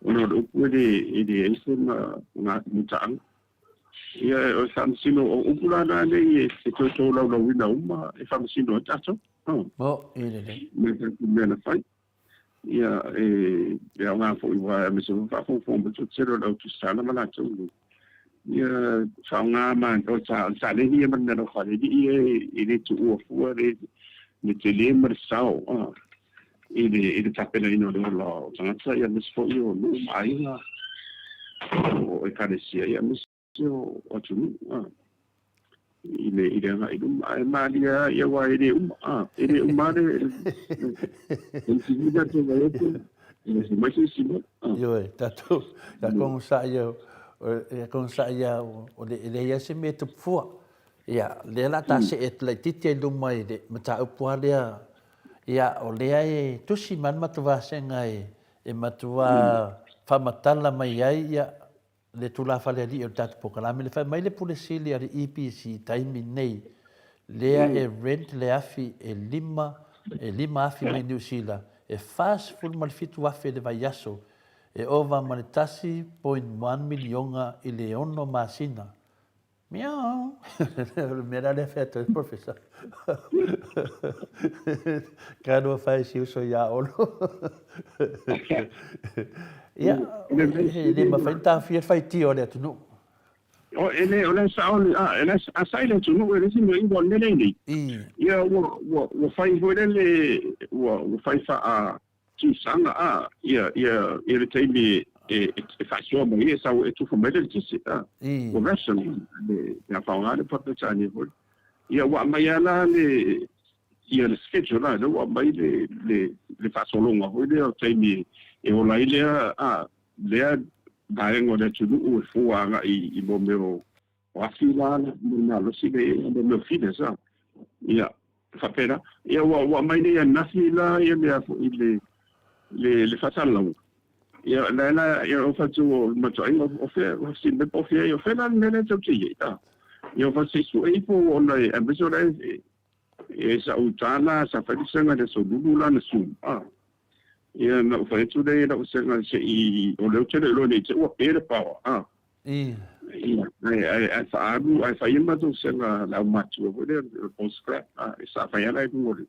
Ona o le upu e le e leai se ma ngā mutaaga. Ia o le faamasino o upu la na nei e toe tolaulauina uma e faamasino ai tatou. Mo i lelei. Me tatou mea na fai. Ia e e aoga foi aua aemaise foi faafogafoga mai le tele o le au tusitala ma latou nei. Ia faaaoga ma o le taleni ia ma le mea lau faalelii ia e le tuua fua le le tele ma le sao a i le i le tapenaina o le ola o tagata ia aemaise foi o nuu ma aiga o ekalesia ia aemaise o atunuu a. i le i le agai i luma. Ae malie lava ia aua e le uma, a, e le uma lava le le TV tatou vaai atu, e fai mai se isi mea. Ioe, tatou, ia kogosaʻi ia, ia kogosaʻi ia, o le, e leai lava se mea e tupu fua. Ia, lea o le a ta see atu laitiiti ai i luma i le mataupu lava lea, ia, o lea e tusi mai le matou vasega e matua faamatala mai ai, ia, le tulafale alii o le tatou polokalame le fai mai le Pule Sili a le EPC i taimi nei lea e rent le afi e lima e 5,000 mai Niu Sila e 47,000 le vaiaso e ova ma le 1.1 miliona i le ono masina. Meow! O le mea la lea e fai atu ai le Professor. Ka lua fai si uso iā Olo. Ia, e le mafai ona taofia le faitio a le atunuu. O, e le, o le sao, a, e le, a sai le atunuu e le isi mea i ua lele nei. Ia, ua, ua, ua fai foi lele, ua, ua fai faa, Tusaga, a, ia, ia, ia le taimi e, e faasoa mai ai, e sau e tufa mai le eletise, a. Ua ration le, pe a faaaoga le Peretania foi. Ia, ua aumai lava la le, ia le schedule la, lea ua aumai le, le, le faasologa foi lea o taimi e ola ai lea, a, lea vaega o le atunuu e fua agai i mea o O afi la le malosi le le mea o feeders a. Ia, faapena. Ia ua ua aumai nei ananafi la ia le a foi le le le faasalalauga. Ia la la ia o fatu o le matuaiga o fea o si me po fea o fea la le mea lea tou te i ai a. Ia o fatu se i sue ifo ona e aemaise o la e e sa uta la sa fai le sega i le aso Lulu la na Zoom a. Ia na ou fai atu lea i lau sega se i o lea ou te le iloa nei te ua pe le power a. Ia, ae, ae, ae faaalu, ae fai e matou sega le aumatua foi lea, le post scrap, a, e sa fai ala i luga o le,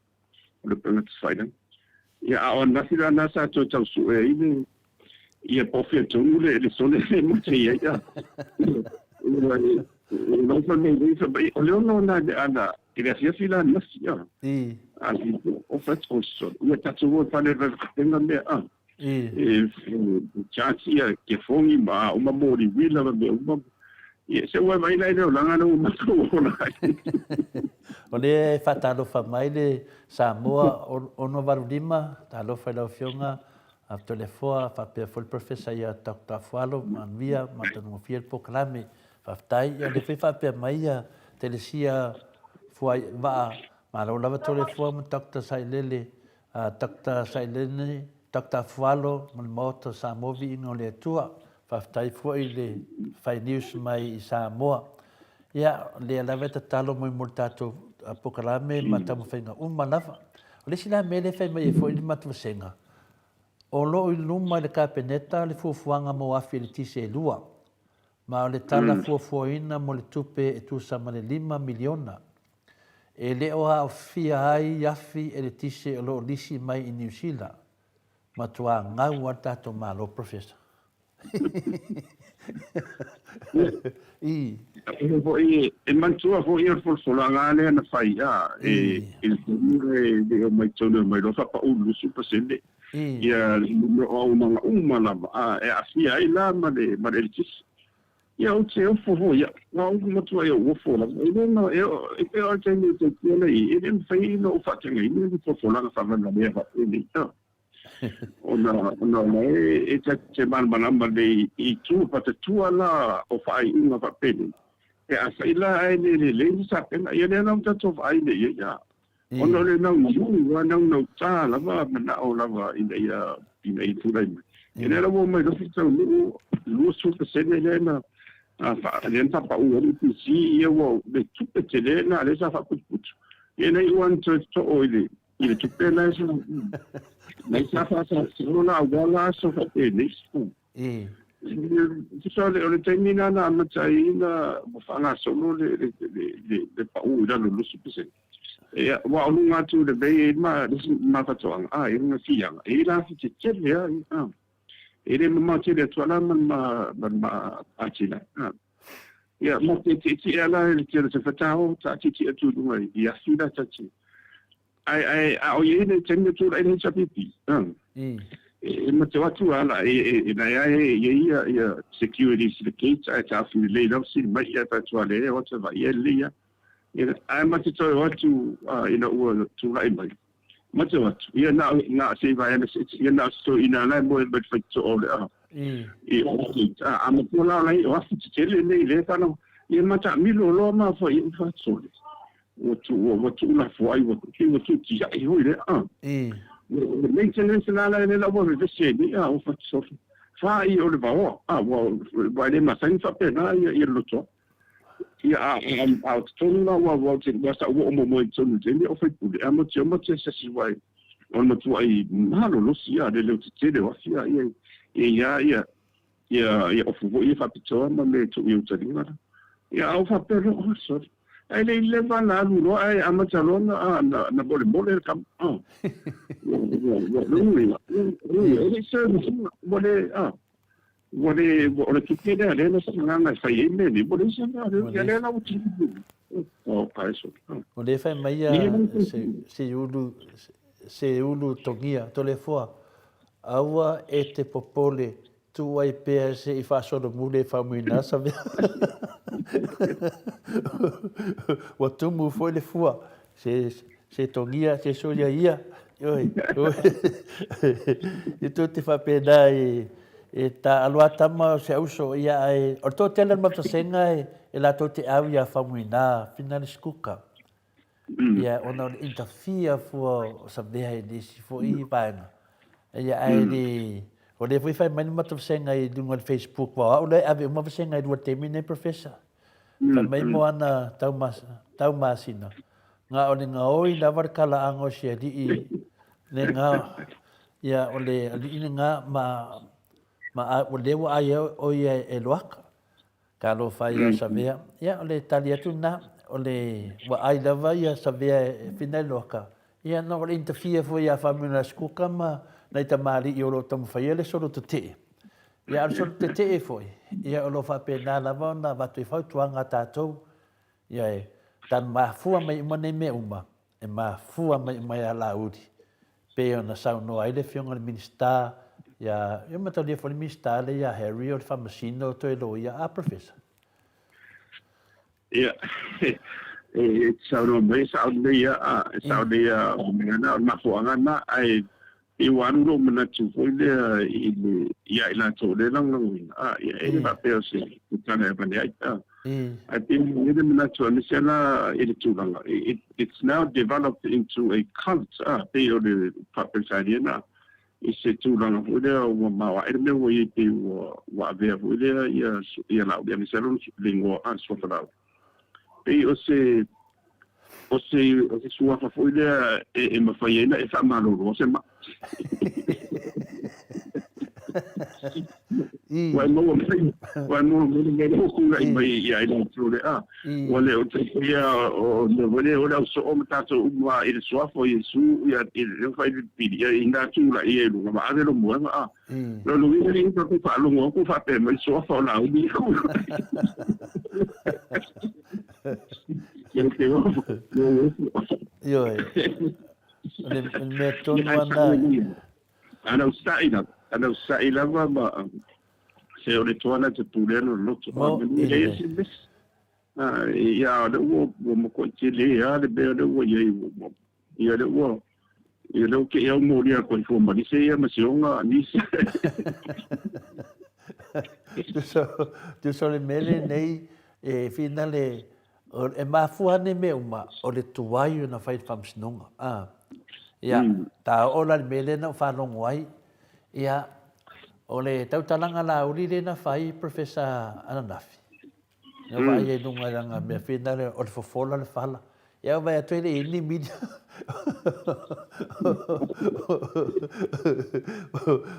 o le upega tafailagi. Ia, a o ananafi la na sa toe tau sue ai le, ia po o fea tonu le, le sole le ma te i ai, a. Ia, ia, e fai mai nei, fai mai, o le ono na le ana, i le afiafi la ananafi, a. A, o fai, o sole, ia tatou o e fale vaevaevaega mea, a. E charge ia ke fongi ma uma moli wila ma mea uma. Ia, se ua vaai la i le olaga lea ua matou ola ai. O lea e faatalofa mai le Samoa 685, talofa i lau Afioga Toleafoa faapea foi le Professor ia Doctor Afualo, manuia ma matagofie le polokalame. Faafetai. Ia o lea foi e faapea mai ia Telesia Fuai Vaa, malo lava Toleafoa ma Doctor Sailele Doctor Sailene, Doctor Afualo ma le Maota o Samoa Viiga o le Atua. Faafetai foi i le fai news mai i Samoa. Ia, o lea lava e tatalo mai mo le tatou polokalame ma taumafaiga uma lava. O le isi la mea lea e fai mai ai foi le matou vasega, o lo o i luma i le Kapeneta le fuafuaga mo afi eletise e lua, ma o le tala fuafuaina mo le tupe e tusa ma le $5 miliona. E le o aofia ai afi eletise o lo o lisi mai i Niu Sila. Matua gau lava le tatou Malo, Professor. I. E foi, e manatua foi o le folafolaga lea na fai, a, e, i le taimi e le o mai tonu mai loa faapau i le 20% ia le numera o auaunaga uma lava, a, e aafia ai la ma le, ma le eletise. Ia, ou te ofo foi au. Na ou matua ia ou ofo lava. E le na, e, e pei o le taimi e tautia nei, e le mafai ona ou faatagaina ni folafolaga faavalevalea faapenei. A. Ona, ona o la e, e ta te malamalama lelei i tua patatua la o faaiuga faapenei. Pe afai la ae le lelei ni tapena, ia lea la ua tatou vaai nei i ai. A. Ona o le naunau, ua naunauta lava manao lava ina ia, ina ia tulai mai. Ia lea la ua omai loa taunuu 20% lea na, lea na faapau ai le EPC, ia ua le tupe tele lena lea sa faaputuputu. Ia na iu lava ina toe too i le, i le tupe la sa, la sa faasasolo la auala aso faapenei. Tusa o le taimi lena na amata ai ona faagasolo le, le, le, le pau i lalo 20%. Ia, aua o luga atu i le mea e i ai ma le isi ma faatoaga, a, e i ai ma fiaga, e i ai la afi tetele lava, a. E le mamao tele atu lava la ma le ma, ma le ma atinae, a. Ia, ma te tietie lava la i le tele o se fatao, taatietie atu i luga i afi la ta te. Ae, ae, a o i ai le taimi o tulai le HRPP, a, e mate atu lava la, e, e, e la e e i ai ia, ia securities i le gate, ae taofi lelei lava sili mai, ia tatou ale e o atu e vaai e lelei lava. Ia, ae ma te toe o atu ina ua tulai mai, ma te o atu, ia na o, na o se i vaeane se, ia na o se toeaina la e moe mai le faitotoa o le a, i o a, a matua la o la i o afi tetele nei le whanau, ia ma taamilo loa ma whai i whatsole. Ua tu, ua, ua tuulafoai, ua, pei ua tuutia'i foi lea, a. Le maintenance la la e le la ua vevesi ai nei, a, ua whatsole. Wha i o le vaoa, a, ua, ua e le masani faapena ia, ia le lotoa. Ia, a, a, a, o totonu la ua, ua, ua sa ua omo moe i totonu i le taimi o faipule, a ma te oma te sasi wai, o le matuai malolosi a le leo tetele o afi a ia, ia ia ia, ia, ia ofu foi ia faapitoa ma me tuu i uta lima la. Ia, a o faapea loa, oh, sorry. Ae le i leva na alu loa ae amata loa na, a, na, na molemole le kama, a. Ua, ua, ua, ua, ua, ua, e le i service ina, ua le, a. Ua le, o le tupe lea lea na agaga e fai ai mea nei, ua leai se mea, ia lea la ua tino. Oh, ka eso. Ua le fai mai ia se, se ulu, se ulu togia, Toleafoa, aua e te popole, tuu ai pea se i faasolomuli e Faumuina Savea. Ua tumu foi le fua, se, se togia, se soia ia, oi, oi. I tou te faapena i, e taaalo a tama o se auso, ia ae, o le toatele o le matasega e, e latou te au ia Faumuina, whina le sikuka. Ia, ona o le interfere fua o Savea i le isi foi vaega. Ia, ae le, o lea foi fai mai le matasega i luga o le Facebook, aua o au lea e ave uma vasega e lua i le taimi lenei, Professor. Fai mai mo ana tau masina, na o le gaoi lava le talaaga o si alii le ga, ia o le alii lena ma, ma o lea ua ai o ia e Loaka. Talofa ia Savea. Ia o le tali atu lena, o le ua ai lava ia Savea e whina i Loaka. Ia na o le interfere foi ia Faumuina Sikuka ma nai tamalii o lo o taumafai le solo tetee. Ia a o le solo tetee foi, ia o lo o faapena lava ona avatu ai fautuaga a tatou, ia e tanu mafua mai uma nei mea uma, e mafua mai uma ia Laauli, pei ona saunoa ai le Afioga i le Minisita ia, ia mataulia foi le Minisita lea ia Harry o le Faamasino toe loia a Professor. Ia, e te saunoa mai, e sao lelei lava, e sao lelei lava, o le mea lena, o le mafuaaga lena, ae pei ua alu lou manatu foi lea i le, ia i latou o lea e lagolagoina, a, ia, e le faapea o se tala e avane ai, a. Ae pei ua i ai le manatu aemaise la i le tulaga, it's now developed into a cult, a, pei o le Faa-Peretania lena, i se tulaga foi lea ua maoae le mea ua i ai pei ua ua avea foi lea ia ia Laauli aemaise lava le igoa a le Suafa Laauli. Pei o se o se o se suafa foi lea e e mafai ai ona e faamalolo se maa. Ua e maua mai ua e maua mai le mea lea ua tulai mai ia i latou le a. Ua le o taitaia o le mea foi lea o le au soo ma tatou uma i le suafa o Iesu ia i le fai le pili ia ina tulai ia i luga ma ave lo moega a. Lo lo uiga nei tatou faalogo atu faapea mai suafa o Laauli. Ioe. O le mea tonu lava lena. Ana usa'i lava, ana usa'i lava ma se o le toa na te pulea lona loto. Mo i le. Ia, o lea ua, ua matuai tele lava le mea lea ua i ai, ua, ia lea ua, ia lea ua te i au molia atu ai fua ma nisi ia ma se oga nisi. Tusa o le mea lenei, e finale, E mafua ane mea uma, o le tuai ona fai i le faamasinoga. A. Ia, ta oo la i le mea lea na ou faalogo ai, ia, o le tautalaga Laauli lea na fai Professor ananafi, na ou vaai ai i luga i lana mea finale, o le fofola le fala. Ia, ou vaai atu e le i ai ni media.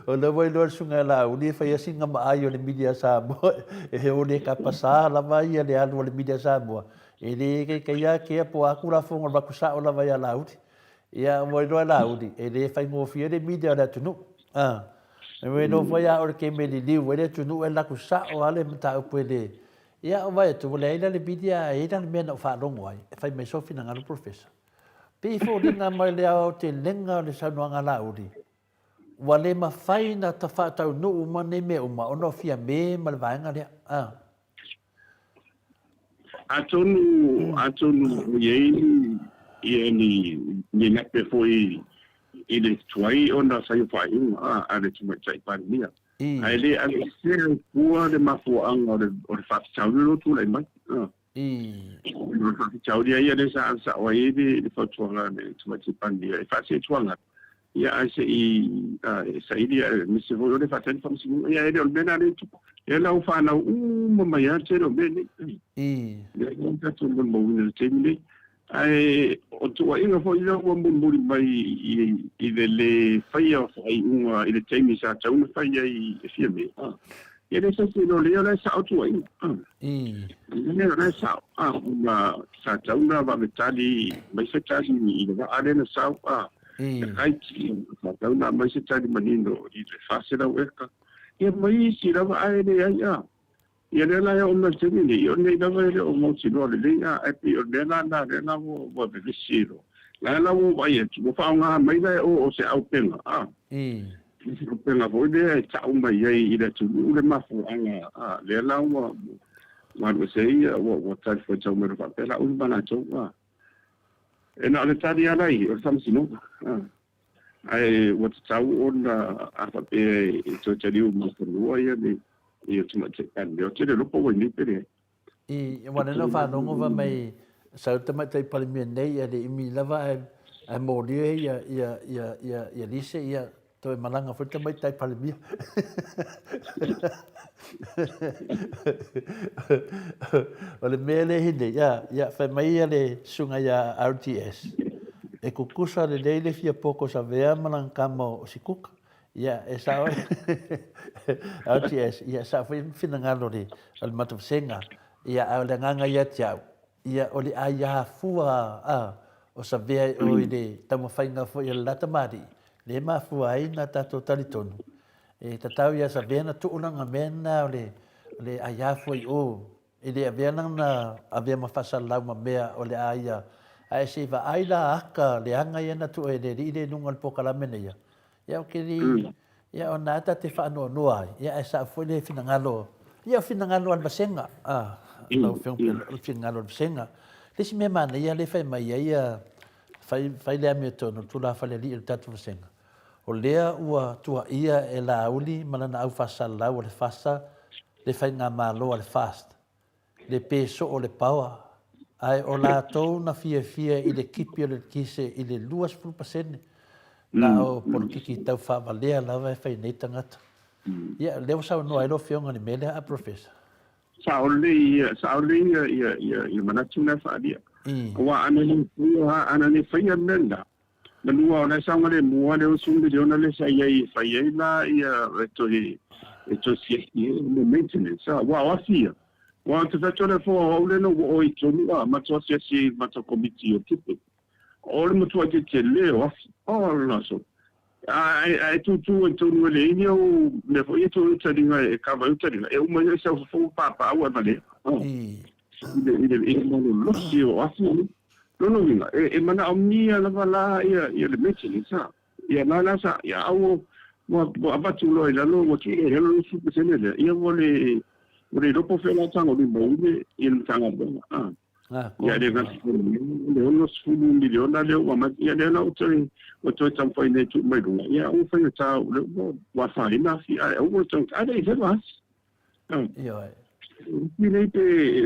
O lea ua iloa le susuga ia Laauli e fai lava sina maai o le media Samoa, e o le kapasā lava ia le alu a le media Samoa, e le taitaia kea po o a Tulafono e avatu sao lava ia Laauli. Ia ua iloa e Laauli, e le faigofie le media o le atunuu. A, e iloa foi lava o le taimi e liliu ai le atunuu e alu atu sao lava le mataupu e le... Ia vaai atu, ua leai la le media ae i ai la le mea na ou faalogo ai, e fai mai sou finagalo Professor. Pei e foliga mai le aotelega o le saunoaga a Laauli, ua le mafai ona faataunuu uma nei mea uma ona o Fiame ma le vaega lea. A. Atonu, atonu ua i ai ia ni, ni lape foi i le tuai ona fai o faaiuga a, a le Tamaitai Palemia. Ae le aveesea i tua le mafuaaga o le, o le faafitauli o lo o tulai mai. A. O le faafitauli lava ia lea sa ave sao ai le, le fautuaga a le Tamaitai Palemia e faaseetuaga Ia ae se i saili aemaise foi o le faatali faamasinoga. Ia e le o le mea lena lea e tupu. Ia la ua fanau uma mai lava le tele o mea nei. Lea ua tatou molimauina i le taimi nei. Ae o tuuaiga foi lea ua mulimuli mai i le le faia o faaiuga i le taimi sa tatau ona fai ai e Fiame. Ia le se isi loa lea o la e sao tuuaiga. Ia o la e sao. Ona sa tatau ona vave tali mai se tali i le vaa lea na sau. E Kaiti, sa tatau ona aumai se tali manino i le 400 eka, ia ma isi lava ae leai a. Ia lea la e oo mai i le taimi lenei, ia o lenei lava e le o mautinoa lelei a, ae pei o le mea la lena lea la ua vevesi ai loa. La la ua ou vaai atu, ua faaaoga mai la e o o se auupega a, se auupega foi lea e tau mai ai i le atunuu le mafuaaga a, lea la ua alu ese ai ia, ua talifuaitau mai loa faapea la uli ma latou a. E na o le tali lava la i o le faamasinoga. Ae ua tatau ona a faapea e toe taliu mai fanua ia le ia Tamaitai Palemia, ou te le iloa po ua i nei pe leai. I, aua lea na faalogo fai mai sau le Tamaitai Palemia nei e le imi lava ae ae molia ia ia ia ia ia lise ia Toe malaga foi le tamaitai Palemia. O le mea lea e nei, ia, ia, fai mai ia le susuga ia RTS, e kukusa lelei le fia poko Savea ma lana tama o Sikuka. Ia, e sao ai RTS, ia, e sao foi finagalo o le, o le matou vasega. Ia, a o le agaga ia te au, Ia, o le aia fua a o Savea i o i le taumafaiga foi a le la tamalii, lea e mafua ai na tatou talitonu, e tatau ia Savea na tuu lana mea lena o le, o le aia fua i o, e le avea lana avea ma faasalalau ma mea o le a ia, ae se i vaai la aka leaga ia na tuu e le alii lea i luga o le polokalame nei ia, Ia ou te le, ia ona ta te faanoanoa ai, ia ae sao foi le finagalo, ia o finagalo a le vasega, a, lau Afioga, o le finagalo a le vasega. Le isi mea manaia lea e fai mai ai ia, fai, fai le amiotonu, le tulafale alii o le tatou vasega, o lea ua tuaia e Laauli ma lana au faasalalau a le FASA le faigamalo a le FAST. le pe soo o le paoa, ae o latou na fiafia i le kipi o le eletise i le 20%, na o polokiki tau faavalea lava e fai nei tagata. Ia, lea ua saunoa ai lau Afioga i le mea lea a Professor. Sao lelei ia, sao lelei ia, ia, ia, ia manatu na e faaalia. Aua ana le faia, ana le faia le mea lena, Manua o la e saogalemu lava le 60 miliona lea sa i ai e fai ai la ia e toe e toe siaki ai le maintenance a aua o afi ia aua ou te fai atu o le afoa o au lea na ou oo ai i totonu a matou asiasi ai i le matou komiti o tupe o le matuai tetele o afi oh la so a e tutu ai totonu e leai ni au mea foi ia toe taliga e kava ai ou taliga e uma ai sau fofo papaau e valea i le i le malolosi o afi Lona uiga, e manaomia lava la ia le maintenance a. Ia la la sa, ia a ua, ua, ua avatu loa i lalo, ua tuu loa i lalo le 20% lea, ia ua le, ua le iloa po o fea la tagolima ai le, ia le Matagaluega, a. Ia le gata foi i lea, o le 60 miliona lea ua aumai, ia lea la ua toe, ua toe taumafai nei e tuu mai luga, ia ua faigata, o lea ua, ua afaina afi, ae aua le taugata, ae le i leva afi. Ioe. Nei pe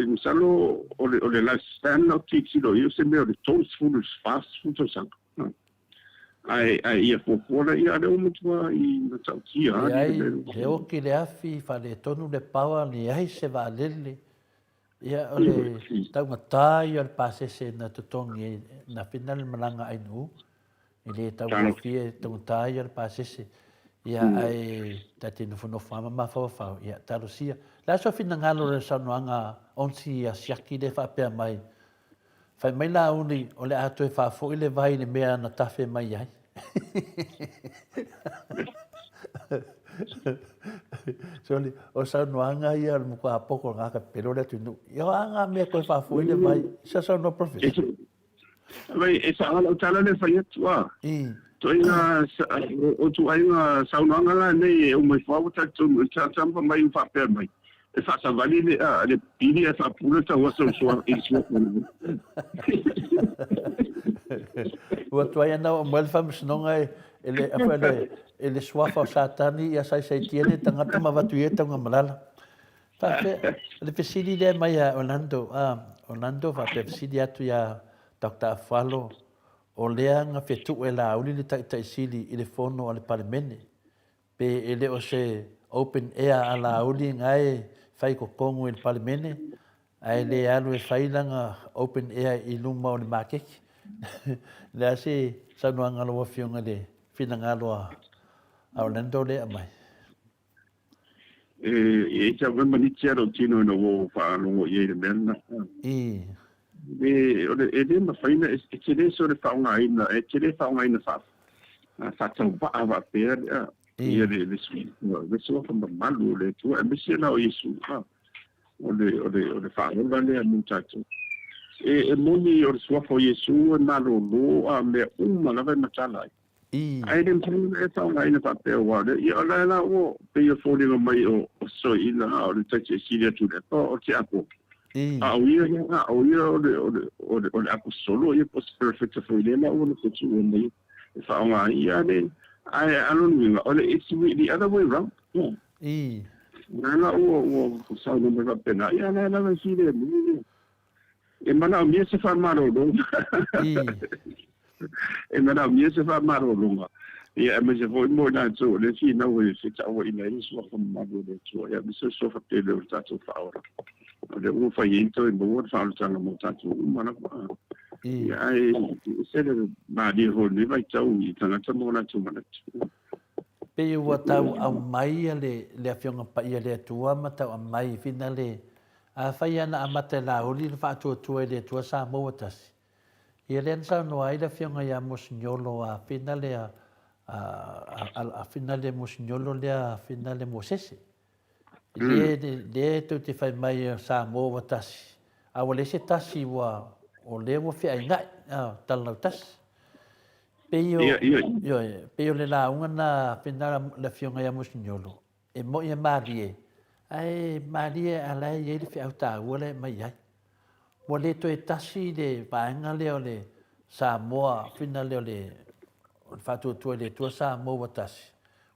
masalo o le o le lifespan na tilotilo i ai o se mea o le 30 i le 40 tausaga. Ae ae ia fuafua la ia lea ua matua i matautia lava le mea lea. Leai, he oki le afi, faaletonu le power, leai se vaalele. Ia o le taugata ia o le pasese na totogi ai, na whina le malaga a Ainuu. E le taugofie e taugata ia le pasese. Ia ae ta te nofonofo lava ma mafaufau, ia talosia. O le a sou finagalo i le saunoaga onsi a Siaki lea e faapea mai, fai mai Laauli o le a toe faafoi le vai i le mea na tafe mai ai. Soli, o saunoaga ia o le matua poko o le gaka pepelo le atunuu. Ia o a ngā mea toe faafoi le vai? Sa saunoa Professor. Vai, e sao lau tala lea e fai atu a. Ituaiga, o ituaiga saunoaga la nei e uma ifo lava ua talitonu, e tama mai ua faapea mai. E faasavali le a le pili ae faapula le tauaso i le sua i le sua Ua tuai ana oo mai le faamasinoga e e le a le e le suafa o Satani ia saisaitia le tagata ma avatu i ai taugamalala. Faapea le fesili lea mai ia Orlando, a Orlando faapea fesili atu ia Doctor Afualo, o lea na fetu'e Laauli le Taitai Sili i le fono a le Palemene. Pe e le o se open air a Laauli na e fai totonu i le Palemene, ae le alu e fai lana open air i luma o le maketi. O le a se saunoaga a lau Afioga i le finagalo a Orlando lea e aumai? E i ai sau maniti a lou tino ina ua ou faalogo i ai i le mea lena. I. E, o le, e le mafai na, e tele se o le faaaogaina, e tele faaaogaina faa, faatauvaa faapea le, ia le, le, le suafa mamalu o le Atua, aemaise la o Iesu, o le, o le, o le faaola lea mo tatou. E, e moni o le suafa o Iesu e malolo a mea uma lava e matala ai. Ae le mafai ona e faaaogaina faapea aua o lea, ia o la e la ua pei e foliga mai o soiina a o le Taitaiesili atu i le Atua o le Tiakono. A o ia la, a o ia o le, o le, o le, o le Aposetolo ia po o se Perofeta foi lea la ua na fetuua mai e faaaoga ai ia le, ae a lona uiga, o le it's the other way round. O la ua, ua saunoa mai faapena, ia la e lava e filemu ia. E manaomia se faamalologa. E manaomia se faamalologa. Ia, aemaise foi mo i latou o lea e finau e fetauaiina ai le suafa mamalu o le Atua, ia, aemaise o le suafa pele o le tatou Faaola. O lea ua fai ai toe maua le faaolataga mo tatou uma lava. Ia, ae ese le malie foi o lenei vaitau i tagata ma o latou manatu. Pei ua tau aumai le Afioga Paia a le Atua ma tau aumai finale Afai lava na amata e Laauli le faatuatua i le Atua Samoa ua tasi, ia lea na saunoa ai le afioga ia Mosignolo a finale a, a, a finale Mosignolo lea a finale Mosese. Le, le tou te fai mai o Samoa ua tasi, a ua leai se tasi ua, o lea ua feainai, a, talalautasi. Pei o, ioe, pei o le lauga na finale le afioga ia Mosignolo, E moi e malie, ae malie a la e i ai le feau taua la e aumai ai. Ua le toe tasi le vaega lea o le Samoa, fina lea o le faatuatua i le Atua Samoa ua tasi,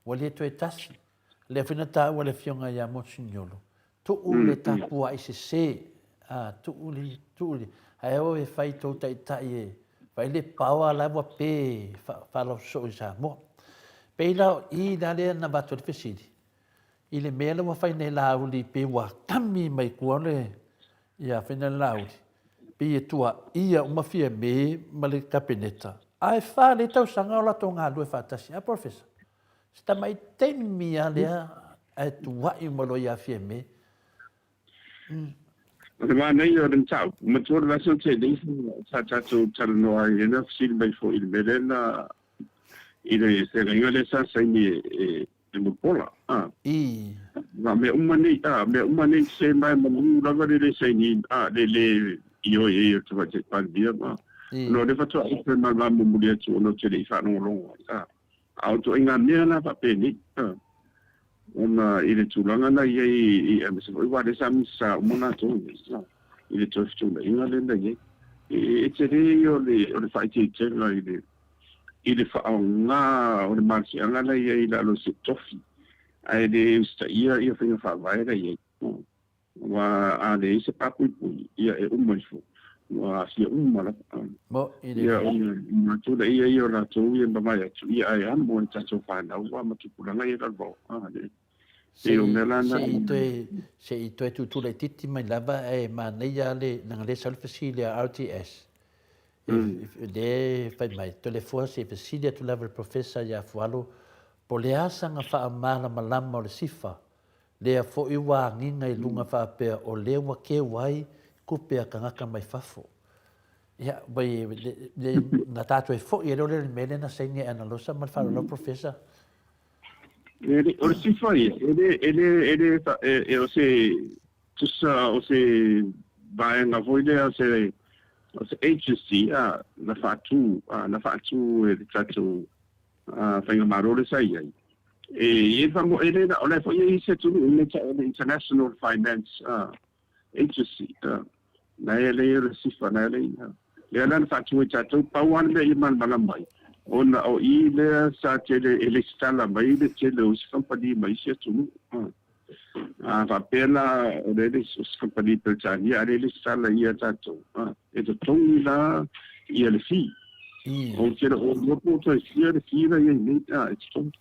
ua le toe tasi. Lea foi na taua e le Afioga ia Monsignolo, tuu le tapuai sese, a, tuu le, tuu le, ae o e fai tou taitai e fai le paoa la ua pe faalausoso i Samoa. Pei la o i la lea na avatu ai le fesili, i le mea lea ua fai nei Laauli pei ua kami mai tua le, ia fai nei Laauli, pei e tuaia uma Fiame ma le Kapeneta, ae fa lelei tausaga o latou galulue faatasi. A Professor, se tamai taimi lava lea ae tuai uma loa ia Fiame. O le manaia o le mataupu, matua le vaiaso na tea nei sa tatou talanoa ai, lea na fesili mai foi i le mea lea na i le feagaiga lea sa saini e e Mulipola. A. Ma mea uma nei, a, mea uma nei se ma e malu lava le le saini, a, le le ioe ai o le Tamaitai Palemia ma ona o lea faatoa ope ma le va mulimuli atu ona ou te le i faalogologo ai. A. A o ituaiga mea la faapenei, ona i le tulaga la i ai i aemaise foi aua o lea sa Minisita uma latou i le toe fetuunaiga lea na i ai. E tele ia o le o le faaeteetega i le i le faaaoga o le malosiaga la i ai i lalo o se tofi ae le usitaia ia faiga faavae la i ai. Aua a leai se papuipui, ia e uma ifo, ua aafia uma lava. Ia ona matulaia ia o latou ia mavae atu, ia ae amo e tatou fanau a ma tupulaga ia lalovaoa. A le pei o mea la na. Se i toe tuutuu laitiiti mai lava ae manaia le leaga lea e sau le fesili a RTS lea e fai mai, Toleafoa se i fesili atu lava i le Professor ia Fualo po o le a saga faamalamalama o le sifa Lea foi ua agiga i luga faapea o lea ua keu ai tupe a tagata mai fafo. Ia, wai, le, le, na tātou e foi e leo le mea lea na saini e Analosa ma le faaaloalo Professor. E le, o le sifa ia, e le, e le, e le, e, e o se, tusa o se vaega foi lea, o se, o se agency, a, na faatu, a, na faatu e le tatou, a, faigamalo lea sa i ai. E i ai faamoe le la, o la e foi e i ai se atunuu i mea tau o le International Finance Agency, na e lea o le SIFA, na e lea, lea la na faatu ai tatou, pau lava le mea ia malamalama ai, ona o i lea sa tele e lesitala mai le tele o isi kamupani mai isi atunuu. A faapea la o lea le o se kamupani Peretania a lea e lesitala ia tatou, e totogi la ia le fee. Ou te le o iloa po o toe fia le fee la i ai nei, e totogi.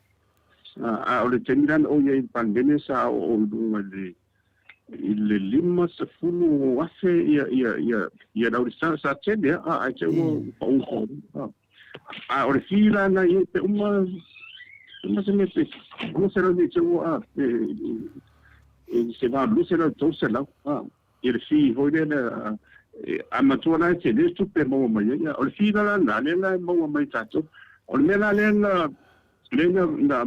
A o le taimi la na ou i ai i le Palemene sa oo i luga i le i le 50,000 ia ia ia ia le au sa tele a ae te ua pau a o le fee la na i pe uma uma se mea pe 200 nei te ua a pe e se va 200 300 a ia le fee foi lea a matua la e tele tupe maua mai ai o le fee la la lea la e maua mai tatou o le mea la lea na lea na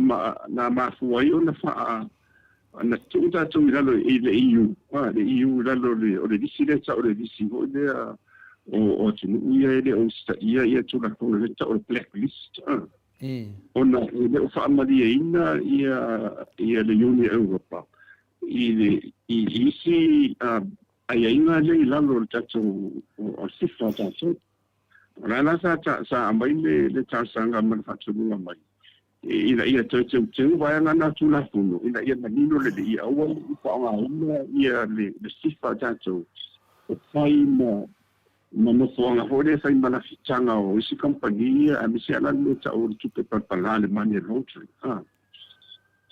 na mafua ai ona faa Na tuu tatou i lalo i le EU, a, le EU i lalo o le, o le lisi lea tau o le lisi foi lea o, o atunuu ia e le o usitaia ia Tulafono lea tau o le black list, a, ona e le o faamalieina ia, ia le Iuni Europa i le, i isi a, aiaiga lea i lalo o le tatou, o le FIFA a tatou. O la la sa, sa aumai le, le talosaga ma le faatulunga mai ina ia toe teuteu vaega na Tulafono ina ia manino lelei ia aua ne i faaaogaina ia le sifa a tatou e fai ma ma nofoaga foi lea e fai ma lafitaga o isi kamupani ia aemaise lava la le mea e tau o le tupe palapala le money laundering a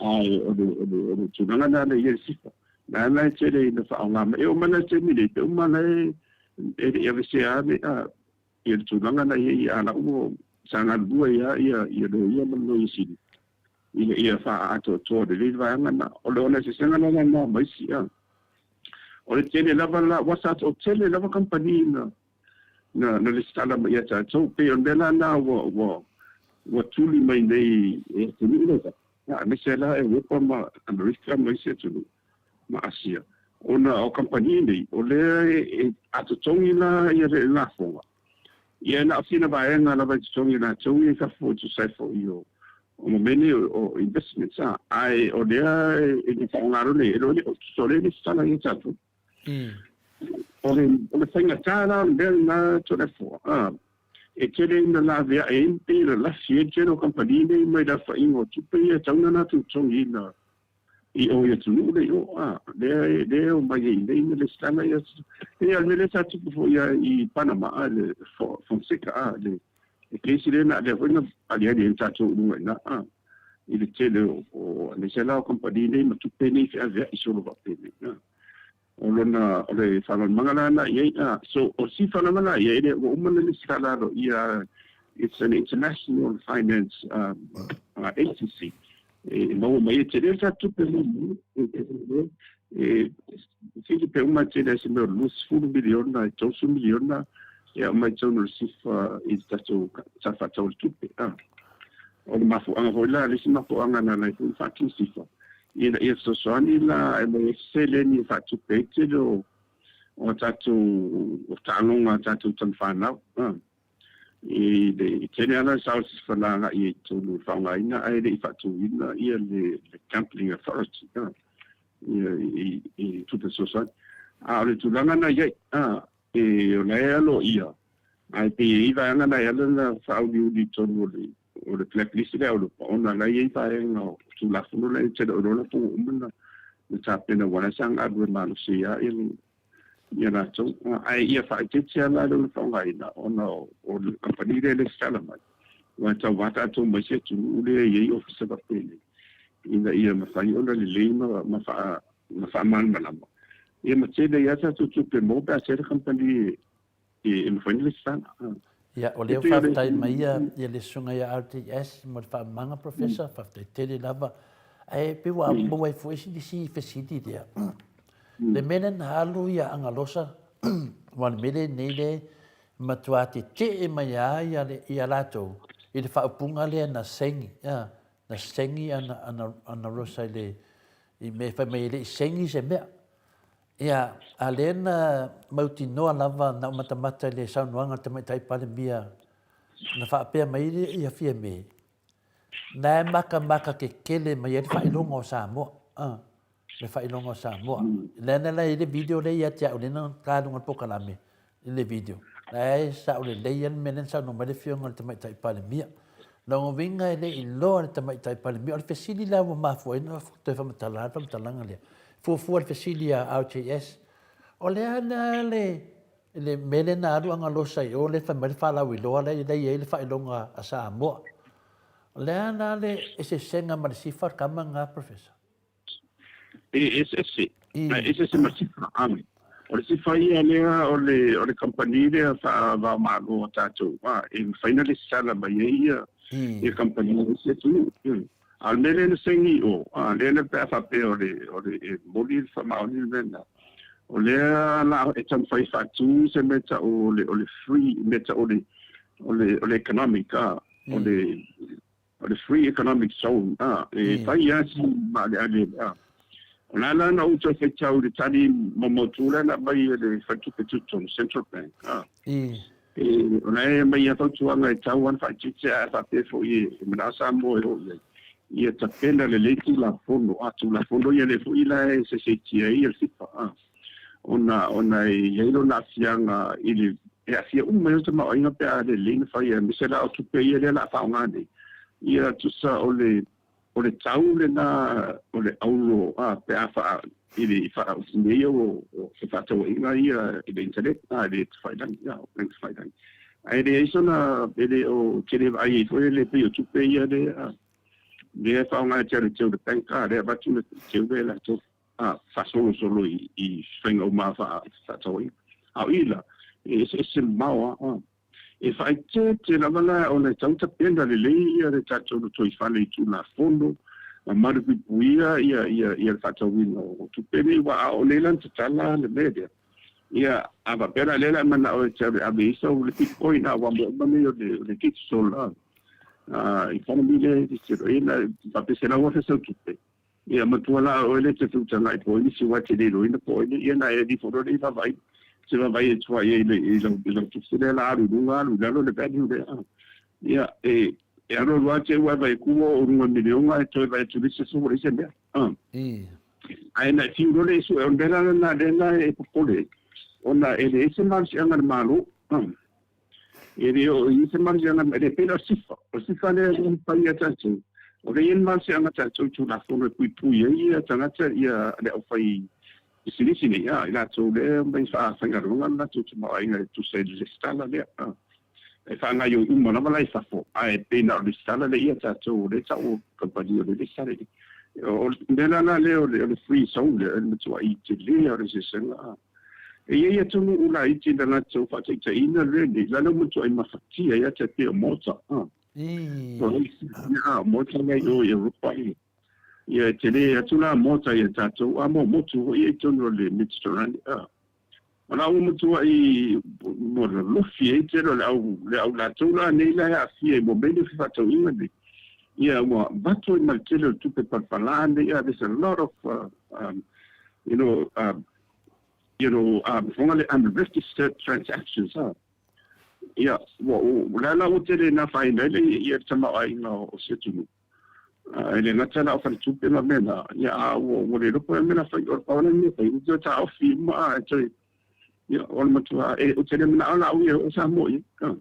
ae o le o le o le tulaga lena lea i ai le sifa la la e tele ina faaaoga mai e oo mai la i le taimi nei pe uma la e e le i aveesea le a ia le tulaga la i ai a la ua sa galulue ai lava ia ia loia ma le loia sili ina ia faaatoatoa lelei le vaega lena. O le ona eseesega la lena ma isi a. O le tele lava la ua sa toatele lava kamupani na na na lesitala mai ia tatou pei o le mea la lena ua ua ua tuli mai nei e atunuu lea aemaise la Europa ma Amerika ma isi atunuu ma Asia, ona o kamupani nei, o lea e a totogi la ia le lafoga, ia na o sina vaega lava e totogi e latou ia i fafo e tusa ai foi o o mea nei o investments a, ae o lea e le faaaoga loa le, e le o tusa o lea e lesitala ia tatou. O le o le faigata la o le mea lena Toleafoa, a, e tele ina laveai ai pe lalafi ai le tele o kamupani nei mai le aofaiga o tupe ia e tatau ona latou totogiina i o i atunuu le i o, a, lea e, lea e omai ai nei ma lesitala ia. E, o le mea lea sa tupu foi ia i Panama, a, le Fonseca, a, le, le kesi lea na lea foi na aliali ai le tatou i luga i ina, a, i le tele o, o, aemaise la o kamupani nei ma tupe nei feaveai solo faapenei, a. O lona, o le faamalamalamaga la na i ai, a, so, o si faamalamalamaga la i ai, lea ua uma ona lesitala aloaia, it's an international finance um, uh, agency, e maua mai ai tele sa tupe e fili pe uma tele ai se mea o le 20 miliona e 30 miliona e aumai totonu o le SIFA i le tatou Tala Faatatau o le Tupe. A. O le mafuaaga foi la, le isi mafuaaga na ala ai foi ona faatu le SIFA, ina ia fesoasoani la e aumai ai se seleni e faatupe ai tele o o a tatou taaloga a tatou tamafanau. A. I le tele lava la sao o se fala agai i totonu o le faaaogaina ae le i faatuina ia le Gambling Authority ia i tupe fesoasoani. A o le tulaga na i ai, e o la e aloaia, ae pei e i ai vaega na e ala ona faauliuli i totonu o le o le blacklist lea a Europa ona la e i ai vaega o Tulafono la e te le o iloa la po ua uma ona tapena aua la e saga galulue malosi ai lava le ia latou, ae ia faaeteete lava la lona faaaogaina ona o le kamupani lea e lesitala mai, aua e tauva tatou ma isi atunuu lea e i ai ofisa faapenei, ina ia mafai ona lelei ma faamalamalama, ia ma tele ai lava tatou tupe maua pe a tele kamupani e mafai ona lesitala. Ia, o lea ua faafetai mai ia le susuga ia RTS mo le faamamaga, Professor, faafetai tele lava. Ae pei ua maua ai foi si fesili lea. Le mea lea na alu ia Agalosa, aua o le mea lenei lea e matua tetee mai lava ia latou i le faaupuga lea na segi, na segi ana Rosa i le mea fai mai e le i segi se mea. Ia, a lea na mautinoa lava na ou matamata i le saunoaga a le Tamaitai Palemia na faapea mai ia Fiame. Na e makamaka kekele mai ai le faailoga o Samoa. A, le faailoga o Samoa. Lea na la i le video lea ia te au lea na ta luga o le polokalame i le video. La e sao lelei lava le mea lea na saunoa mai le Afioga i le Tamaitai Palemia. Lona uiga e le i iloa e le Tamaitai Palemia. O le fesili la ua mafua ai ona toe faamatala le faamatalaga lea, fuafua i le fesili a RJS, o le a la le le mea lea na alu agalosa i o lea fai mai le faalauiloa lea e i ai le faailoga a Samoa. O le a la le eseesega ma le sifa le kama lena, Professor? E eseese. E eseese ma le sifa. Ame. O le sifa ia lea o le, o le kamupani lea faava-o-Malo a tatou, a, e mafai ona lesitala mai ai ia, ia kamupani i isi atunuu. A o le mea lea na saini i o, a, lea na pe a faapea o le, o le, e momoli le faamaoni le mea lena, o lea la e taumafai e faatu se mea tau o le, o le free, mea tau o le, o le, o le economic, a, o le, o le free economic zone, a, e fai lava si maaleale, a. O le a la na ou toe faitau i le tali maumautu lea na aumai e le Faletupe Tutotonu, Central Bank, a. E, o la e aumai lava fautuaga e tatau lava ona faaeteete ae faapea foi e manao Samoa e oo i ai, ia tapena lelei Tulafono, a Tulafono ia lea foi la e saisaitia ai le FIFA, a, ona, ona e i ai lona aafiaga i le, e aafia uma ai le tamaoaiga pe a lelei ona fai, aemaise la o tupe ia lea o le a faaaoga nei, ia tusa o le O le tau lena o le auro a pe a faa i le faa mea ia o fefaatauaiga ia i le internet a i le tafailagi a o le tafailagi. Ae leai sona e le o tele vaai ai foi le pei o tupe ia lea a lea e faaaoga e te alu e teu i le bank a lea avatu le teu lea e latou a faasolosolo i faiga uma fefaatauaiga. A o i la e eseese mamao a. E faaeteete lava la ona e tatau tapena lelei ia le tatou lotoifale i Tulafono ma malupuipuia ia ia ia le faatauina o tupe nei aua a oo nei la ona tatala le mea lea ia a faapea la lea la e manao e te alu e ave ai sau le bitcoin a aua mea uma nei o le o le digital economy lea e tilotilo i ai na faapea $100,000 sau tupe Ia matua la oe le te feutagai po o nisi aua e te le iloaina po o ai ia na e alii foi loa le vaavaai se vaavaai e tua i ai i lau i lau tusi lea la alu i luga alu i lalo le value lea ia e e alu alu lava te ua e vaai atu ua oo i luga i miliona ae toe vaai atu i le isi aso ua leai se mea ae na e fiu loa le sue o le mea la lena lea la e popole ai ona e leai se malosiaga a le Malo E le o i ai se malosiaga, e le pei la o le SIFA. O le SIFA lea e fai ia tatou, o lea e i ai le malosiaga tatou i Tulafono e puipui ai ia tagata ia le aufai pisinisi nei, a, i latou lea e omai e faafaigaluega le latou tamaoaiga e tusa i le resitala lea. A, e faagaoioi uma lava la i fafo, ae pei na o le resitala lea ia tatou o lea e tau o kamupani o lea e resitala i i. O le mea la la lea o le free zone lea, o le matuai tele lava o le eseesega. A. E i ai atunuu laiti na latou faataitaiina le la lea matuai mafatia ia te pei o Malta. A, Malta lea i o i Europa ia. Ia e tele atu la Malta ia tatou, a mo motu foi ia i totonu o le Mediterranean. A, o la ua matuai mo lolofi ai tele o le au, le au latou la nei la e aafia i mo mea nei o fefaatauaiga nei. Ia ua avatu ai ma le tele o le tupe palapala nei, there's a lot of you know, you know, fonga le unregistered transactions, ha. Ia, ua, ua, la la ua tele na whaina le ia le tamaoaiga o se atunuu. E le gata la o faletupe ma mea na, ia, a ua, ua le lopo e mea na whai, o le paona mea whai, ua toe taofi uma a e toe, ia, o le matua, e, o tele mana ala au ia o Samoa ia. Ha.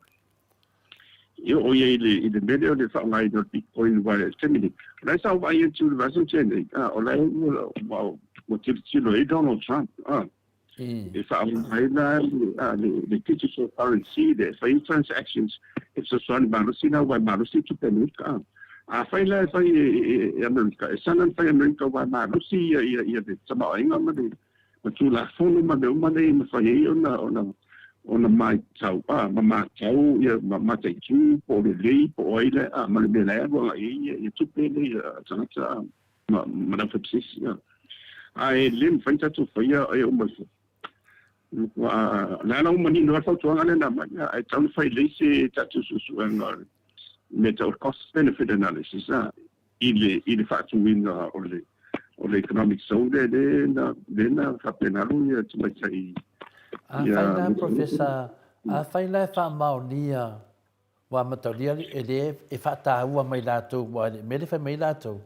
Ia, o ia i le, i le mea lea o le faaaogaina o le Bitcoin aua i le taimi nei. O la e sa ou vaai atu i le vasa ua tea nei, a, o la e ua, ua, ua tilotilo ai Donald Trump, a, e faaaogaina a, le, le digital currency lea e fai ai transactions e fesoasoani malosi la aua e malosi tupe Amerika, a. Afai la e fai e, e, e Amerika, e sana ona fai e Amerika aua e malosi ia, ia, ia le tamaoaiga ma le, ma Tulafono ma mea uma nei e mafai ai ona, ona, ona matau, a, ma matau, ia, ma mataitu, po o lelei, po o ai le, a, ma le mea la e alu agai ai ia, ia tupe nei a tagata, a, ma, ma le aufaipisinisi, a. A e le mafai ona tatou faia e uma ifo. Ua, o le a la ua manino ai le fautuaga lea na aumai, a, e tatau ona fai lelei se tatou suesuega mea tau cost benefit analysis, a, i le, i le faatuina o le, o le economic zone lea, lea na, lea na faapena alu ia tamaitai Afai la, Professor, afai la e faamaonia Ua mataulia e le e faataua mai latou aua e le mea le fai mai latou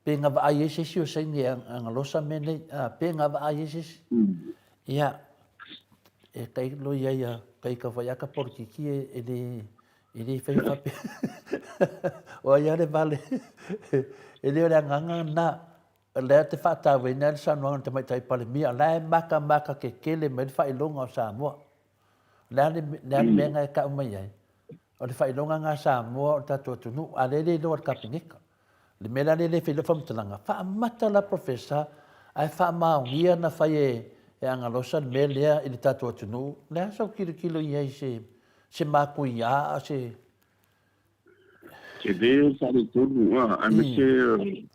pe na vaai ai se isi o saini e agalosa mea nei a pe na vaai ai se isi. Ia e kai lo ia ia kai ka fai aka polokiki e le e le fai faapea. O ai le vale e le o le agaga na o lea te faatauaina le saunoaga a le Tamaitai Palemia, o la e makamaka kekele mai le faailoga o Samoa. O le a le, le a le mea na e tau mai ai? O le faailoga na a Samoa o le tatou atunuu, a lea e le iloa e le Kapeneta. O le mea la lea e le fai ai lau faamatalaga, faamata la Professor ae faamaonia na fai e, e Agalosa le mea lea i le tatou atunuu. O le a sau tilotilo i ai se, se matuia a o se... Tele faaletonu, aemaise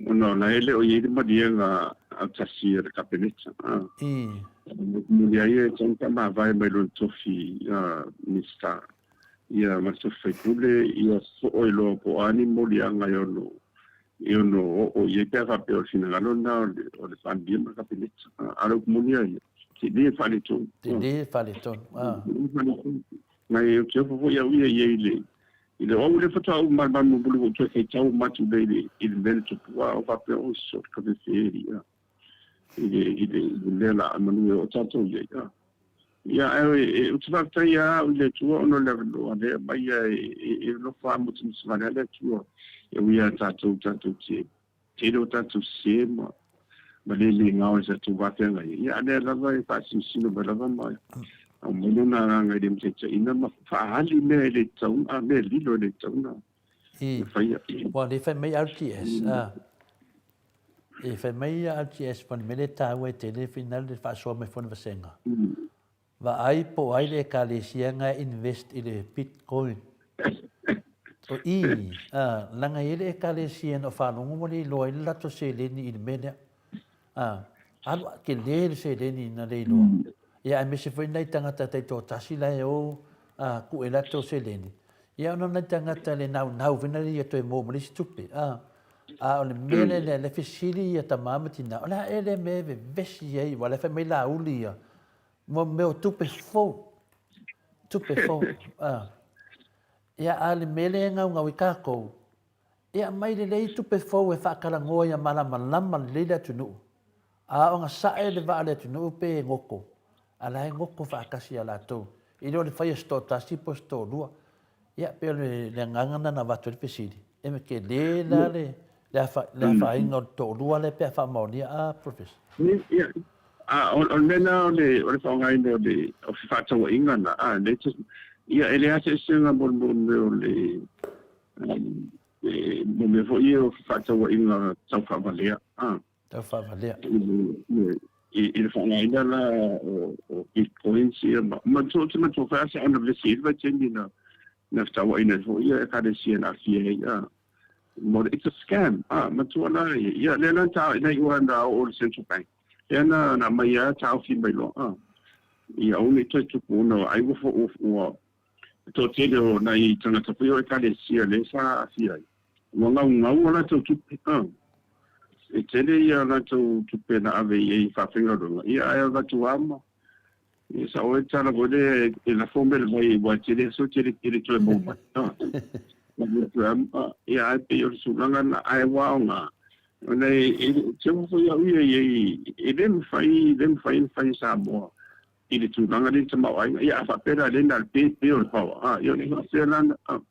ona o la e le o i ai le maliega autasi a le Kapeneta. Moni ai e tatau ona faamavae mai lona tofi Minisita ia ma le tofi faipule ia soo ai loa po o a ni moliaga e ono e ono oo i ai pe a faapea o le finagalo lena o le Palemia ma le Kapeneta. A o le upu moni lava ia, tele faaletonu. Tele faaletonu. Nai ou te ofo foi au ia i ai i le i le o au lea faatoa ou malamalama mulimuli ua ou toe faitau atu lea i le i le mea na tupu a o faapea oi so ka fefe ia i le i le i le mea la manu e o tatou i ai a ia ae e ou te faafetai lava au i le Atua ona o le avanoa lea mai ia e e e alofa musumusu vale le Atua e ui ia tatou tatou te tele o tatou sese ma ma le le gao i sa tatou vafeagai ai. Ia a lea lava e faasinosino mai lava ma aumai lona agaga i le mataitaiina ma faaali mea e le tatau a mea lilo e le tatau ona faia. Ua le fai mai RTS, a. E fai mai RTS ma le mea lea e taua e tele finale le faasoa mai foi le vasega. Vaai po o ai le Ekalesia na e invest i le Bitcoin. O i, a, leaga e i ai le Ekalesia na o faalogo ua le iloa ai le latou seleni i le mea lea. A, alu a tele le seleni na le iloa. Ia aemaise foi nai tagata taitoatasi la e o a, kuʻe latou seleni. Ia ona o nai tagata le naunau foi lea ia toe maua ma le isi tupe. A, a o le mea lea lea, le fesili ia tama ma tina, o le a ea lea mea e vevesi ai, aua o la e fai mai Laauli ia, Mo mea o tupe fou. Tupe fou. Ah. Ia, a le mea lea e gaugau i tatou, e aumai lelei tupe fou e faatalanoa ia malamalama lelei le atunuu. A ona sae le vaa o le atunuu pe e goto, a la e goto faatasi ia latou. I le o le faia se toatasi po o se toalua. Ia, pei o le agaga lena na avatu ai le fesili. E tele la le afaina o le toalua lea pe a faamaonia, a Professor? Ia, a o le mea lena o le o le faaaogaina o le o fefaatauaiga na, a le ia e leai se eseesega mo le mea o le mo mea foi ia o fefaatauaiga tau faavalea, a. Tau faavalea. I le faaaogaina la o bitcoins ia ma ma so te matua fai asa ona vesi i le vaitaimi na na fetauaiina ai foi ia ekalesia na aafia ai a mo le it's a scam a matua la ia lea la ta na iu na oo le central bank lea na na aumai a taofi mai loa a ia aua ne i toe tupu ona ai ua ua toatele o nai tagata foi o ekalesia lea sa aafia ai Ua gaugau a latou tupe, a. E tele ia latou tupe na ave i ai i faafaigaluega, ia ae avatu lava ma, ia sao ai le tala foi lea e lafo mea i le vai aua e tele aso e le toe maua mai, a. A, ia ae pei o le tulaga lena, ae ua aoga, ona e, e te ofo foi au ia i ai, e le mafai, le mafai ona fai e Samoa i le tulaga lea i le tamaoaiga. Ia a faapea la lea na o le pe pe o le power, a, ia o le faapea la na, a.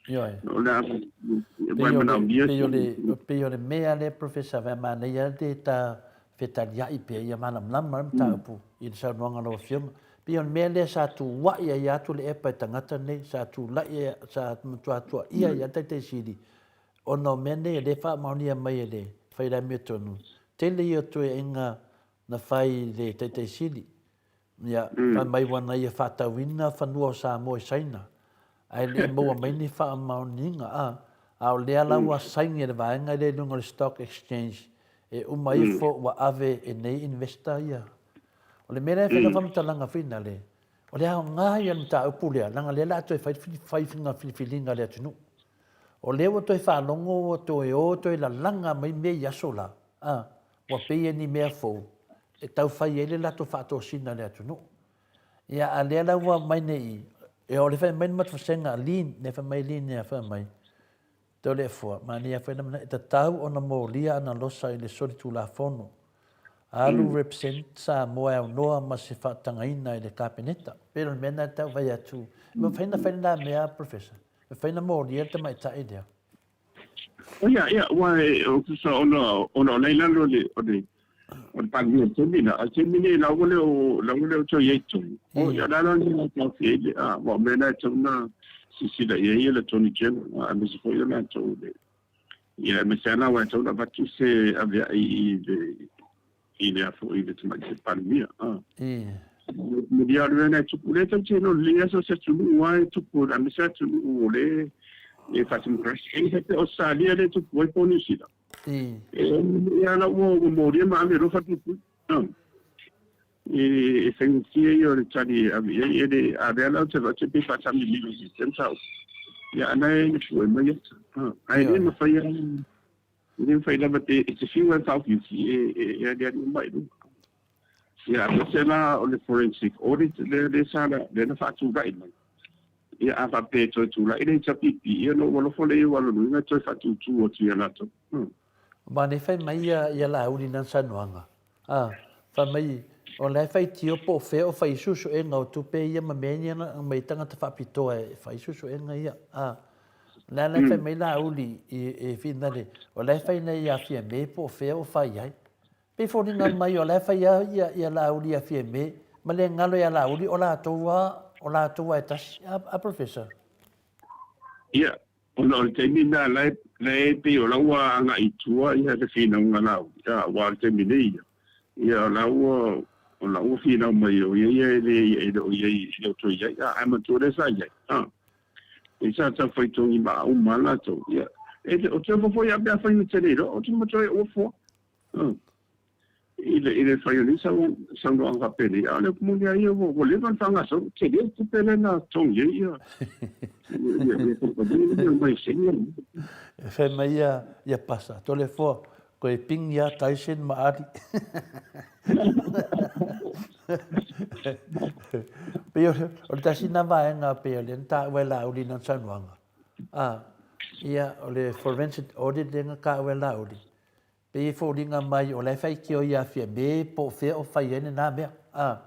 Ioe. O le a ua e manaomia Pei o le, pei o le mea lea Professor e manaia le ta fetaliai pea ia malamalama le mataupu i le saunoaga a lau Afioga. Pei o le mea lea sa tuuai ai atu le epa e tagata nei, sa tulai, sa matua tuuaia ai le Taitai Sili ona o mea nei o lea e faamaonia mai e le fai le amiotonu. Tele ia o tuuaiga na fai i le Taitai Sili. Ia, fai mai ua na ia faatauina fanua o Samoa i Saina, ae le i maua mai ni faamaoniga, a, a o lea la ua saini e le vaega lea i luga o le Stock Exchange, e uma ifo ua ave e nei investor ia. O le mea lea e fai lau faamatalaga finale, o le aoga ia o le mataupu lea, leaga o lea o le a toe fai le faiga filifiliga a le atunuu. O lea ua toe faalogo ua toe o toe lalaga mai mea i aso la, a, ua pei e ni mea fou e tau fai ai le latou faatosina i le atunuu. Ia, a lea la ua aumai nei i, E o le fai mai le matufasega a Lin, le fai mai Lin ia fai mai, Toleafoa, manaia foi na e tatau ona molia ana losa i le solitulafono. Alu represent Samoa e aunoa ma se faatagaina i le Kapeneta. Pei o le mea lena e tau fai atu. E mafai ona fai lena mea, Professor? E mafai ona molia le tamaitai lea? Ia, ia, aua e tusa ona ona o la i lalo o le o le o le Palemia i le taimi lena, a o le taimi lenei la ua le o la ua le o toe i ai i totonu. O ia, o le a la le mea e taofia ai le a, aua o mea na e tatau ona silasila i ai le Attorney General, aemaise foi o latou le ia aemaise lava la aua e tatau ona avatu se aveai i le i le a foi i le Tamaitai Palemia. A. Mulia o le mea lena e tupu, lea tatou te iloa lelei lava so o se atunuu lava e tupu, aemaise atunuu o lea e faatemokarasi. E pei o Ausetalia lea e tupu ai po o Niu Sila. E ala ua molia ma ave loa falepuipui. E faigofie ia o le tali e ave i ai, e le a lea la ou te vaai atu pei faatamililo i se mataupu. Ia a na e pue mai ata. Ae le mafai lava, e le mafai lava te, e te fiu lava e taofiufi e aliali uma i luga. Ia aemaise la o le forensic audit lea lea sa lea na faatulai mai. Ia a faapea e toe tulai le HRPP, ia ona ou alofa lea i ou alonuiga e toe faatūtū atu ia latou. Aua nei fai mai ia ia Laauli i lana saunoaga, a, fai mai, o la e faitio po o fea o fai ai suesuega o tupe ia ma mea ia na aumai ai tagata faapitoa e fai suesuega ia, a. O la e fai mai Laauli i e finale, o la e fai nei ia Fiame po o fea o fai ai. Pei foliga mai o la e fai lava ia, ia Laauli ia Fiame, ma le galo ia Laauli o latou lava, o latou lava e tasi. A, a Professor? Ia, ona o le taimi lena la e, la e pei o la ua agai i tua ia le finauga a Laauli, a, aua o le taimi nei ia, ia o la ua, o la ua finau mai o ia ia e le, e le o i ai, e le o toe i ai, a, ae manatua lea sa i ai, a. E sa taufai togi maa uma lava latou, ia, e le o te ofo foi a pe afai na te le iloa, ou te matua e ofo. I le, i le fai o nei saunoaga faapenei, a o le upu moni lava ia, ua leva ona faagasolo, tele le tupe lea na totogi ai ia, ia, ia kamupani ia mai Saini. E fai mai ia, ia Pasa, Toleafoa, koe ping iā Tyson ma Ali. Pei o, o le tasi lena vaega pei o lea na taua e Laauli i lana saunoaga. A, ia, o le forensic audit lea na taua e Laauli, Pei e foliga mai o la e faitio ia Fiame po o fea o fai ai lena mea. A.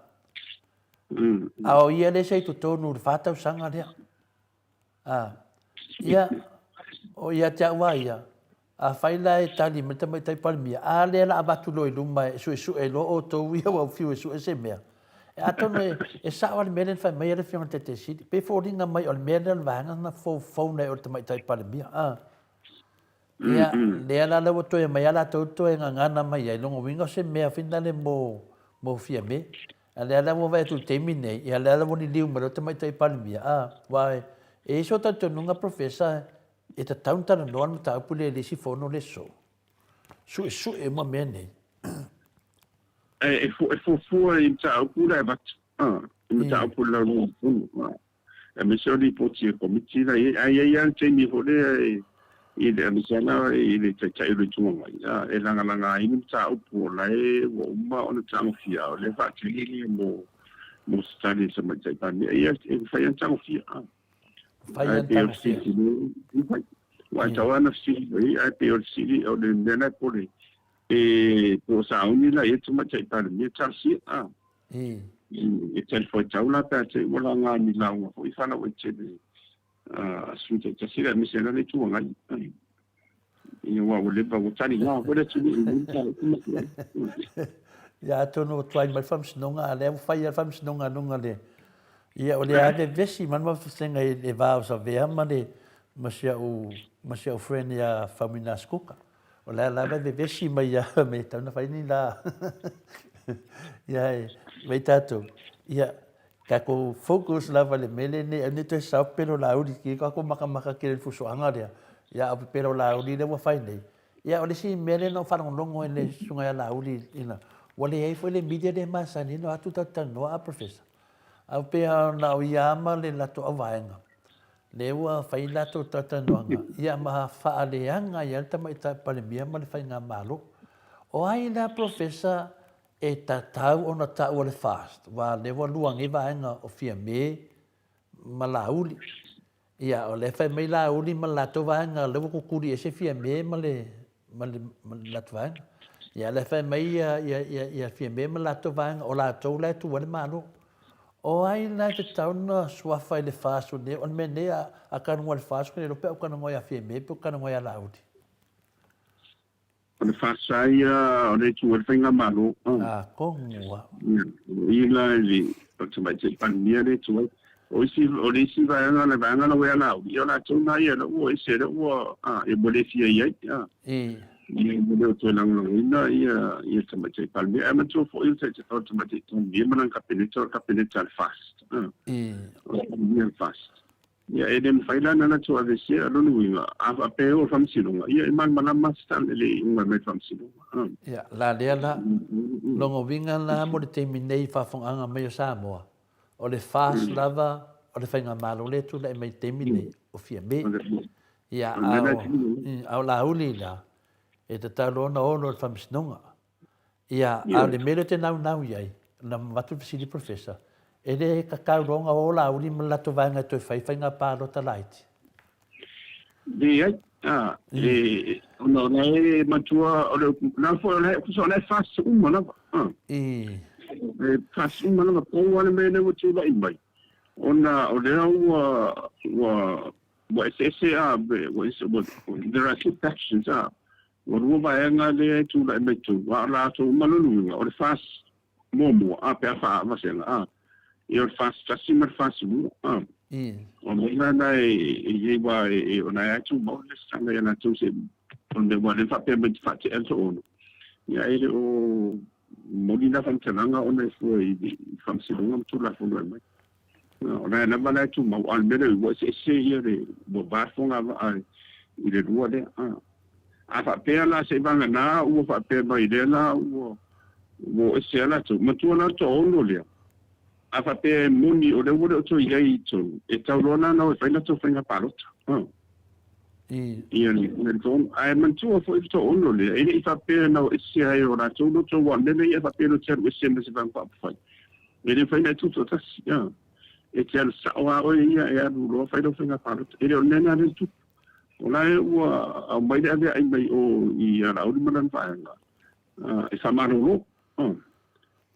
A o ia lea sa i totonu i le fa tausaga lea. A. Ia, o ia te au a ia, afai la e tali mai le Tamaitai Palemia, a lea la avatu loa i luma e suesue loa outou ia ua fiu e sue se mea. E atonu e, e sao lava le mea lea na fai mai ai le Afioga i le Taitai Sili. Pei e foliga mai o le mea lea o le vaega na foufou nei o le Tamaitai Palemia. A. Ia, lea la ua toe aumai lava latou toe gagana mai ai, lona uiga o se mea foi lale mo, mo Fiame. A lea la ua vaai atu i le taimi lenei, ia lea la ua liliu mai loa le Tamaitai Palemia, a, aua e i ai sou talitonuga Professor, e tatau ona talanoa le mataupu lea i le isi fono le soo. Suesue uma mea nei. E fuafua i mataupu la e avatu, i mataupu i le laulau-a-fono. Aemaise o lipoti a Komiti la i ai, ae i ai lava le taimi foi lea i le aemaise lava i le Taitai o le Itu Agai, a, e lagalaga ai ni mataupu o la e ua uma ona tagofia, a o lea e faatino lea mo mo se tali a le Tamaitai Palemia. Ia, e mafai lava ona tagofia, a. Mafai lava ona tagofia. Mafai. Aua e tatau lava ona fesili mai, ae pei o le fesili, o le mea la e popole, pe po o sauni la i ai le Tamaitai Palemia, talosia, a. E talifuaitau la pe a te i ua laga ni lauga foi faalauaitele a sui taitasi le aemaise ai la le Itu Agai. Ia aua ua leva ua taliga foi le atunuu i lenei mataupu ma tuai. Ia atonu ua tuai mai le faamasinoga a lea ua fai lava le faamasinoga a luga le ia o lea lava e vevesi mai le mafutaga i le va o Savea ma le ma si au ma si au friend ia Faumuina Sikuka. O lea lava e vevesi mai ia me tau na fai ni la. Ia e vai tatou. Ia tatou focus lava le mele nei ane toe sao pelo lauli ki ka ko makamaka ke le fusoaga lea. Ia au pelo lauli le ua fai nei. Ia o le isi mea lea na ou faalogologo ai le susuga ia Laauli ina ua leai foi le media lea e masani ona o atu talatalanoa a Professor. Ae pei ona o ia ma le latou auvaega lea ua fai latou talatalanoaga ia ma faaleaga ai le Tamaitai Palemia ma le Faigamalo. O ai la Professor e tatau ona taua le FAST aua lea ua lua nei vaega o Fiame ma Laauli. Ia, o lea e fai mai Laauli ma le latou vaega o lea ua kukuli ese Fiame ma le, ma le, ma le latou vaega. Ia, o lea e fai mai ia, ia, ia, ia Fiame ma le latou vaega, o latou la e tu ai le Malo. O ai la e tatau ona suafa i le FAST o le mea nei a, a talanoa i le FAST, ou te le iloa pe a ou talanoa ia Fiame pe ou talanoa ia Laauli. O le FAST lava ia o le itu ai le Faigamalo. Atonu lava. O i la i le Tamaitai Palemia le itu ai. O isi, o le isi vaega, le vaega la ua ia Laauli, ia o latou na ia, lea ua ese, lea ua, a, ua le fia i ai, a. Ia ua le o toe lagolagoina ia, ia Tamaitai Palemia. Ae manatua foi o le Tamaitai Palemia ma lana Kapeneta, o le Kapeneta a le FAST, a. O le Palemia a le FAST. Ia, e le mafai la ona latou aveesea. O lona uiga, a faapea e oo i le Faamasinoga, ia e malamalama se tala i le iuga mai le Faamasinoga. Ia, la lea la, lona uiga la mo le taimi nei i faafofogaaga mai o Samoa, o le FAST lava o le Faigamalo lea e tulai mai i le taimi nei, o Fiame. Ia, a o Laauli la, e tatau loa ona olo i le Faamasinoga. Ia, a o le mea lea ou te naunau i ai, na avatu le fesili Professor, e le tatau loa ona o Laauli ma le latou vaega e toe fai faiga palota laiti? Leai, a, e, ona o la e matua, o le upu, na foi o la e, o la e FAST uma lava, a. E FAST uma lava, pau lava le mea lea ua tulai mai, ona o lea ua, ua, ua eseese, a, ua, ua, there are two factions, a, Ua lua vaega lea e tulai mai totonu, a o latou uma lona uiga, o le FAST muamua, a, pe a faavasega, a, ia o le FAST tasi ma le FAST lua, a. O le mea lena e i ai, aua e, o la e lava e tumau le resitala ia latou se, o le mea, aua o lea na faapea mai e faatea le toaono, ia e le o moni la faamatalaga ona e fua i le Faamasinoga ma Tulafono e aumai. O la e lava la e tumau, a o le mea lea ua eseese ia le, ua va le fogavaa i le lua lea. A faapea la seivagana ua faapea mai lea la ua o ese lava latou, matua la le toaono lea. A faapea e moni o lea ua le o toe i ai i totonu, e tatau loa la ona o e fai latou faiga palota. Ia le toaono. Ae manatua foi le toaono lea, e le i faapea na o ese ai o latou loto, aua o le mea lea ia e faapea e te alu ese ma se vaega faaupufai. E le mafai ona e tutoatasi, a. E te alu sao lava oe ia e alu loa fai lau faiga palota. E le o le mea lena lea e tupu. O la e ua aumai le aveaai mai o i Laauli ma lana vaega e faamalolo.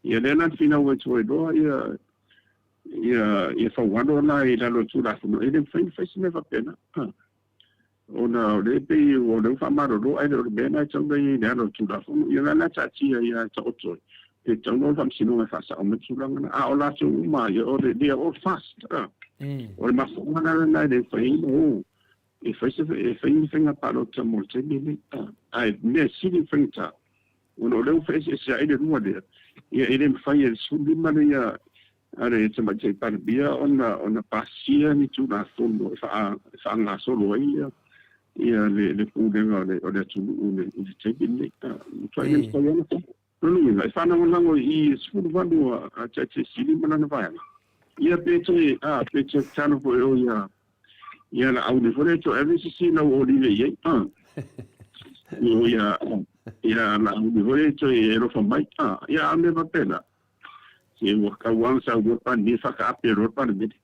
Ia lea la na finau ai Tuailoa ia ia ia Faualo la i lalo o le Tulafono, e le mafai ona fai se mea faapena. Ona o lea e pei o lea ua faamalolo ae le o le mea lena e tatau ona i ai i le ala o le Tulafono. Ia la na taatia ia taoto ai, pe tatau ona o le Faamasinoga e faasao mai le tulaga lena. A o latou uma ia, o le, they are all fast. O le mafuaaga la lena e le mafai ai ona o e fai se, e fai ni faiga palota mo le taimi lenei. Ae mea sili ona faigata, ona o lea ua feeseeseai le lua lea, ia e le mafai e le 15 lea a le Tamaitai Palemia ona ona pasia ni Tulafono e faagasolo ai ia ia le le pulega o le o le atunuu i le taimi lenei. Matua le mafai ona fai. Lona uiga, e faalagolago i i 18 a Taitai Sili ma lana vaega. Ia pe toe a pe toe tatalo foi o ia ia Laauli foi lea toe ave se isi lau olive i ai. A. O ia ia Laauli foi lea toe e alofa mai. A. Ia a mea faapena. Se ua tau lava ona saunoa le Palemia, faataape loa le Palemene.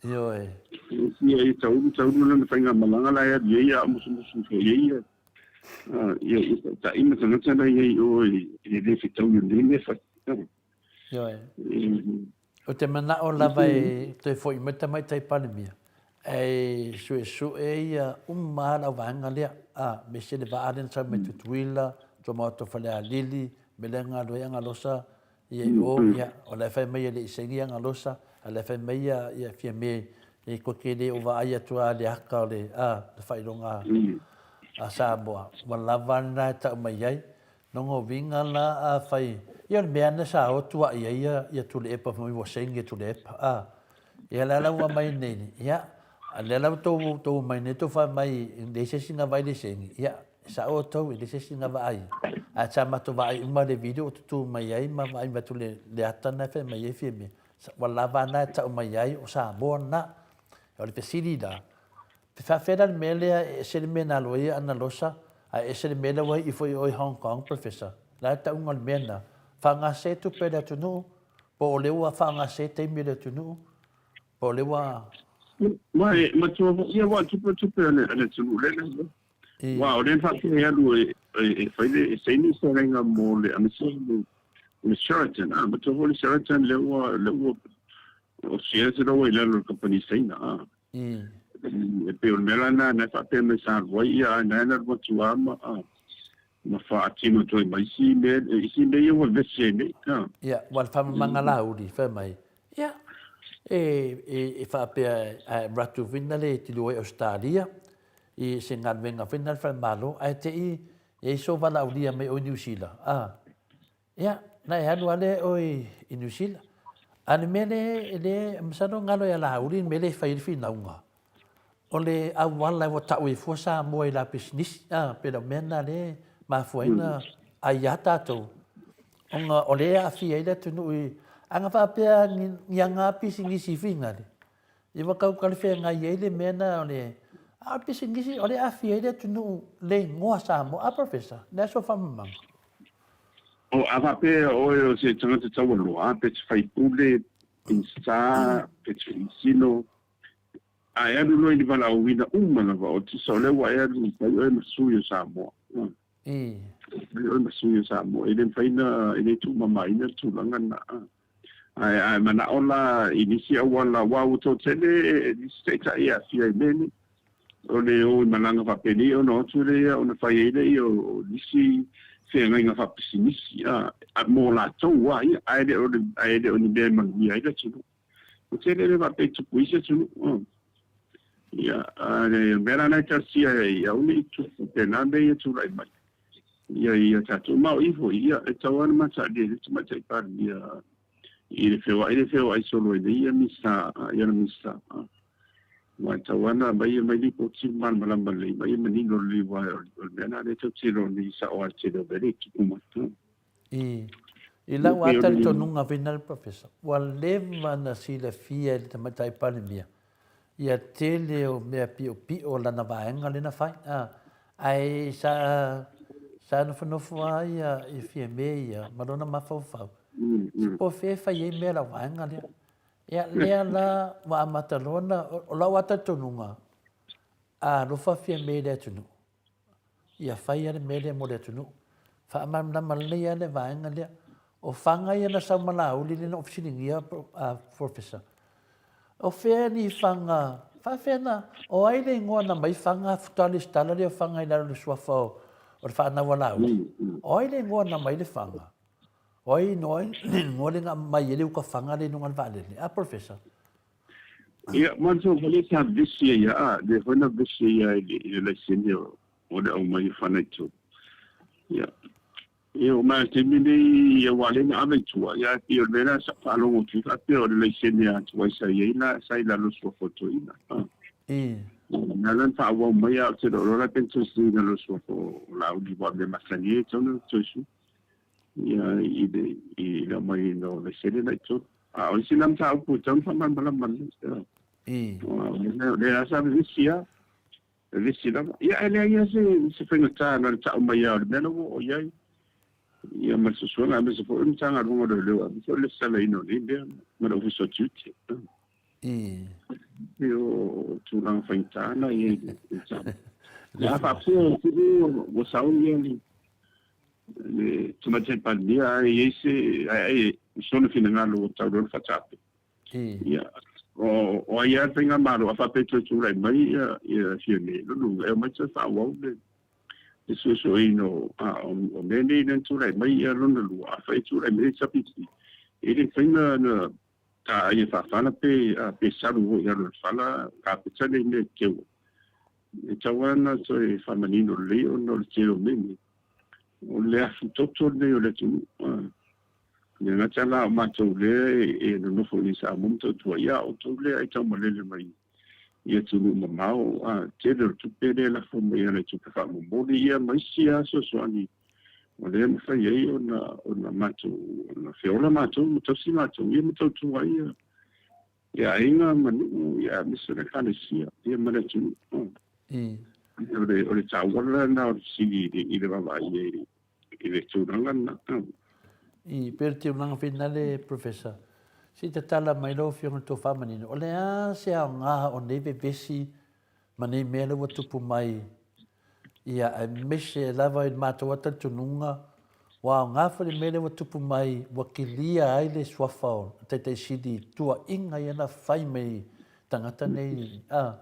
Ioe. Ia e taulu taulu lana faigamalaga la e alu i ai, a o musumusu foi i ai ia ia ia taitai ma tagata la i ai i o i le le fetaui o lenei mea fai. Ioe. Ou te manao lava e toe foi mai le Tamaitai Palemia e suesue ia uma lava le auvaega lea, a, aemaise le vaa lea na sau mai Tutuila, Tuamaota o Falealili, mea lea na galue ai Agalosa ia i o, ia, o la e fai mai e le i saini Agalosa, a o la e fai mai ia, ia Fiame e koe ke le o vaai atu lava i le aka o le, a, le faailoga a Samoa, ua lava lena e tau mai ai. Lona uiga la afai, ia o le mea lava lena sa o tuai ai ia Tuilaepa fai mai ua saini e Tuilaepa, a. Ia lea la ua aumai nei, ia, a lea la ua tou omai nei tou fai mai e leai se isi na vaai i le saini, ia, e sao outou e leai se isi na vaai, ae sa matou vaai uma i le video o tutū mai ai ma vaai atu le ata lena e fai mai ai Fiamē, ua lava lena e tau mai ai o Samoa lena. O le fesili la, Pe faafefea la le mea lea e ese le mea na alu ai Ana Losa ae ese le mea lea ua ifo i o i Hong Kong, Professor? O le a le tauga o le mea lena? Faagase tupe a le atunuu po o lea ua faagase taimi o le atunuu? Po o lea ua. Ma e matua foi ia ua tupe tupe a le a le atunuu lea le aua o lea na faapea e alu e e fai le e saini se feagaiga mo le aemaise le le Sheraton a matua foi le Sheraton lea ua lea ua o Sheraton ua i lalo o le kamupani Saina a e pei o le mea la lena na faapea mai sa alu ai ia ae na na alu atu lava ma a ma faatino atu ai ma isi mea isi mea ia ua vevesi ai nei a. Ia, ua le faamamaga Laauli fai mai, ia, e, e, e faapea ae avatu foi na le tilua i Ausetalia i se galuega foi na le falemalo, ae te i e i sou valaaulia mai oe i Niu Sila, a, ia, na e alu lava lea oe i Niu Sila. A o le mea lea, lea, masalo galo ia Laauli le mea lea e fai ai le finauga, o le auala ua tau ai fua Samoa i la pisinisi, a, pei o le mea lena lea e mafua ai ona aia tatou, ona o lea e aafia ai le atunuu i, a na faapea ni aga pisinisi finale, ia ua tau talafeagai ai le mea lena o le, a o le pisinisi o lea e aafia ai le atunuu le igoa Samoa. A Professor, le a sou faamalamalamaga? O, a faapea oe o se tagata taualoa, pe te faipule, Minisita, pe te faamasino, A e alu loa i le valaauina uma lava o tusa o lea ua e alu i fai oe ma sui o Samoa. Fai oe ma sui o Samoa. E le mafai na, e le tuumamaina le tulaga lena. Ae a e manao la i nisi auala, aua ua toatele nisi taitai e aafia i mea nei, o le o i malaga faapenei ona o atu lea ona fai ai lea o nisi feagaiga faapisinisi, a, mo latou lava ia, ae le o, ae le o ni mea e manuia ai le atunuu. Ua tele le faapea i tupu i isi atunuu. Ia, a le mea la na e talosia ai, aua ne i tupu faapena mea ia tulai mai. Ia, ia tatou ma o i foi, ia, e tatau lava ona mataalia i le Tamaitai Palemia i le feoai le feoai solo ai nei ia Minisita, ia le Minisita. Aua e tatau lava ona aumai mai lipoti malamalama lelei mai, ia manino lelei, aua o le mea lena lea e tatou te iloa nei sao lava i le tele o mea lea e tupu mai. I, i lau lava talitonuga Vinal Professor, ua leva ona silafia e le Tamaitai Palemia ia tele o mea piopio o lana vaega lea na fai, a, ae sa, sa nofonofo lava ia, ia Fiame ia ma lona mafaufau, po o fea e fai ai mea o lau vaega lea. Ia, lea la ua amata loa ona, o lau lava talitonuga, a alofa Fiame i le atunuu, Ia fai lava le mea lea mo le atunuu. Faamalamalama lelei lava le vaega lea. O faga ia na sau ma Laauli lea na ou fesiligia a Professor. O fea ni faga, faafefea na, o ai le igoa na aumai faga faatoa lesitala lea o faga i lalo o le suafa o le fanau a Laauli? O ai le igoa na aumai le faga? O ai le igoa lea na aumai ai le uka faga lea i luga o le vaalele? A Professor? Ia, manatua foi lea sa vevesi ai a, lea foi na vevesi ai a i le, i le laisene o, o le aumai o fana i totonu. Ia, ia o mai taimi nei, ia aua lea na ave i tua, ia ae pei o le mea lea sa faalogo atu ai faapea o le laisene a tuai sa i ai la, sa i lalo o le suafa o toeaina. A. Na la na faaauau mai a ou te le o iloa la pe na toe sui i lalo o le suafa o Laauli aua o le mea masani ai e tatau ona toe sui. Ia, i le, i le aumaiina o laisene la i totonu. A o isi la mataupu e tatau ona faamalamalama lelei. O lea lava sa vevesi lava, vevesi lava. Ia, ae leai lava se, se faigata na o le tau mai lava o le mea la ua oo i ai, ia ma le suesuega, aemaise foi o le Matagaluega o Leoleo, aemaise o le lesitalaina o nei mea ma le Ofisa o Tiute. E o tulaga faigata na e i ai i le mataupu. A faapea ua sau ia le le Tamaitai Palemia ae i ai se ae sona finagalo ua tau loa le faataape. Ia o o ai lava le faigamalo a faapea e toe tulai mai ia ia Fiame lona uiga e omai toe faaauau le le suesueina o a o mea nei na tulai mai ia lona lua afai e tulai mai le HRPP e le mafai na na taai e faafala pe a pe salu foi i lalo o le fala kapeta nei mea e teu e tatau lava ona toe faamanino lelei ona o le tele o mea nei. O le afu toto lenei o le atunuu. Le gata la o matou lea e nonofo i Samoa ma tautua, ia a outou lea e taumalele mai i atunuu mamao, a tele o le tupe lea e lafo mai ala i tupe faamomoli ia ma isi lava fesoasoani o lea e mafai ai ona ona matou ona feola matou ma tausi matou ia ma tautua ai ia Ia aiga ma nuu, ia aemaise o le Ekalesia, ia ma le atunuu. O le, o le taua lena o le fesili i le, i le vaavaai i ai i le tulaga lena. I, pei o le tulaga finale, Professor. Se i tatala mai lau Afioga i le Tofa Manino, o le a se aoga o nei vevesi ma nei mea lea ua tupu mai, ia, aemaise lava i le matou lava talitonuga, ua aoga foi le mea lea ua tupu mai ua kilia ai le suafa o le Taitai Sili i tuuaiga ia na fai mai tagata nei, a,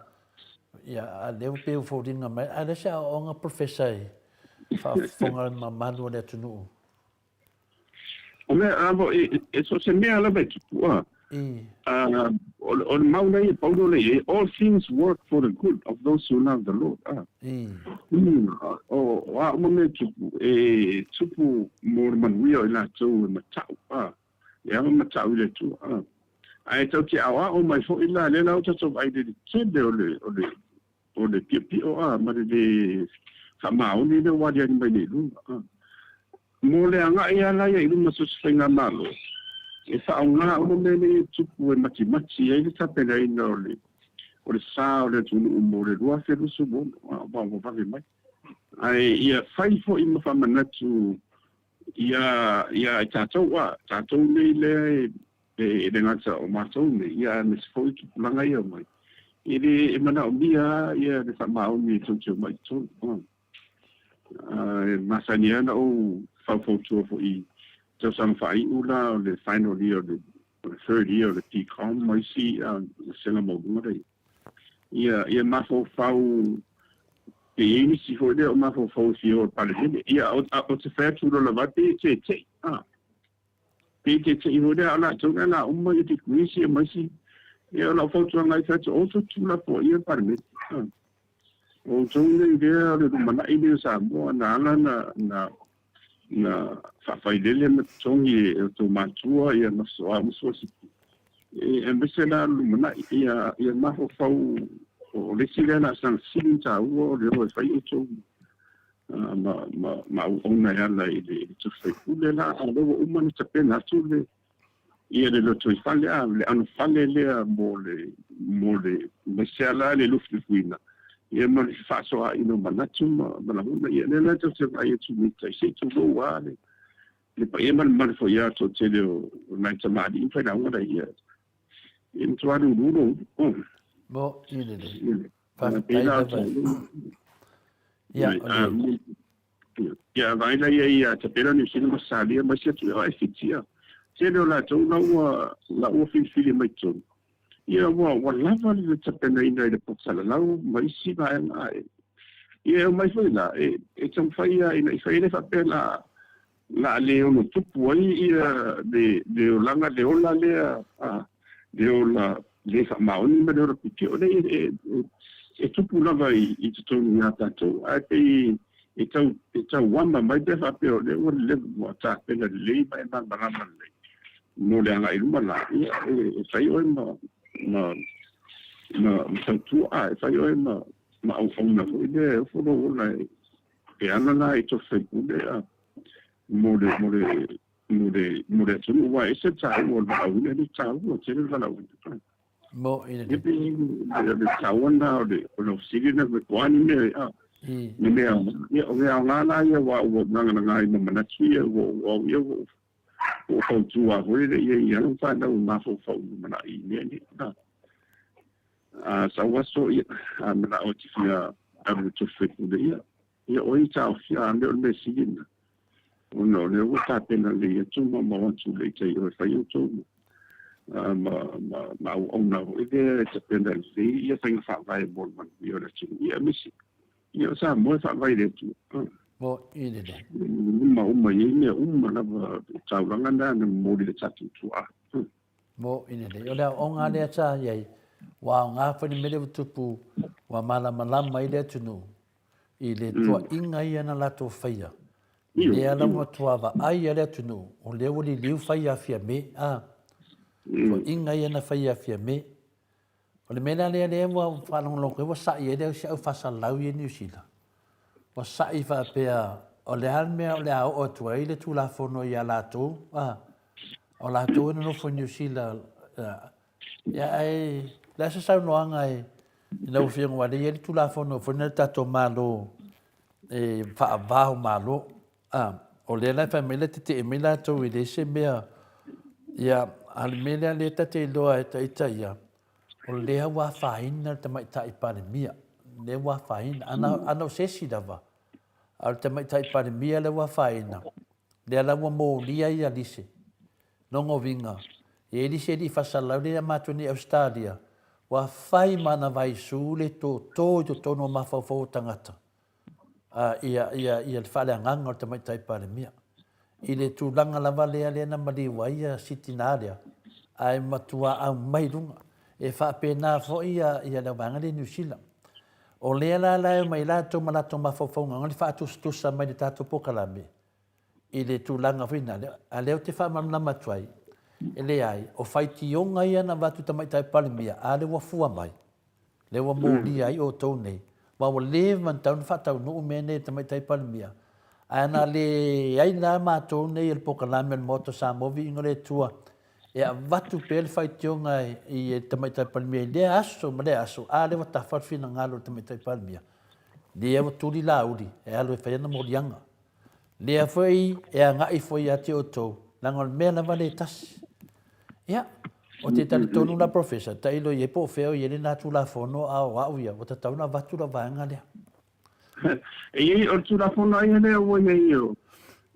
ia, a lea ua pei ua foliga mai, a o le a se aoaoga Professor e faafofoga le mamalu o le atunuu? O mea lava, e so o se mea lava e tupu, a, o le mau lea e Paulo lea e i ai, all things work for the good of those who love the Lord, a. O a uma mea e tupu, e tupu mo le manuia o i latou e matau, a, e ava matau i le Atua, a. Ae tatou te aoao mai foi la, lea la ua tatou vaai i le tele o le, o le, o le piopio a ma le le faamaoni lea ua aliali mai nei i luga a. Mo le agai lava la ia i luma so o se faigamalo, e faaaoga uma mea nei e tupu e matimati ai le tapenaina o le o le sa o le atunuu mo le 2026 a ua ua vave mai. Ae ia fai foi ma faamanatu ia ia i tatou a, tatou nei lea e E le gata o matou nei, ia aemaise foi tupulaga ia omai. E le e manaomia lava ia le faamaoni e tou te omai i totonu. E masani lava ona ou faufautua foi i tausaga faaiu la o le final year o le third year o le BCom ma isi vasega maualuga lea. Ia ia mafaufau pe i ai nisi foi lea o mafaufau e fia o i le Palemene. Ia ou te fai atu loa lava pe teitei. Pe te te iho lea, o latou lea la uma ia degrees ia ma isi, ia o lau fautuaga ai fai atu, o outou tuulafoaia le Palemene. O outou nei lea o le lumanai nei o Samoa na ala na, na, na faafailele ma totogi e outou matua ia ma soa ma sikolasipi. E aemaise la le lumanai ia, ia mafaufau o le isi lea laasaga sili ona taua o le o e fai outou ma, ma, ma auauna e ala i le, tofi faipule la, a o lea ua uma ona tapena atu le, ia le lotoifale, a, le anofale lea mo le, mo le, aemaise lava la le lufilufiina, ia ma le fefaasoaaiina o manatu ma, ma lagona. Ia, lea la tatou te vaai atu nei tai, se i tulou lava le, le paia ma le mamalu foi ia toatele o, o nai tamalii ma failauga la ia, e matua lulu lou ulu. Mo i lelei. Faafetai lava. Ia, o le... Ia, vaai la ia ia Tapena Niu Sila ma Salia ma isi atu e fitia. Tele o latou la ua la ua filifili mai totonu. Ia ua ua lava le tapenaina i le poto salalau ma isi vaega ae. Ia e omai foi la e e taumafai ia ina i fai le faapea la la le ono tupu ai ia le le olaga le ola lea a le ola le faamaoni ma le ola pipio lea e, e, e tupu lava i, i totonu ia tatou ae pei e tau e tau ama mai pe faapea o lea ua leva ua tapena lelei ma e malamalama lelei mo le agai i luma la ia e, e fai oe ma ma ma, ma tautua a e fai oe ma ma auauna foi lea e ofo lou ola e e ala la i tofi faipule a mo le mo le mo le mo le atunuu aua e ese le taua o le valaauina e le taua tele le valaauina. Mo i le. E pei o le taua lena o le o le fesili lena po o a ni mea a ni mea ia o mea aoga la ia aua ua lagalaga ai ma manatu ia ua ua au ia ua ua fautua foi le ia i alo ma fanau e mafaufau i lumanai i mea nei. A sau aso ia a manao e te fia alu i le tofi faipule ia Ia, o ai e taofia a mea o le mea sili lena, ona o lea ua tapena lelei atu ma mau atu lelei tai o e fai outou ma, ma, ma, ma auauna foi lea e tapena lelei ia faiga faavae mo le manuia o le atunuu. Ia, aemaise, ia o Samoa e faavae i le Atua. Mo i lelei. Uma uma i ai mea uma lava, taulaga na na momoli i le tatou tuaa. Mo i lelei. O le aoaoga lea sa i ai, ua aoga foi le mea lea ua tupu, ua malamalama ai le atunuu i le tuuaiga ia na latou faia. Lea la ua matua vaai a le atunuu, o lea ua liliu fai ia Fiame, a. Tuuaiga ia na fai ia Fiame. O le mea la lea lea ua faalogologo ua sa'i ai le si au faasalalau ia i Niu Sila. Ua sa'i faapea, o le a le mea o le a oo atu ai le Tulafono ia latou, a. O latou e nonofo i Niu Sila, ia ae o le a se saunoaga i lau Afioga aua o lea e i ai le Tulafono foi lea a le tatou Malo e faava o Malo. A, o lea la e fai mai la e tetee mai latou e leai se mea Ia, a o le mea lea lea ta te iloa e ita ia, o lea ua afaina le Tamaitai Palemia, lea ua afaina. Ana, ana o se isi lava, a o le Tamaitai Palemia lea ua afaina, lea la ua molia ia lise. Lona uiga, e i ai lise e le i faasalalau lea ia matou nei i Ausetalia, ua fai ma ana vaisu le toto i totonu o mafaufau o tagata ia, ia, ia le faaleagaga o le Tamaitai Palemia. I le tulaga lava lea lea na maliu ai ia si tinā lea, ae matua aumai i luga. E faapena foi ia, ia le vaega lea i Niu Sila. O lea la la e omai latou ma latou mafaufauga ona le faatusatusa mai le tatou polokalame i le tulaga foi lea, a lea ou te faamalamalama atu ai, e leai, o faitioga ia na avatu i Tamaitai Palemia, a lea ua fua mai, lea ua molia ai outou nei, aua ua leva ona tatau ona faataunuu mea nei e le Tamaitai Palemia, ae ana leai la matou nei o le polokalame a le Maota o Samoa, viiga o le Atua, e avatu pea le faitioga i le Tamaitai Palemia i lea aso ma lea aso, a lea ua tafa le finagalo o le Tamaitai Palemia, lea ua tuli lauli e alu e fai ana moliaga. Lea foi e agai foi ia te outou, leaga o le mea lava lea e tasi. Ia, ou te talitonu la Professor, tailo i ai po o fea o i ai lena Tulafono, a o au ia, ua tatau ona avatu lau vaega lea. E i ai, o le Tulafono lava ia lea ua i ai o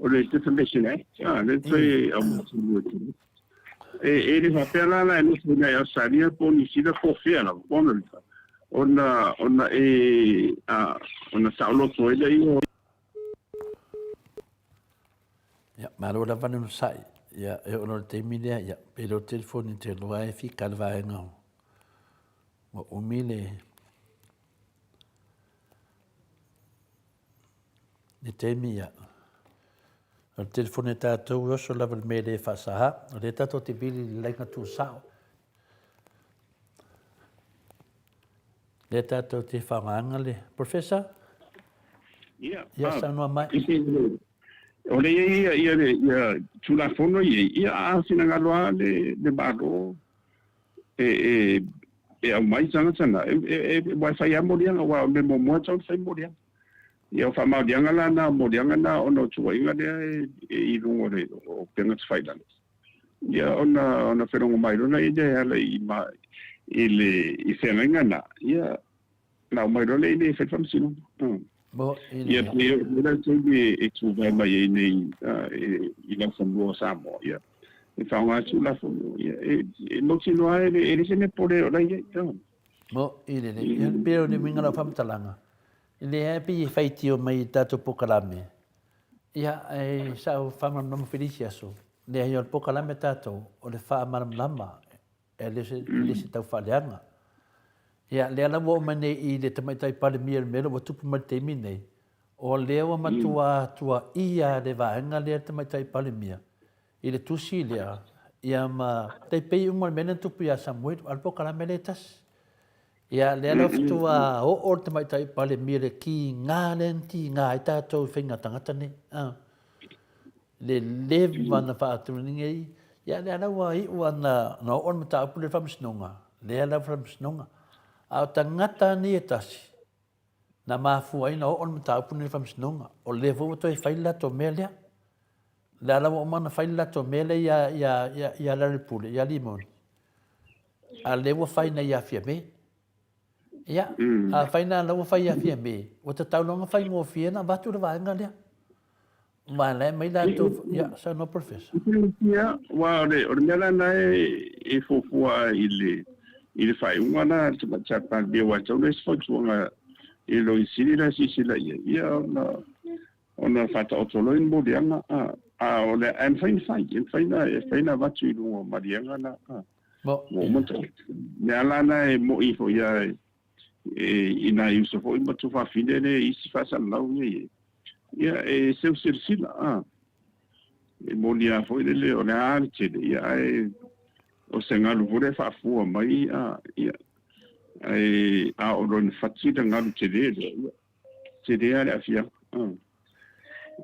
le Defamation Act, a, lea toe aumai atu. E le faapea la la e nofo i Ausetalia po o Niu Sila po o fea lava, po o Amerika, ona, ona e, a, ona saoloto ai lea o Ia, malo lava le onosai. Ia, e oo loa i le taimi lea, ia, pe le o le telefoni te iloa e fika le vaega o, ua umi le, le taimi, ia. O le telefoni a tatou e oso lava i le mea e le faasaā. O lea tatou te vili i le laina tuusao. Lea tatou te faaaogaina le Professor. Ia, ia saunoa mai. O le ia ia le ia Tulafono ia ia a finagalo lava le Malo e e e aumai tagata na e e e fai lava moliaga aua o le mea muamua e tatau ona fai moliaga. Ia o faamaoniaga la na o moliaga na ona o tuuaiga lea e i luga o le o upega tafailagi. Ia ona ona felogo mai loa lea e ala i ma i le i feagaiga na, ia na aumai loa lea i e fai le faamasinoga. Mo i le. Ia pei o le taimi e tuvae mai ai nei i laufanua o Samoa, ia e faaaoga atu Tulafono, ia e mautinoa e le se mea pole o la e i ai. Mo i le, ia pei o le uiga o lau faamatalaga, e leai pei e faitio mai i le tatou polokalame, ia e sao faamalamalama foi i le isi aso, Leai, o le polokalame a tatou, o le faamalamalama, e le o se tau faaleaga. Ia, lea la ua oo mai nei i le Tamaitai Palemia i le mea lea ua tupu mai i le taimi nei, o lea ua matua tuuaia le vaega lea le Tamaitai Palemia i le tusi lea, ia ma tai pei uma le mea lea na tupu ia Samuelu, a o le polokalame lea e tasi. Ia, lea la faatoa oo le Tamaitai Palemia i le tiga lea na tiga ai tatou i faiga tagata nei. Le leva na faatulagaina ai, ia lea la ua iu lava na oo le mataupu lea i le Faamasinoga, lea la Faamasinoga. A o tagata nei e tasi, na mafua ai ona oo le mataupu lenei i le Faamasinoga, o lea foi ua toe fai le latou mea lea. O lea la ua uma ona fai le latou mea lea ia Lealailepule, ia Limoni, a o lea ua fai nei ia Fiame. Ia, afai la ua fai ia Fiame, ua tatau loa ona faigofie ona avatu le vaega lea. Ma la e aumai latou, ia, saunoa Professor. Ia, aua o le, o le mea la lena e fuafua i le, i le faaiuga la a le Tamaitai Palemia, aua e tatau ona i ai se fautuaga i le Loia Sili la e silasila i ai, ia ona, ona faataoto loa ni moliaga, a, a o le, ae mafai ona fai, e mafai ona, e mafai ona avatu i luga o maliega la, a, ua uma ona taoto. O le mea la lena e moni foi lava i nai uso foi ma tuafafine lea i isi faasalalau ia i ai, ia e seu silasila, a, e moni lava foi lele o le a le tele, ia ae o se galu foi lea e faafua mai, a, ia, ae a oo loa ina fati le galu tele lea, ia, tele lava le aafiaga, a.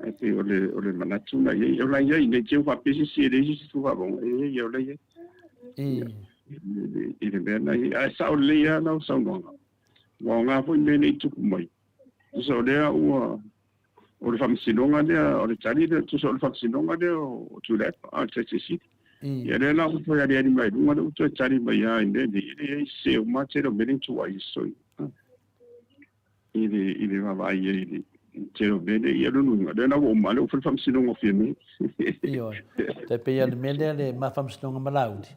Ae pei o le, o le manatu na i ai, o la e i ai, ne i te i ua faapea se isi e leai se isi tuufaaloga, e i ai, o la e i ai. I le mea na i ai. Ae sao lelei lava lau saunoaga, ua aoga foi mea nei tupu mai. Tusa o lea ua, o le faamasinoga lea, o le tali lea, tusa o le faamasinoga lea o Tuilaepa, a o le Taitai Sili. Ia lea la ua toe aliali mai i luga, lea ua toe tali mai lava i mea nei, e leai se uma tele o mea nei na tuuai e sui i le i le vaavaai i ai i le tele o mea nei. Ia lona uiga, lea la ua uma, lea ua fai le faamasinoga o Fiame. Ioe. Tai pei o le mea lea le ma faamasinoga ma Laauli,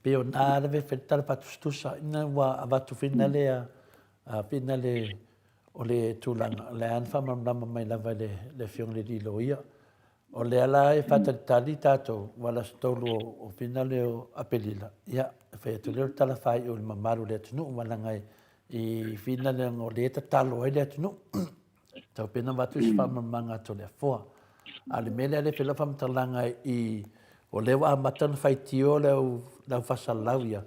pei o na lava e fai le tala faatusatusa ina ua avatu finale a finale o le tulaga, o lea na faamalamalama mai lava e le Afioga i le Alii Loia. O lea la e faatalitali tatou, ua le aso 3 o finale o Aperila, ia, e fai atu lea o le tala faaiu i le mamalu o le atunuu, ma leaga i finale o lea e tatalo ai le atunuu. Tau pea na avatu se faamalamalamaga a Toleafoa. A o le mea lea e fai lau faamatalaga i, o lea ua amata ona faitio le au faasalalau ia,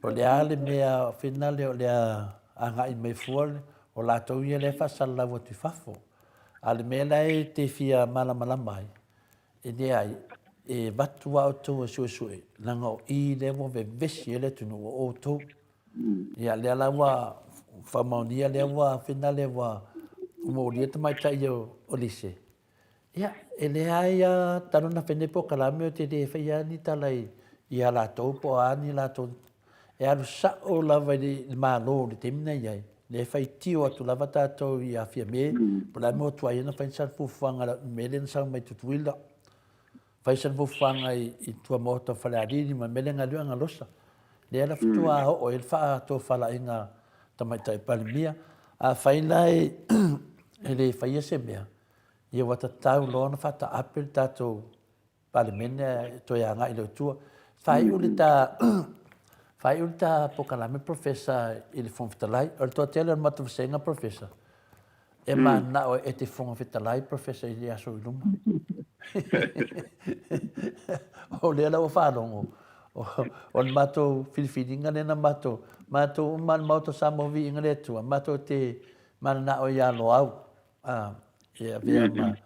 po o le a le mea finale o le a agai mai fua o latou ia lea e faasalalau atu i fafo. A o le mea la e te fia malamalama ai, e leai, e avatu lava outou e suesue, leaga o i lea ua vevesi ai le atunuu, o outou. Ia, lea la ua faamaonia lea ua finale ua molia le tamaitai o Lise. Ia, e leai lava talu ona fai nei polokalame ou te le faia lava ni tala ia latou po o a ni latou. E alu sao lava i le Malo i le taimi na i ai, lea e faitio atu lava tatou ia Fiame, po o le a le mea ua tuai ai ona fai sana fuafuaga i le mea lea na sau mai Tutuila. Fai sana fuafuaga i tuamaota o Falealili ma le mea lea na alu ai Galosa. Lea la faatoa oo ai le faatofalaiga a Tamaitai Palemia. Afai la e le faia se mea, ia ua tatau loa ona faataape le tatou Palemene ae toe agai loa i tua. Faaiu le ta faaiu le ta polokalame Professor i le Fofoga Fetalai. O le toatele o le matou vasega Professor, e mananao e te Fofoga Fetalai Professor i le aso i luma. O lea la ua faalogo, o le matou filifiliga lea na matou, matou uma lava le Maota o Samoa Viiga le Atua, matou te mananao ia Loau e avea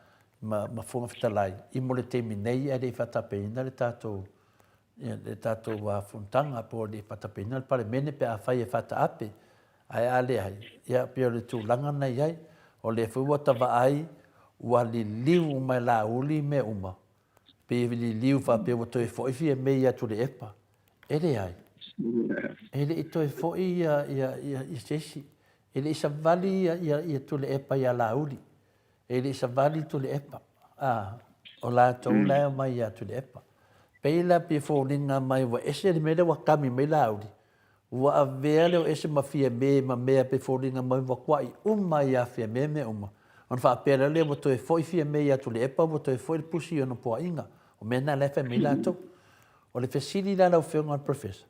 ma Fofoga Fetalai i mo le taimi nei ae le i faatapeina le tatou le tatou fonotaga po o le i faatapeina le Palemene pe afai e faataape. Ae a leai, ia pei o le tulaga na i ai. O lea foi ua ta vaai ua liliu uma e Laauli mea uma, pei e liliu faapea ua toe foi Fiamē ia Tuilaepa. E leai, e le i toe foi ia se isi. E le i savali ia Tuilaepa ia Laauli. E le i savali Tuilaepa. O latou la e omai ia Tuilaepa. Pei la pei e foliga mai ua ese le mea lea ua kami mai Laauli, ua avea le o ese ma Fiamē ma mea pei e foliga mai ua kuai uma ia Fiamē mea uma, ona faapea loa lea ua toe foi Fiamē ia Tuilaepa ua toe foi le pusi i ona poaiga. O mea na la e fai mai latou. O le fesili la lau Afioga i le Professor,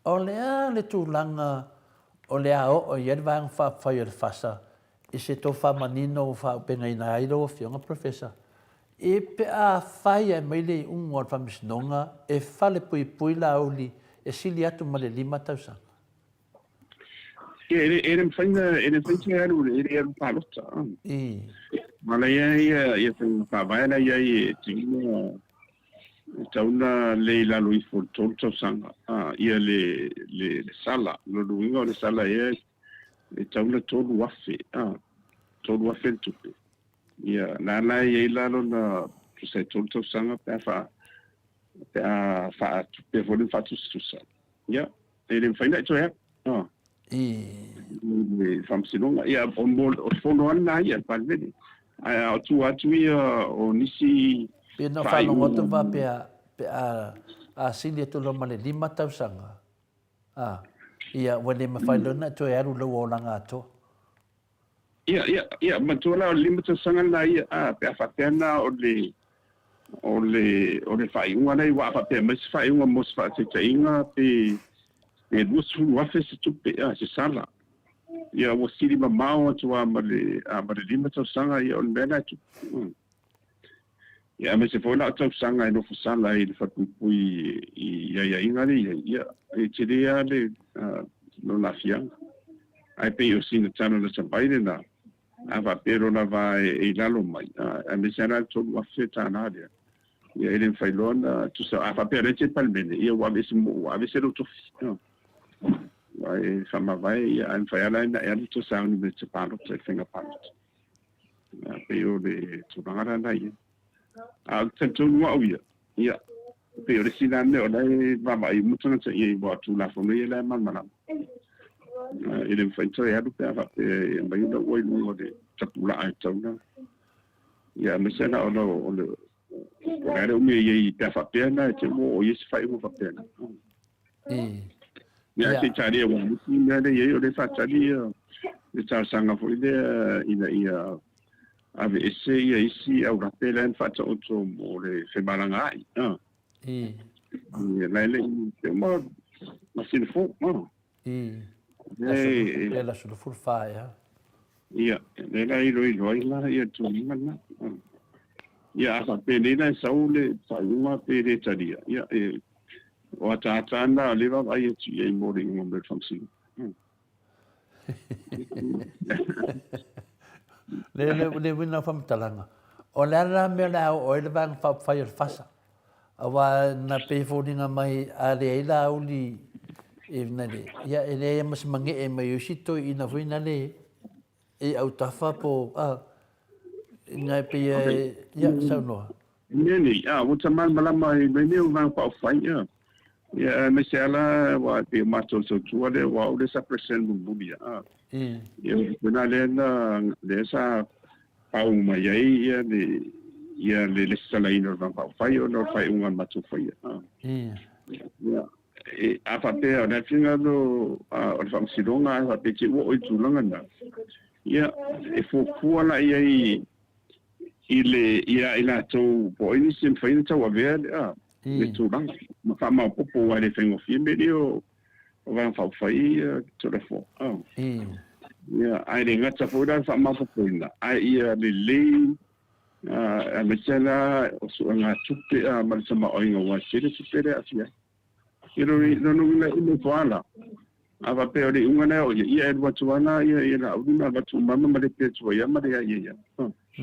o le a le tulaga o le a oo i ai le Vaega Faaupufai o le FASA i se tofa manino ua faaaupegaina ai lau Afioga Professor, e pe a fai ae mai le iuga o le Faamasinoga e falepuipui Laauli e sili atu ma le 5 tausaga? Ia, e le mafai na, e le mafai se alu, e le alu palota. Ma la ia ia ia faiga faavae la ia e tingina e tau na le i lalo ifo o le 3 tausaga. Ia le sala, lona uiga o le sala ea e tau na 3,000, 3,000 le tupe. Ia, na la e i ai la lona, tusa e 3 tausaga pe a faa, pe a faatupe foi le faatusatusa. Ia, e le mafai na e toe alu. I le faamasinoga. Ia, o le fono lava lena ia, le Palemene. Ae a o tua atu ia o nisi Pei ona faalogo atu faapea, pe a sili atu loa ma le 5 tausaga, a, ia, ua le mafai loa ona e toe alu lou olaga atoa. Ia, ia, ia, manatua la o le 5 tausaga lena ia, a, pe a faapea na o le, o le, o le faaiuga lea, aua a faapea mai se faaiuga mo se faataitaiga pe, pe 20,000 se tupe, a, se sala. Ia, ua sili mamao atu lava ma le, a, ma le 5 tausaga, ia, o le mea lena e tupu. Ia, aemaise foi la o tausaga e nofo sala ai i le falepuipui i aiaiga lea i ai, ia, e tele lava le lona aafiaga. Ae pei o sina tala lata mai lena, a faapea lona va e i lalo mai, aemaise lava la le $3,000 lea, ia e le mafai loa ona tusa, a faapea o lea e te i le Palemene, ia ua aveese ua aveese lou tofi. Ua e faamavae, ia, ae mafai lava la ona e alu toe sauni mai te palota i le faiga palota. Pei o le tulaga lena ia. A o le talitonu au ia, ia, Pei o le isi la mea o la e vaavaai uma tagata i ai aua o Tulafono ia la e malamalama. E le mafai ona toe alu pe a faapea e aumai ona ua i luga o le tapulaa e tatau ona. Ia aemaise la ona o le o le a le umi e i ai pe a faapea la e te ua oo i ai se faaiuga faapena. Ia ae se i talia aua o le isi mea lea e i ai o lea e faatali le talosaga foi lea ina ia aveese ia isi aulape la e na faataoto mo le femalagaai. Ia la e le i te uma masina fou. Ia le aso 24 ea. Ia, lea la e iloilo ai la ia tulaga lena. Ia a faapea nei la e sau le faaiuga pe le talia, ia e o ataata na o lea e vaavaai atu i ai mo le iuga mai o le faamasinoga. Le le le uiga o faamatalaga, o le a la mea o le a oo ai le Vaega Faaupufai o le FASA? Aua na pei e foliga mai a leai Laauli e na le, ia e leai ma se magee mai o isi toeaiina foi na le e autafa po a ina e pei e ia saunoa. Mea nei, a ua ta malamalama i mea nei o Vaega Faaupufai, a ia aemaise lava la aua e pei o matou tautua lea aua o au lea sa president mulimuli, a ia o lena lea na lea sa pau mai ai ia le ia le lesitalaina o le Vaega Faaupufai ona o le faaiuga a le matou faia. Ia, e, a faapea o le finagalo o le Faamasinoga a faapea te ua oo i le tulaga lena, ia, e fuafua la i ai i le ia i latou po o ai nisi e mafai ona tauavea le, le tulaga ma faamaopoopo aua e le faigofie mea nei o o Vaega Faaupufai ia Tulafono. Ia, ae le gata foi la le faamaopoopoina, ae ia lelei aemaise la o suegatupe ma le tamaoaiga aua e tele tupe lea e aafia ai. Ia lona uiga e uma ifo lava la, a faapea o le iuga lea o ia, ia e alu atu lava la ia ia Laauli ma avatu uma ma malepe atu ai lava ma leai ai lava. I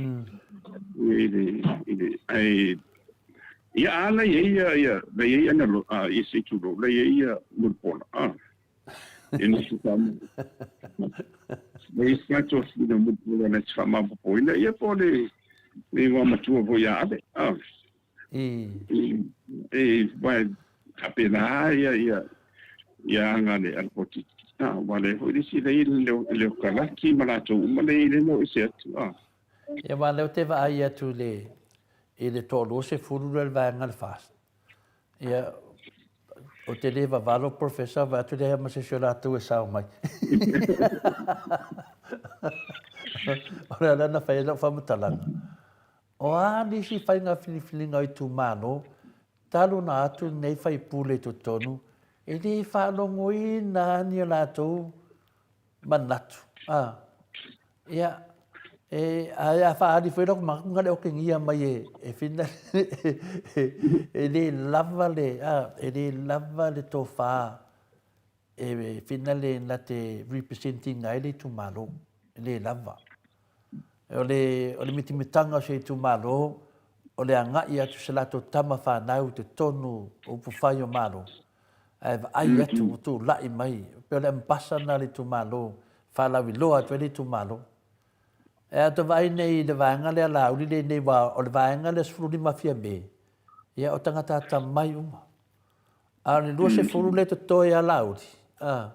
le, i le, ae, ia a la i ai ia, ia, la i ai ana, ia se i tulou, la i ai ia Mulipola, e nofo la i ai se tofi na Mulipola na te faamaopoopoina, ia po o le, le igoa matua foi ia Ale, E, vai, faapena ia, ia, ia aga le a le polokiki. Aua lea foi le isi lea i le, le kalaki ma latou uma lea i le no ese atu. Ia aua o lea ou te vaai atu i le i le toalua sefulu lea o le vaega o le FAST. Ia, ou te le vavalo Professor vaeatu leai ma se isi o latou e sao mai. O le ala na fai ai lau faamatalaga, o a nisi faiga filifiliga o itumalo talu ona atu lenei faipule i totonu, e le faalogoina lava ni o latou manatu. A, ia, e, ae a faaali foi lou manatu, na le otegia mai e, e Fina, e le lava le, a, e le lava le tofa e Fina le na te represent ina ai le itumalo, e le lava. O le, o le mitimitaga o se itumalo, o le agai atu se latou tama fanau i totonu o upufai o Malo, ae vaai atu ua tulai mai, pei o le ambassador lena a le itumalo, faalauiloa atu ai le itumalo. E a tou vaai nei i le vaega lea Laauli lenei, aua o le vaega lea 15 Fiame, ia o tagata atamai uma. A o le 20 lea e totoe ia Laauli, a,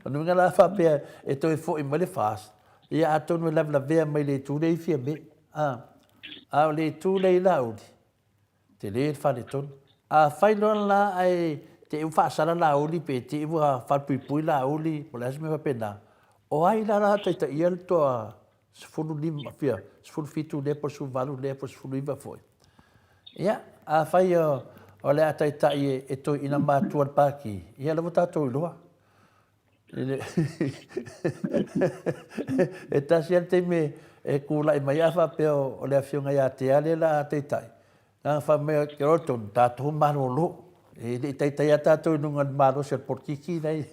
o le uiga la faapea e toe foi mai le FAST, ia atonu e lavelavea mai le itu lea i Fiame, a, a o le itu lea i Laauli, Tele le faletonu. Afai loa la ae te i ua faasala Laauli pe te i ua falepuipui Laauli po o le a se mea faapena, o ai la la taitaia le toa 15, fia, 17 lea po o le 18 lea po o le 19 foi. Ia, afai o le a taitai e toeaina matua le Pati, ia lea ua tatou iloa. E tasi lava le taimi e tulai mai ai a faapea o le afioga ia Tea lea o le a taitai, leaga fai mai ou te iloa tonu, tatou malolo. E le i taitai lava tatou i luga o le malosi o le polokiki la e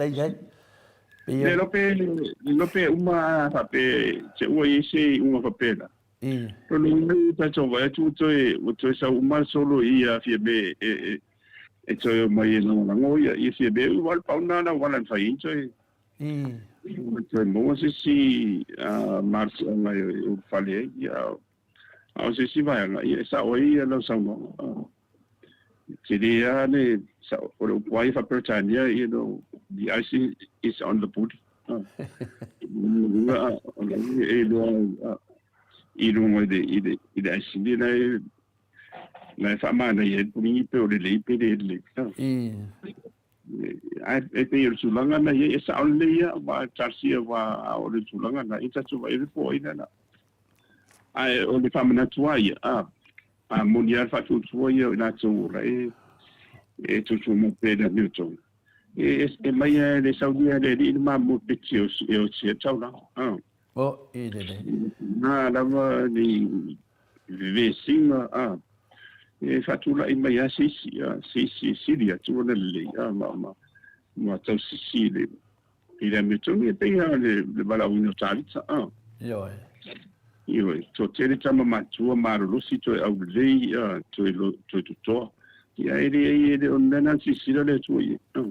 i ai. Le iloa pe, le iloa pe uma a faapea te ua i ai se iuga faapena. Lona uiga ua tatou vaai atu ua toe sau uma le solo i ia Fiame e e toe omai e lagolago ia ia Fiame aua o le pau lena o le auala e mafai ai ona toe maua se isi malosiaga e ulufale ai. Ia A o se isi vaega, ia e sao ai ia lau saunoaga. E tele lava le sao, o le upu lava ia faa-Peretania, you know, the icing is on the pudding. Lona uiga, o la e iloa i luga i le aisini la e la e faamanaia ai le puligi pe o lelei pe le lelei. Ae e pei o le tulaga na i ai, e sao lelei lava, aua e talosia aua a o le tulaga na, ia tatou vaai le po o ai lena. Ae o le faamanatu lava ia, a, a moni lava le faatuatua ia o i latou o la e e tuutuumau pea i le amiotonu, e, e mai lava e le saunia e le Alii le mamoe peti e oti ai le taulaga. A. O i lelei. Na lava ni vevesiga, a, e faatulai mai lava se isi, a, se isi e sili atu ona lelei, a, ma, ma, ma tausisi i le, i le amiotonu, e pei lava o le, le valaauina o Tavita, a. Ioe. Ioe, toatele tama matua malolosi toe aulelei, a, toe, toe totoa. Ia, e leai, e le o le mea lena na silasila le Atua i ai, a.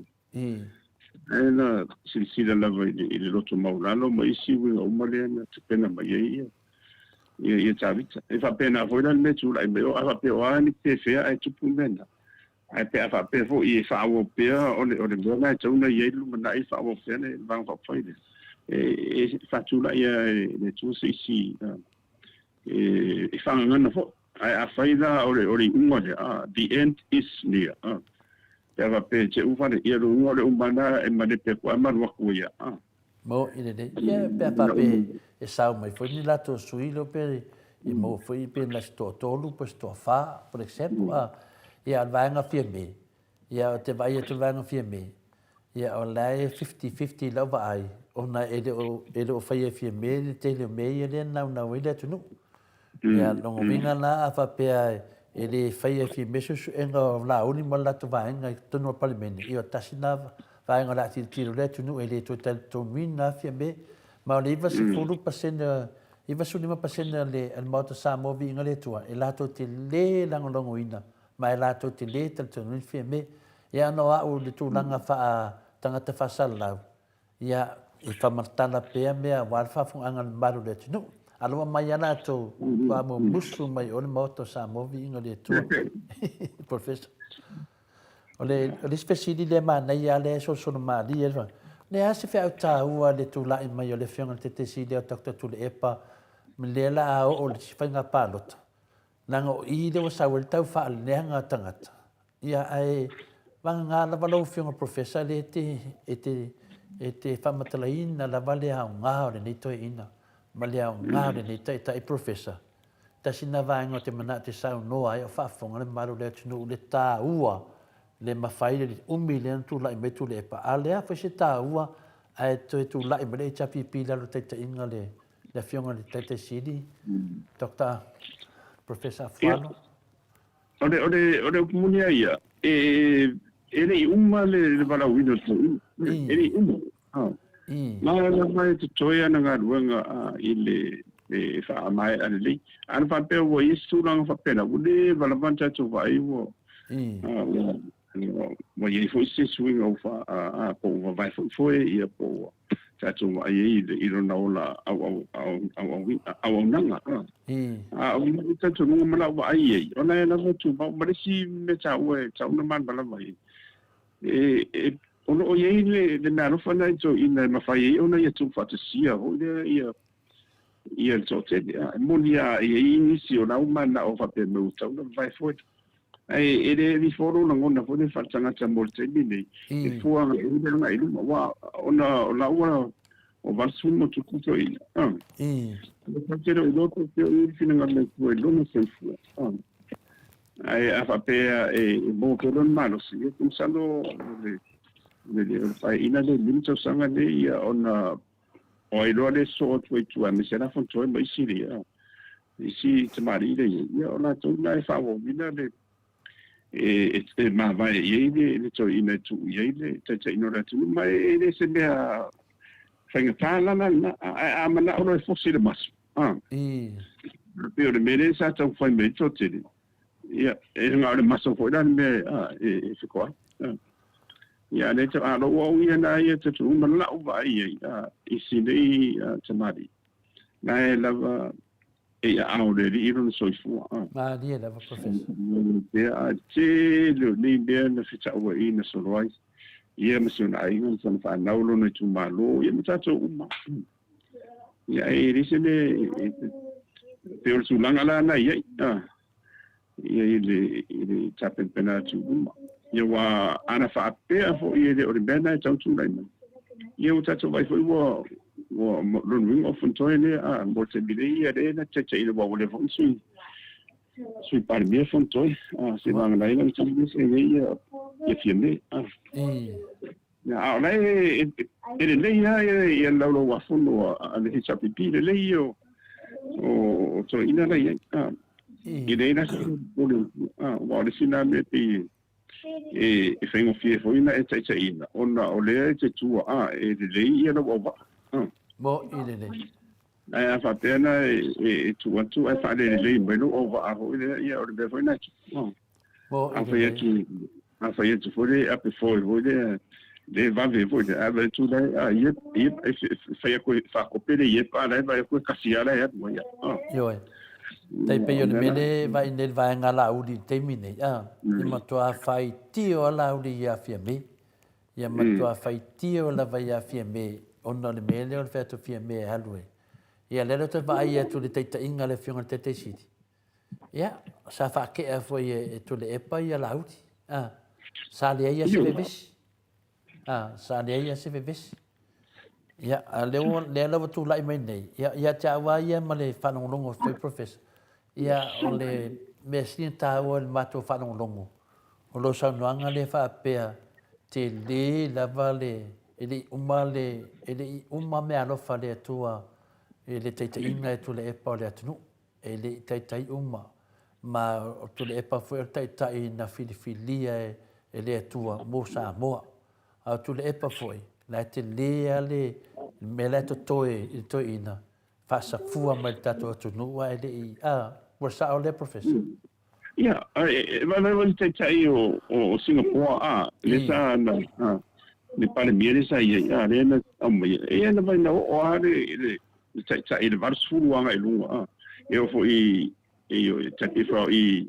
Ae na silasila lava i le, i le loto maualalo ma isi uiga uma lea na tapena mai ai ia, ia, ia Tavita. E faapena foi la le mea e tulai mai, o, a faapea o a ni pefea ae tupu mea na. Ae pe a faapea foi e faaauau pea o le, o le mea lena e tatau ona i ai le lumanai e faaauau pea le Vaega Faaupufai lea. E, e faatulai lava e le Atua se isi e, e faagagana foi. Ae afai la o le, o le iuga lea, a, the end is near, a. Pe a faapea e te u fale, ia lona uiga o le uma lena e malepe atu ai ma alu atu ai a. Mo i lenei, ia pe a faapea e sao mai foi ni latou sui leo pe e maua foi pe na se toatolu pe se toafa, for example, a, ia o le vaega Fiame, ia o te vaai atu i le vaega Fiame, ia o la e 50-50 i lau vaai, ona e le o, e le o faia e Fiame le tele o mea ia lea e naunau ai le atunuu. Ia, lona uiga la, a faapea e le faia e Fiame suesuega o Laauli ma le latou vaega i totonu o le Palemene, ia tasi lena vaega o le a tilotilo le atunuu e le toe talitonuina lava Fiame. Ma o le 90%, 95% o le Maota Samoa Viiga le Atua, e latou te le lagolagoina ma e latou te le talitonuina Fiame. Ia ona o au i le tulaga faa-tagata faasalalau, Ia, e faamatala pea mea aua le faafofogaaga a le mamalu o le atunuu. Alofa mai ia latou faatoa mumusu mai o le Maota o Samoa viiga o le Atua. Professor. O le, o le isi fesili lea manaia lea e solosolo malie le le a se feau taua le tulai mai o le Afioga i le Taitaisi lea o Dr. Tuilaepa lea la a oo i le faiga palota, leaga o i lea ua sau ai le tau faaleaga tagata. Ia, ae vagana lava lau Afioga Professor lea e te, e te, e te faamatalaina lava le aoga o lenei toeaina ma le aoga o lenei taitai Professor. Tasi lena vaega ou te manao e te saunoa ai a o faafofoga le mamalu o le atunuu i le taua, le mafai, le umi lea na tulai mai Tuilaepa, a o le a foi se taua ae toe tulai mai le HRPP i lalo o le taitaiga a le Afioga i le Taitai Sili, Doctor Professor Afualo. O le, o le, o le upu moni lava ia, e, e le i uma le, le valaauina o le toeaina. E le i uma. Ma lava e totoe ana galuega i le e faamaea lelei. A na faapea ua i ai se tulaga faapena, ua leva lava ona tatou vaai ua, ua, ua i ai foi se suiga ua fa, a, po ua vavae foi foe, ia po ua tatou vaai ai i lona ola auaunaga. A o le talitonuga ma lau vaai i ai, ona e lava tumau ma le isi mea taua e tatau ona malamalama i ai, e, o lo o i ai le meaalofa lena i toeaiina e mafai ai ona ia tuufaatasia foi lea ia ia le toatele. E moni lava e i ai nisi o la ua mananao faapea mai ua tatau ona vavae foe. Ae e le lifo lou lagona foi lea faaletagata mo le taimi lenei, e fua agai i le agai i luma, aua ona o la ua ua 80 ma ono toeaiina. Tatou te le o iloa po o fea o i ai le finagalo o le Atua i lona soifua. Ae a faapea e maua pea lona malosi, ia masalo o le le faaiuina lea i le 5 tausaga nei, ia ona o ai loa le sosoo atu ai i tua aemaise lava Fonotoe ma isi lea, isi tamalii lea i ai, ia o latou na e faaauauina le e, e mavae i ai le, le toeaina e tuu i ai le taitaiina o le atunuu, ma e le se mea faigata la la lena, ae a manao loa e fosi le maso, a. Pei o le mea lea sa taumafai mai ai le toatele, ia, e na o le maso foi la le mea a, e fekoai. Ia, lea a lou au ia na ia talitonuga ma lau vaai i ai, a, i si nei tamalii, na e lava e i aao o le Alii lona soifua. A. Malie lava, Professor. Pea a tele o nei mea na fetauaiina solo ai ia ma si ona aiga ma sana fanau lona itumalo ia ma tatou uma. Ia e le se mea e pei o le tulaga la na i ai a ia i le i le tapenapena atu i luma. Ia ua ana faapea foi e le o le mea na e tau tulai mai. Ia ua tatou vaai foi ua ua lona uiga o Fontoe lea a mo le taimi nei ia lea na taitaiina aua ua leva foi sui Sui Palemia Fontoe a se vagana ai lana taimi se nei ia ia Fiame a. Ia a o la e e lelei lava ia ia le laulauafono a le HRPP lelei ia o o toeaiina la i ai a. E leai la se popole a aua o le isi lena mea pei e e faigofie foi ona e taitaiina ona o lea e te tua a e lelei ia lau auvaa a. Mo'i lelei. Ae a faapea la e tuu atu ae faalelelei mai lou auvaa foi lea, ia o le mea foi lena e tupu. Mo'i A fai lelei. atu, a fai atu foi le ape foe foi lea, le vave foi lea, ae vaai atu la e, a ia, ia, e fai atu e faakope le iepa a la e vaai atu e kasi lava la e alu ai. A. Ioe. Tai Ia, pei o o le le mea mea la. lea e vaai nei i le vaega a Laauli i le taimi nei, a, e matua faitio lava Laauli ia Fiame. Ia matua faitio lava ia Fiame ona o le mea lea o le fai atu o Fiame e alu e. Ia lea la toe vaai atu i le taitaiga a le Afioga i le Taitai Sili. Ia, sa faatea foi e Tuilaepa ia Laauli. A, sa leai lava se vevesi. A, sa leai lava se vevesi. Ia, a lea ua, lea la ua tulai mai nei, ia, ia te au lava ia ma le faalogologo foi Professor, ia, o le mea sili ona taua i le matou faalogologo, o lau saunoaga lea faapea, tele lava le, e le i uma le, e le i uma meaalofa a le Atua i le taitaiga e Tuilaepa o le atunuu. E le i taitai uma, ma o Tuilaepa foi o le taitai na filifilia e le Atua mo Samoa. A o Tuilaepa foi, la e tele lava le mea la e totoe i le toeaina, faasafua mai i le tatou atunuu ae le i, a, ua sao lea Professor? Ia, e vaivai foi le taitai o Singapore, a, lea sa na, a, le Palemia lea sa i ai, a, lea na aumaia, ia na vai na oo lava le, le taitai i le 80 agai i luga, a, e oo foi i, i, tai pei foi i,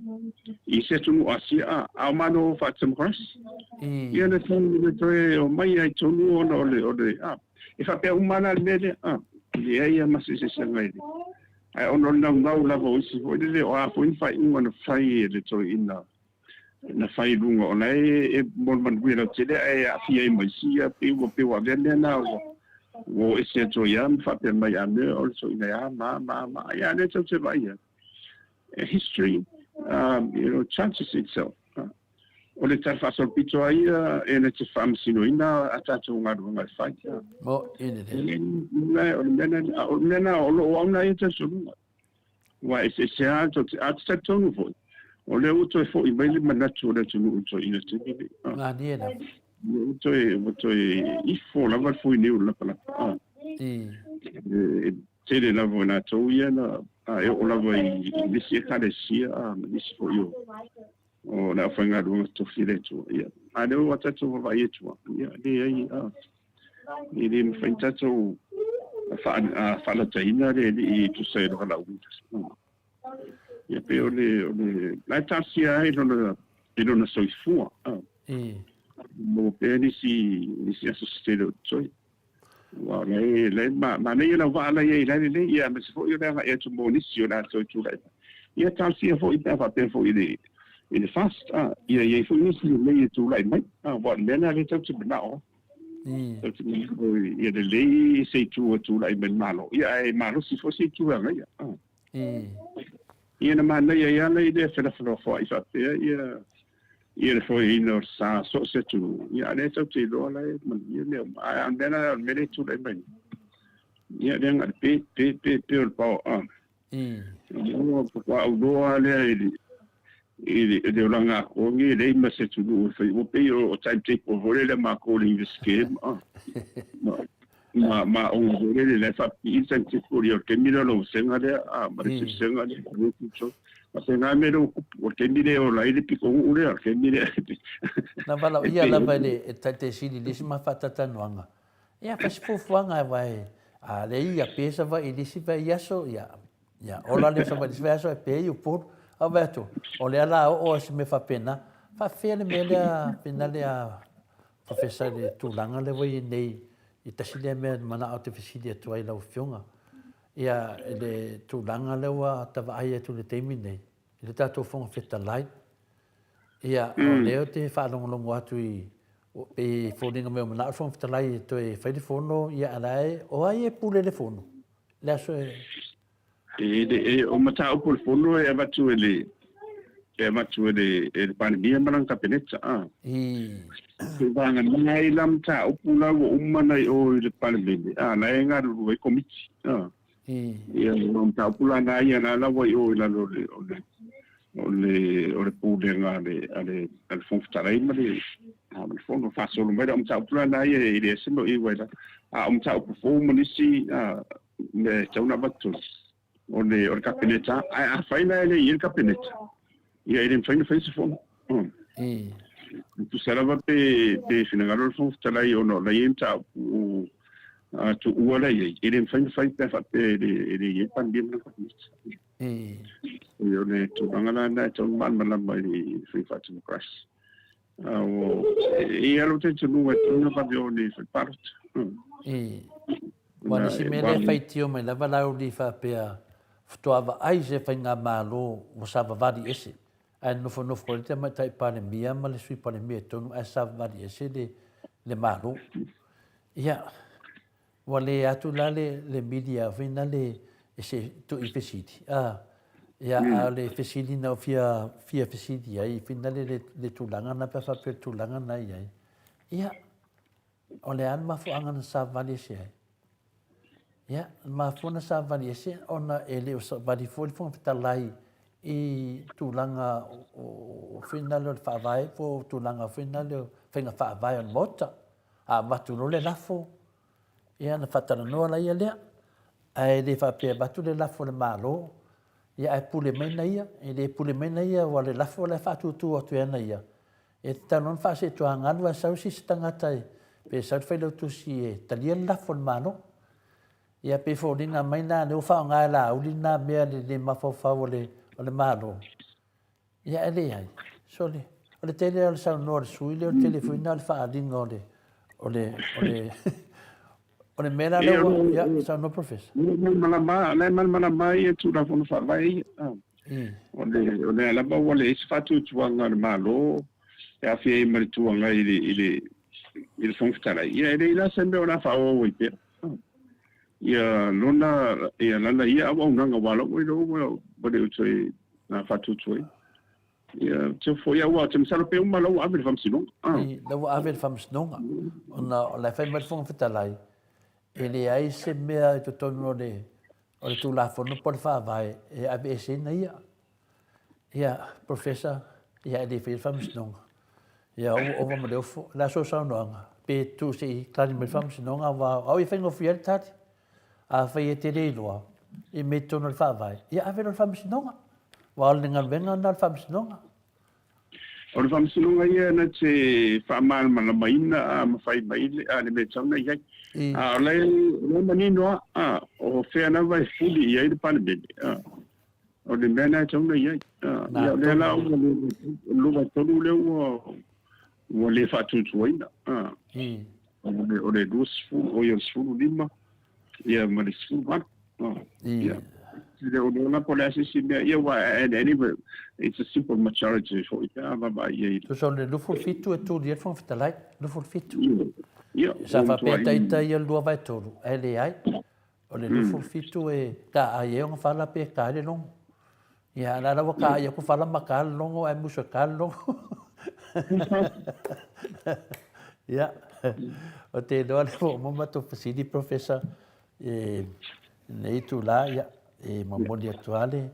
i se atunuu Asia, a, a o Malo faa-democracy. Ia na toe omai ai tonu ona o le, o le, a, e faapea uma lava la le mea lea, a, leai lava ma se eseesega i le, ae ona o le naunau lava o isi foi lele, o a foi ni faaiuga na fai e le toeaina na fai i luga, o la e mo le manuia lautele ae aafia ai ma isi, ia pei ua pei ua avea mea na ua ua o ese atu ai lava ma faapea mai a mea o le toeaina e a ma ma ma, ia a lea tatou te vaai ai, history you know changes itself. O le tala faasolopito lava ia e na te faamasinoina a tatou galuega e fai. Mo'i lelei. O le mea lena, o le mea lena o lo o au na ia talitonuga. Aua e eseese lava tou te, a te talitonu foi, o lea ua toe foi mai le manatu o le atunuu i le toeaina i le taimi lenei. Malie lava. Ua toe, ua toe ifo lava le fuiniu i le lapalapa. E tele lava o i latou ia na, e oo lava i nisi ekalesia ma nisi foi o o le aufaigaluega totofi a le Atua. Ia, a lea ua tatou vaavaai atu, ia, leai, a, e le mafai ona tatou faalataina le Alii e tusa ai o le valaauina. Ia, pei o le, o le, la e talosia ai lona, i lona soifua, a, maua pea nisi, nisi aso se tele o totoe. Aua o la e, la e manaia lau vaa la e i ai i la e lelei, ia, aemaise foi o le agai atu mo nisi o latou e tulai mai. Ia talosia foi pe a faapea foi i le, i le FAST, a, ia i ai foi nisi lelei e tulai mai, a, aua o le mea lena lea tatou te manao ai. Tatou te manao ia lelei se itu e tulai mai i le Malo, ia ae malosi foi se itu e agaia, a. Ia na manaia ai lava lea felafolafoai faapea, ia, ia le foeina o le sa so o se atunuu, ia a o lea tatou te iloa la e manuia mea uma. Ae o le mea la, o le mea lea e tulai mai nei, ia lea na o le pe, pe, pe, pe o le pao, a. Ua faatoa auloa lava lea i le, i le, i le olaga atoa lenei, e leai ma se atunuu e fai, ua pei o timetable foi lele a matou i le Iunivesite, a. Ma, ma, ma aoga foi lele, la e faapipii le timetable, ia o le taimi lea o lau vasega lea, a, ma le isi vasega lea, a faiga mea lea ua tupu, o le taimi lea e ola ai le pitonuu lea, o le taimi lea Na valaauia lava e le Taitai Sili i le isi ma faatatalanoaga, ia fai se fuafuaga aua e, a leai ia pe Savaii i le isi vaiaso, ia Ia, ola lea o Savaii i le isi vaiaso ae pe i Upolu. Ae ou vaai atu, o lea o le a oo lava i se mea faapena. E faapefea le mea lea, finale a Professor i le tulaga lea ua i ai nei i tasi lea mea na manao ou te fesili atu ai i lau Afioga. Ia, i le tulaga lea ua ta vaai atu i le taimi nei, i le tatou Fofoga Fetalai. Ia, o lea ou te faalogologo atu i, pei e foliga mai ua manao le Fofoga Fetalai e toe fai le fono, ia a o la e, o ai e pule i le fono? Le aso e... E, e, o mataupu o le fono e avatu e le e avatu e le e le Palemia ma lana Kapeneta a. I. Se vagana ai la mataupu la ua uma na i o i le Palemene a la e galulue ai komiti a. I. Ia o mataupu la na ia la la ua i o i lalo o le o le o le o le pulega a le a le a le Fofoga Fetalai ma le a ma le fono faasolo mai la o mataupu la na ia e le ese mo i wai la a o mataupu fou ma nisi a mea e tatau ona avatu o le o le Kapeneta ae afai la e le i ai le Kapeneta ia e le mafai ona fai se fono. E tusa lava pe pe finagalo le Fofoga Fetalai ona o la e i ai mataupu tuua la e i ai e le mafai ona fai pe a faapea e le e le i ai le Palemia ma le Kapeneta. E o le tulaga la lena e tatau ona malamalama i le faiga faa-democracy. E i ai lou talitonuga e tatau ona vave o i le fale palota. E. Aua o nisi mea lea e faitio mai lava Laauli faapea faatoa vaai se faigamalo ua savavali ese ae nofonofo ai le Tamaitai Palemia ma le Sui Palemia i totonu ae savavali ese le Malo. Ia, Ua le atu la le le media foi na le e se tui fesili a ia a o le fesili na fia fia fesili ai foi na le le tulaga na pe a faapea le tulaga na i ai ia o le a le mafuaaga na savali ese ai ia mafua na savali ese ona e le o savali foi le Fofoga Fetalai i tulaga o foi na le o le faavae po o tulaga foi na le o faiga faavae o le Maota a avatu loa le lafo Ia ona faatalanoa laia lea. Ae le faapea e avatu le lafo a le Malo, ia ae pule mai na ia. E le pule mai na ia aua o le lafo la e faatutu atu e ana ia, e tatau loa ona faasetuagalu ae sau se isi tagata e, pe sau le Failautusi e talia le lafo a le Malo. Ia pei e foliga mai la lea ua faaaoga e Laauli lena mea i le le mafaufau o le Malo. Ia e leai. Sole, o le tele o le saunoa a le sui lea, o le tele foi lena o le faaaliga o le, o le, o le, o le mea la lea ua, ia, saunoa Professor. Malamalama, la e malamalama ia Tulafono Faavae ia. O le, o lea lava ua leai se faatuatuaga a le Malo e aafia ai ma le Itu Agai i le, i le, i le Fofoga Fetalai. Ia e leai la se mea o le a faaauau ai pea. Ia lona, ia lana ia auaunaga aua o la ua iloa ua le o toe faatuatuaina. Ia te foi aua ou te masalo pe uma la ua ave i le Faamasinoga. I, la ua ave i le Faamasinoga. Ona o la e fai mai le Fofoga Fetalai, e leai se mea i totonu o le, o le Tulafono po o le Faavae e aveeseina ia. Ia, Professor, ia e le faia le Faamasinoga. Ia, ova ma le ofo. O le a sou saunoaga? Pe tuu se i tali mai le Faamasinoga, aua o au e faigofie ai le tali. Afai e te le iloa i mea i totonu o le Faavae, ia ave loa i le Faamasinoga. Aua o le galuega lena a le Faamasinoga. O le Faamasinoga ia na te faamalamalamaina a ma fai mai le a le mea e tatau ona i ai. A o la e manino lava, a, o fea lava e fuli i ai le Palemene, a. O le mea lena e tatau ona i ai. Ia, o lea la ua 2/3 lea ua ua le faatuatuaina. O le 20, oi o le 15, ia ma le 18. Ia. Le o lea po o le a se isi mea, ia ua, and anyway, it's a simple majority foi pe a vaavaai i ai. Tusa o le 27 e tuli ai le Fofoga Fetalai, 27. Ia. Sa faapea ita ia le 2/3, ae leai. O le 27 e taai ai ona fala pe ta ai le logo. Ia, a la ua taai atu fala ma ta le logo ae musu e ta le logo. Ia, o te iloa lea ua uma matou fesili Professor i lenei itula, ia, e momoli atu lava le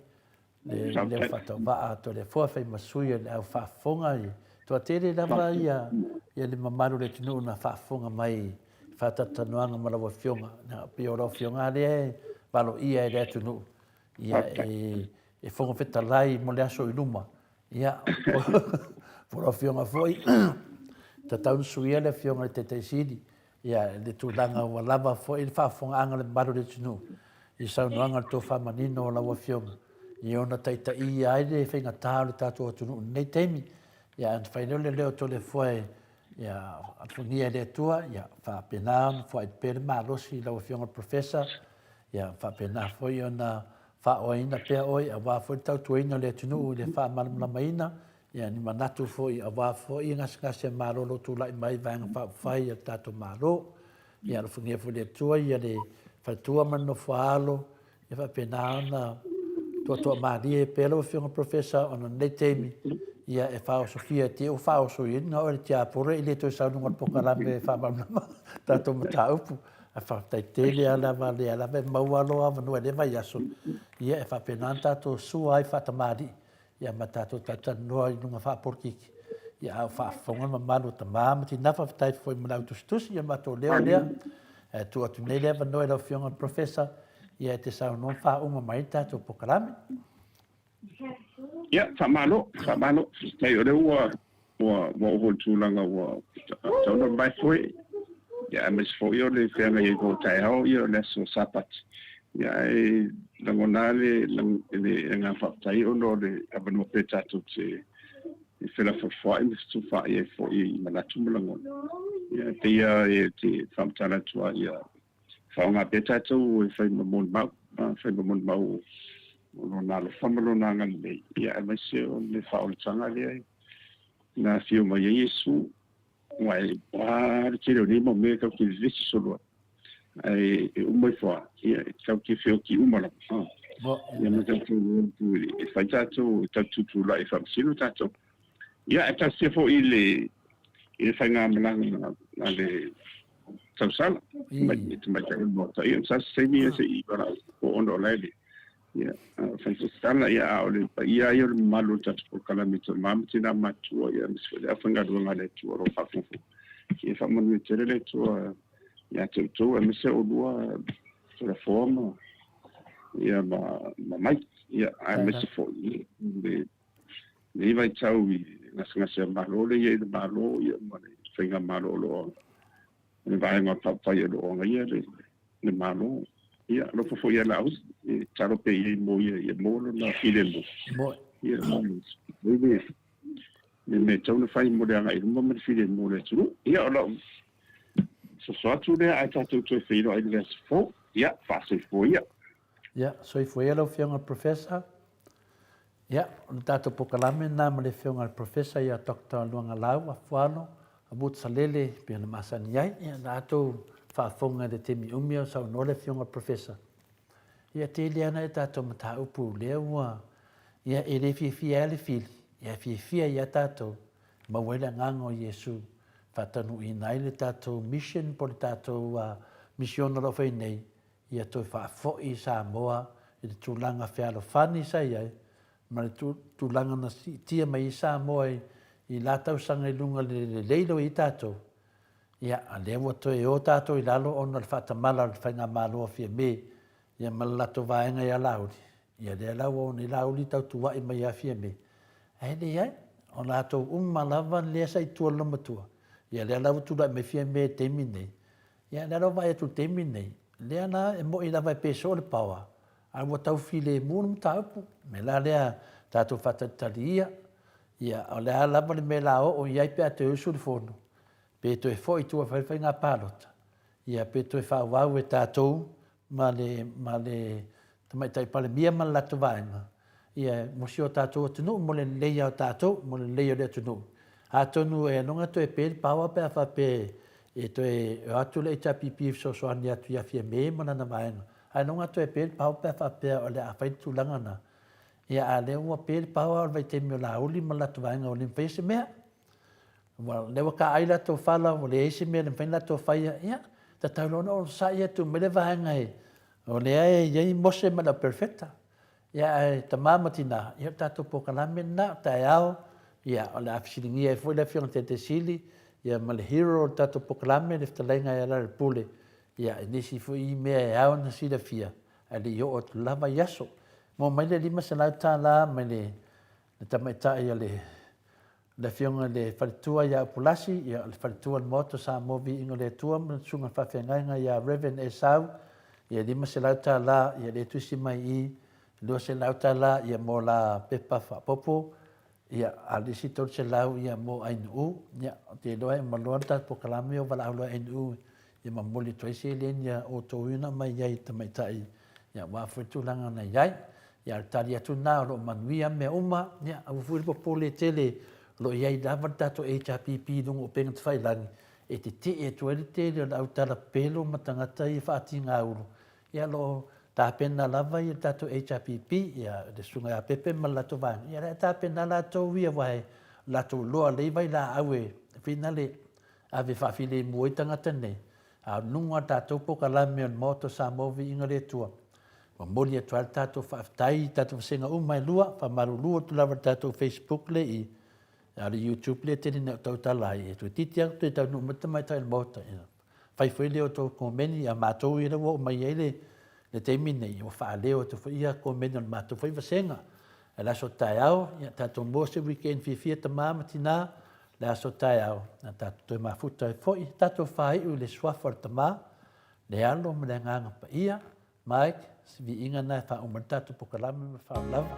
le leo faatauvaa atu a le Atua fai ma sui o le au faafofoga i toatele lava ia ia le mamalu o le atunuu na faafofoga mai i faatalatalanoaga ma lau Afioga. Na pei o lau Afioga lava lea e valoia e le atunuu ia e e Fofoga Fetalai mo le aso i luma. Ia po o lau Afioga foi tatau ona suia le Afioga i le Taitai Sili ia le tulaga ua lava foi le faafofogaaga a le mamalu o le atunuu. i saunoaga le tofa manino o lau Afioga i ona taitaia ai le faigatā o le tatou atunuu i lenei taimi. Ia, ona fai lea o le leo o Toleafoa e, ia, alofagia e le Atua, ia, faapena ona foai pea le malosi i lau Afioga i le Professor, ia, faapena foi ona faaoaina pea oe aua foi le tautuaina o le atunuu i le faamalamalamaina, ia, ni manatu foi aua foi gasegase a Malo o lo o tulai mai i Vaega Faaupufai a le tatou Malo. Ia alofagia foi e le Atua ia le faletua ma le nofoaalo, ia faapena ona toatoamalie pea lau Afioga Professor ona o lenei taimi, ia e faaosofia te ua faaoso i ai na oe le tiapolo e le toe sau i luga o le polokalame e faamalamalama tatou mataupu. Ae faafetai tele lava lava lea lava e maua lou avanoa i lea vaiaso, ia e faapena ona tatou sua ai faatamalii ia ma tatou talatalanoa i luga faapolokiki, ia a o faafofoga le mamalu o tama ma tina. Faafetai foi mo le au tusitusi ia matou leo lea. Ae tuu atu nei le avanoa i lau Afioga i le Professor, ia e te saunoa ma faauma mai le tatou polokalame. Ia, faamalo, faamalo. Faafetai o lea ua ua ua oo i le tulaga ua tatau ona mavae foe. Ia, aemaise foi o le feagai ai foi o taeao, ia o le aso Sapati. Ia, ae lagona lava le le agaga faafetai ona o le avanoa pea tatou te felafolafoai ma fetufaai ai foi i manatu ma lagona. Ia, e pei lava e te faamatala atu lava ia faaaoga pea tatou e fai ma molimau, fai ma molimau o Lona alofa ma Lona agalelei, ia aemaise o le faaolataga lea na afio mai ai Iesu. Aua e a le tele o nei mau mea tatou te vevesi solo ai, ae e uma ifo lava, ia tatou te feoti uma lava. Ia ma tatou o atu e fai tatou, e tatou tutulai e faamasino tatou. Ia, e talosia foi i le i le faigamalaga a le tausala, le tamaitai o le Maota. Ia, sa se taimi ia se i valaau po ona o la e le ia fai se tala, ia a o le paia ia o le mamalu o le tatou polokalame tama ma tina matua, ia aemaise foi le aufaigaluega a le Atua o lo o faafogafoga. Ia faamanuia tele le Atua ia te outou, aemaise oulua Toleafoa ma ia ma ma Mike, ia aemaise foi le lenei vaitau i gasegase a Malo lea e i ai le Malo ia ma le Faigamalo o lo o le Vaega Faaupufai o lo o agaia le le Malo. Ia alofa foi ia Laauli, e tatalo pea i ai mo ia ia maua lona filemu. Ia le le mea e tatau ona fai mo le agai i luma ma le filemu o le atunuu. Ia o lau soso atu lea ae tatou toe feiloai i le aso fou. Ia, faasoifua ia. Ia, soifua ia lau Afioga i le Professor. Ia, o le tatou polokalame lena ma le Afioga i le Professor ia Doctor Luagalau Afualo Abutalele e pei ona masani ai. Ia, na outou faafofoga i le taimi umi a o saunoa le Afioga i le Professor. Ia, tele lava nai a tatou mataupu lea ua, ia, e le fiafia ai le fili, ia e fiafia ia tatou, maua ai le agaga o Iesu, faataunuuina ai le tatou mission po o le tatou misiona o lo o fai nei, ia toe faafoi Samoa i le tulaga fealofani sa i ai ma le tulaga na siitia mai ai Samoa i la tausaga i luga i le lelei lea ua i ai tatou, ia, a lea ua toe o tatou i lalo ona o le faatamala o le Faigamalo a Fiame, ia ma le latou vaega ia Laauli, ia lea la ua o nei Laauli tautua'i mai ia Fiame, ae leai, o latou uma lava lea sa i tua o le loomatua, ia lea la ua tulai mai Fiame i le taimi lenei, Ia, o lea la ua vaai atu i le taimi lenei, lea la e moni lava e pe soo le paoa, ae ua tau filemu le mataupu. O le mea la lea, tatou faatalitali ia, ia o le a lava le mea o le a oo i ai pe a toe usu le Fono, pe toe foi i tua e fai le faiga palota, ia pe toe faaauau e tatou ma le, ma le Tamaitai Palemia ma le latou vaega, ia, mo si o tatou atunuu, mo le lelei ia o tatou, mo le lelei o le atunuu. Atonu e loga toe pe le paoa pe a faapea e toe o atu le HRPP e fesoasoani atu ia Fiame ma lana vaega, ae loga toe pe le paoa pe a faapea o le a fai le tulaga na. Ia, a lea ua pe le paoa o le vaitaimi o Laauli ma le latou vaega ua le mafaia se mea. Ua, lea ua taai latou fala, ua leai se mea e mafai ona latou faia, ia, tatau loa ona onosai atu mai le vaega e, o lea e i ai Mose ma le au perofeta. Ia, ae tama ma tina, ia o le tatou polokalame lena, o taeao, ia, o le a fesiligia ai foi le Afioga i le Taitai Sili, ia ma le hero o le tatou polokalame, le fetalaiga ia Lealailepule, ia, i nisi foi mea e ao ona silafia, ae le i oo atu lava i aso. Maua mai le $500 mai le tamaitai a le Le Afioga i le Faletua ia Upulasi, ia, o le Faletua o le Maota o Samoa Viiga o le Atua ma le Susuga i le Faafeagaiga ia Rev. Esau, Ia $500 ia lea e tusi mai i i, $200 ia mo la pepa faaopoopo, ia a o le isi $300 ia mo Ainuu. Ia ou te iloa e uma loa le tatou polokalame o valaau loa e Ainuu ia momoli atu ai seleni a outou ia na aumai ai i le tamaitai ia aua foi le tulaga na i ai. Ia a o le tali atu lena o lo o manuia mea uma, ia aua foi le popole tele o lo o i ai lava le tatou HRPP i luga o upega tafailagi e tetee atu ai le tele o le au talapelo ma tagata ia faatigaulu, ia o lo o tapena lava ia le tatou HRPP, ia le Susuga ia Pepe ma le latou vaega, ia o le a tapena latou ia aua e latou iloa lelei vailaau e finale ave faafilemu ai tagata nei, a o luga o le tatou polokalame o le Maota o Samoa Viiga i le Atua, momoli atu ai le tatou faafetai i tatou vasega uma e lua, faamalulu atu lava i le tatou Facebook lea i i, A o le YouTube lea e tele ina ou tautala ai, e toeitiiti lava toe taunuu mai le tamaitai o le Maota, ia fai foi lea o tou komeni, a matou ia lea ua oo mai ai le taimi lenei, ua faaleo atu foi ia komeni o le matou foi vasega. Ae le aso taeao, ia tatou maua se weekend fiafia tama ma tina, le aso taeao, a tatou toe mafuta ai foi, tatou faaiu i le suafa o le Tama, le Alo ma le Agaga Paia. Mike, se viiga lena e faauma ai le tatou polokalame ma le faaaloalo lava.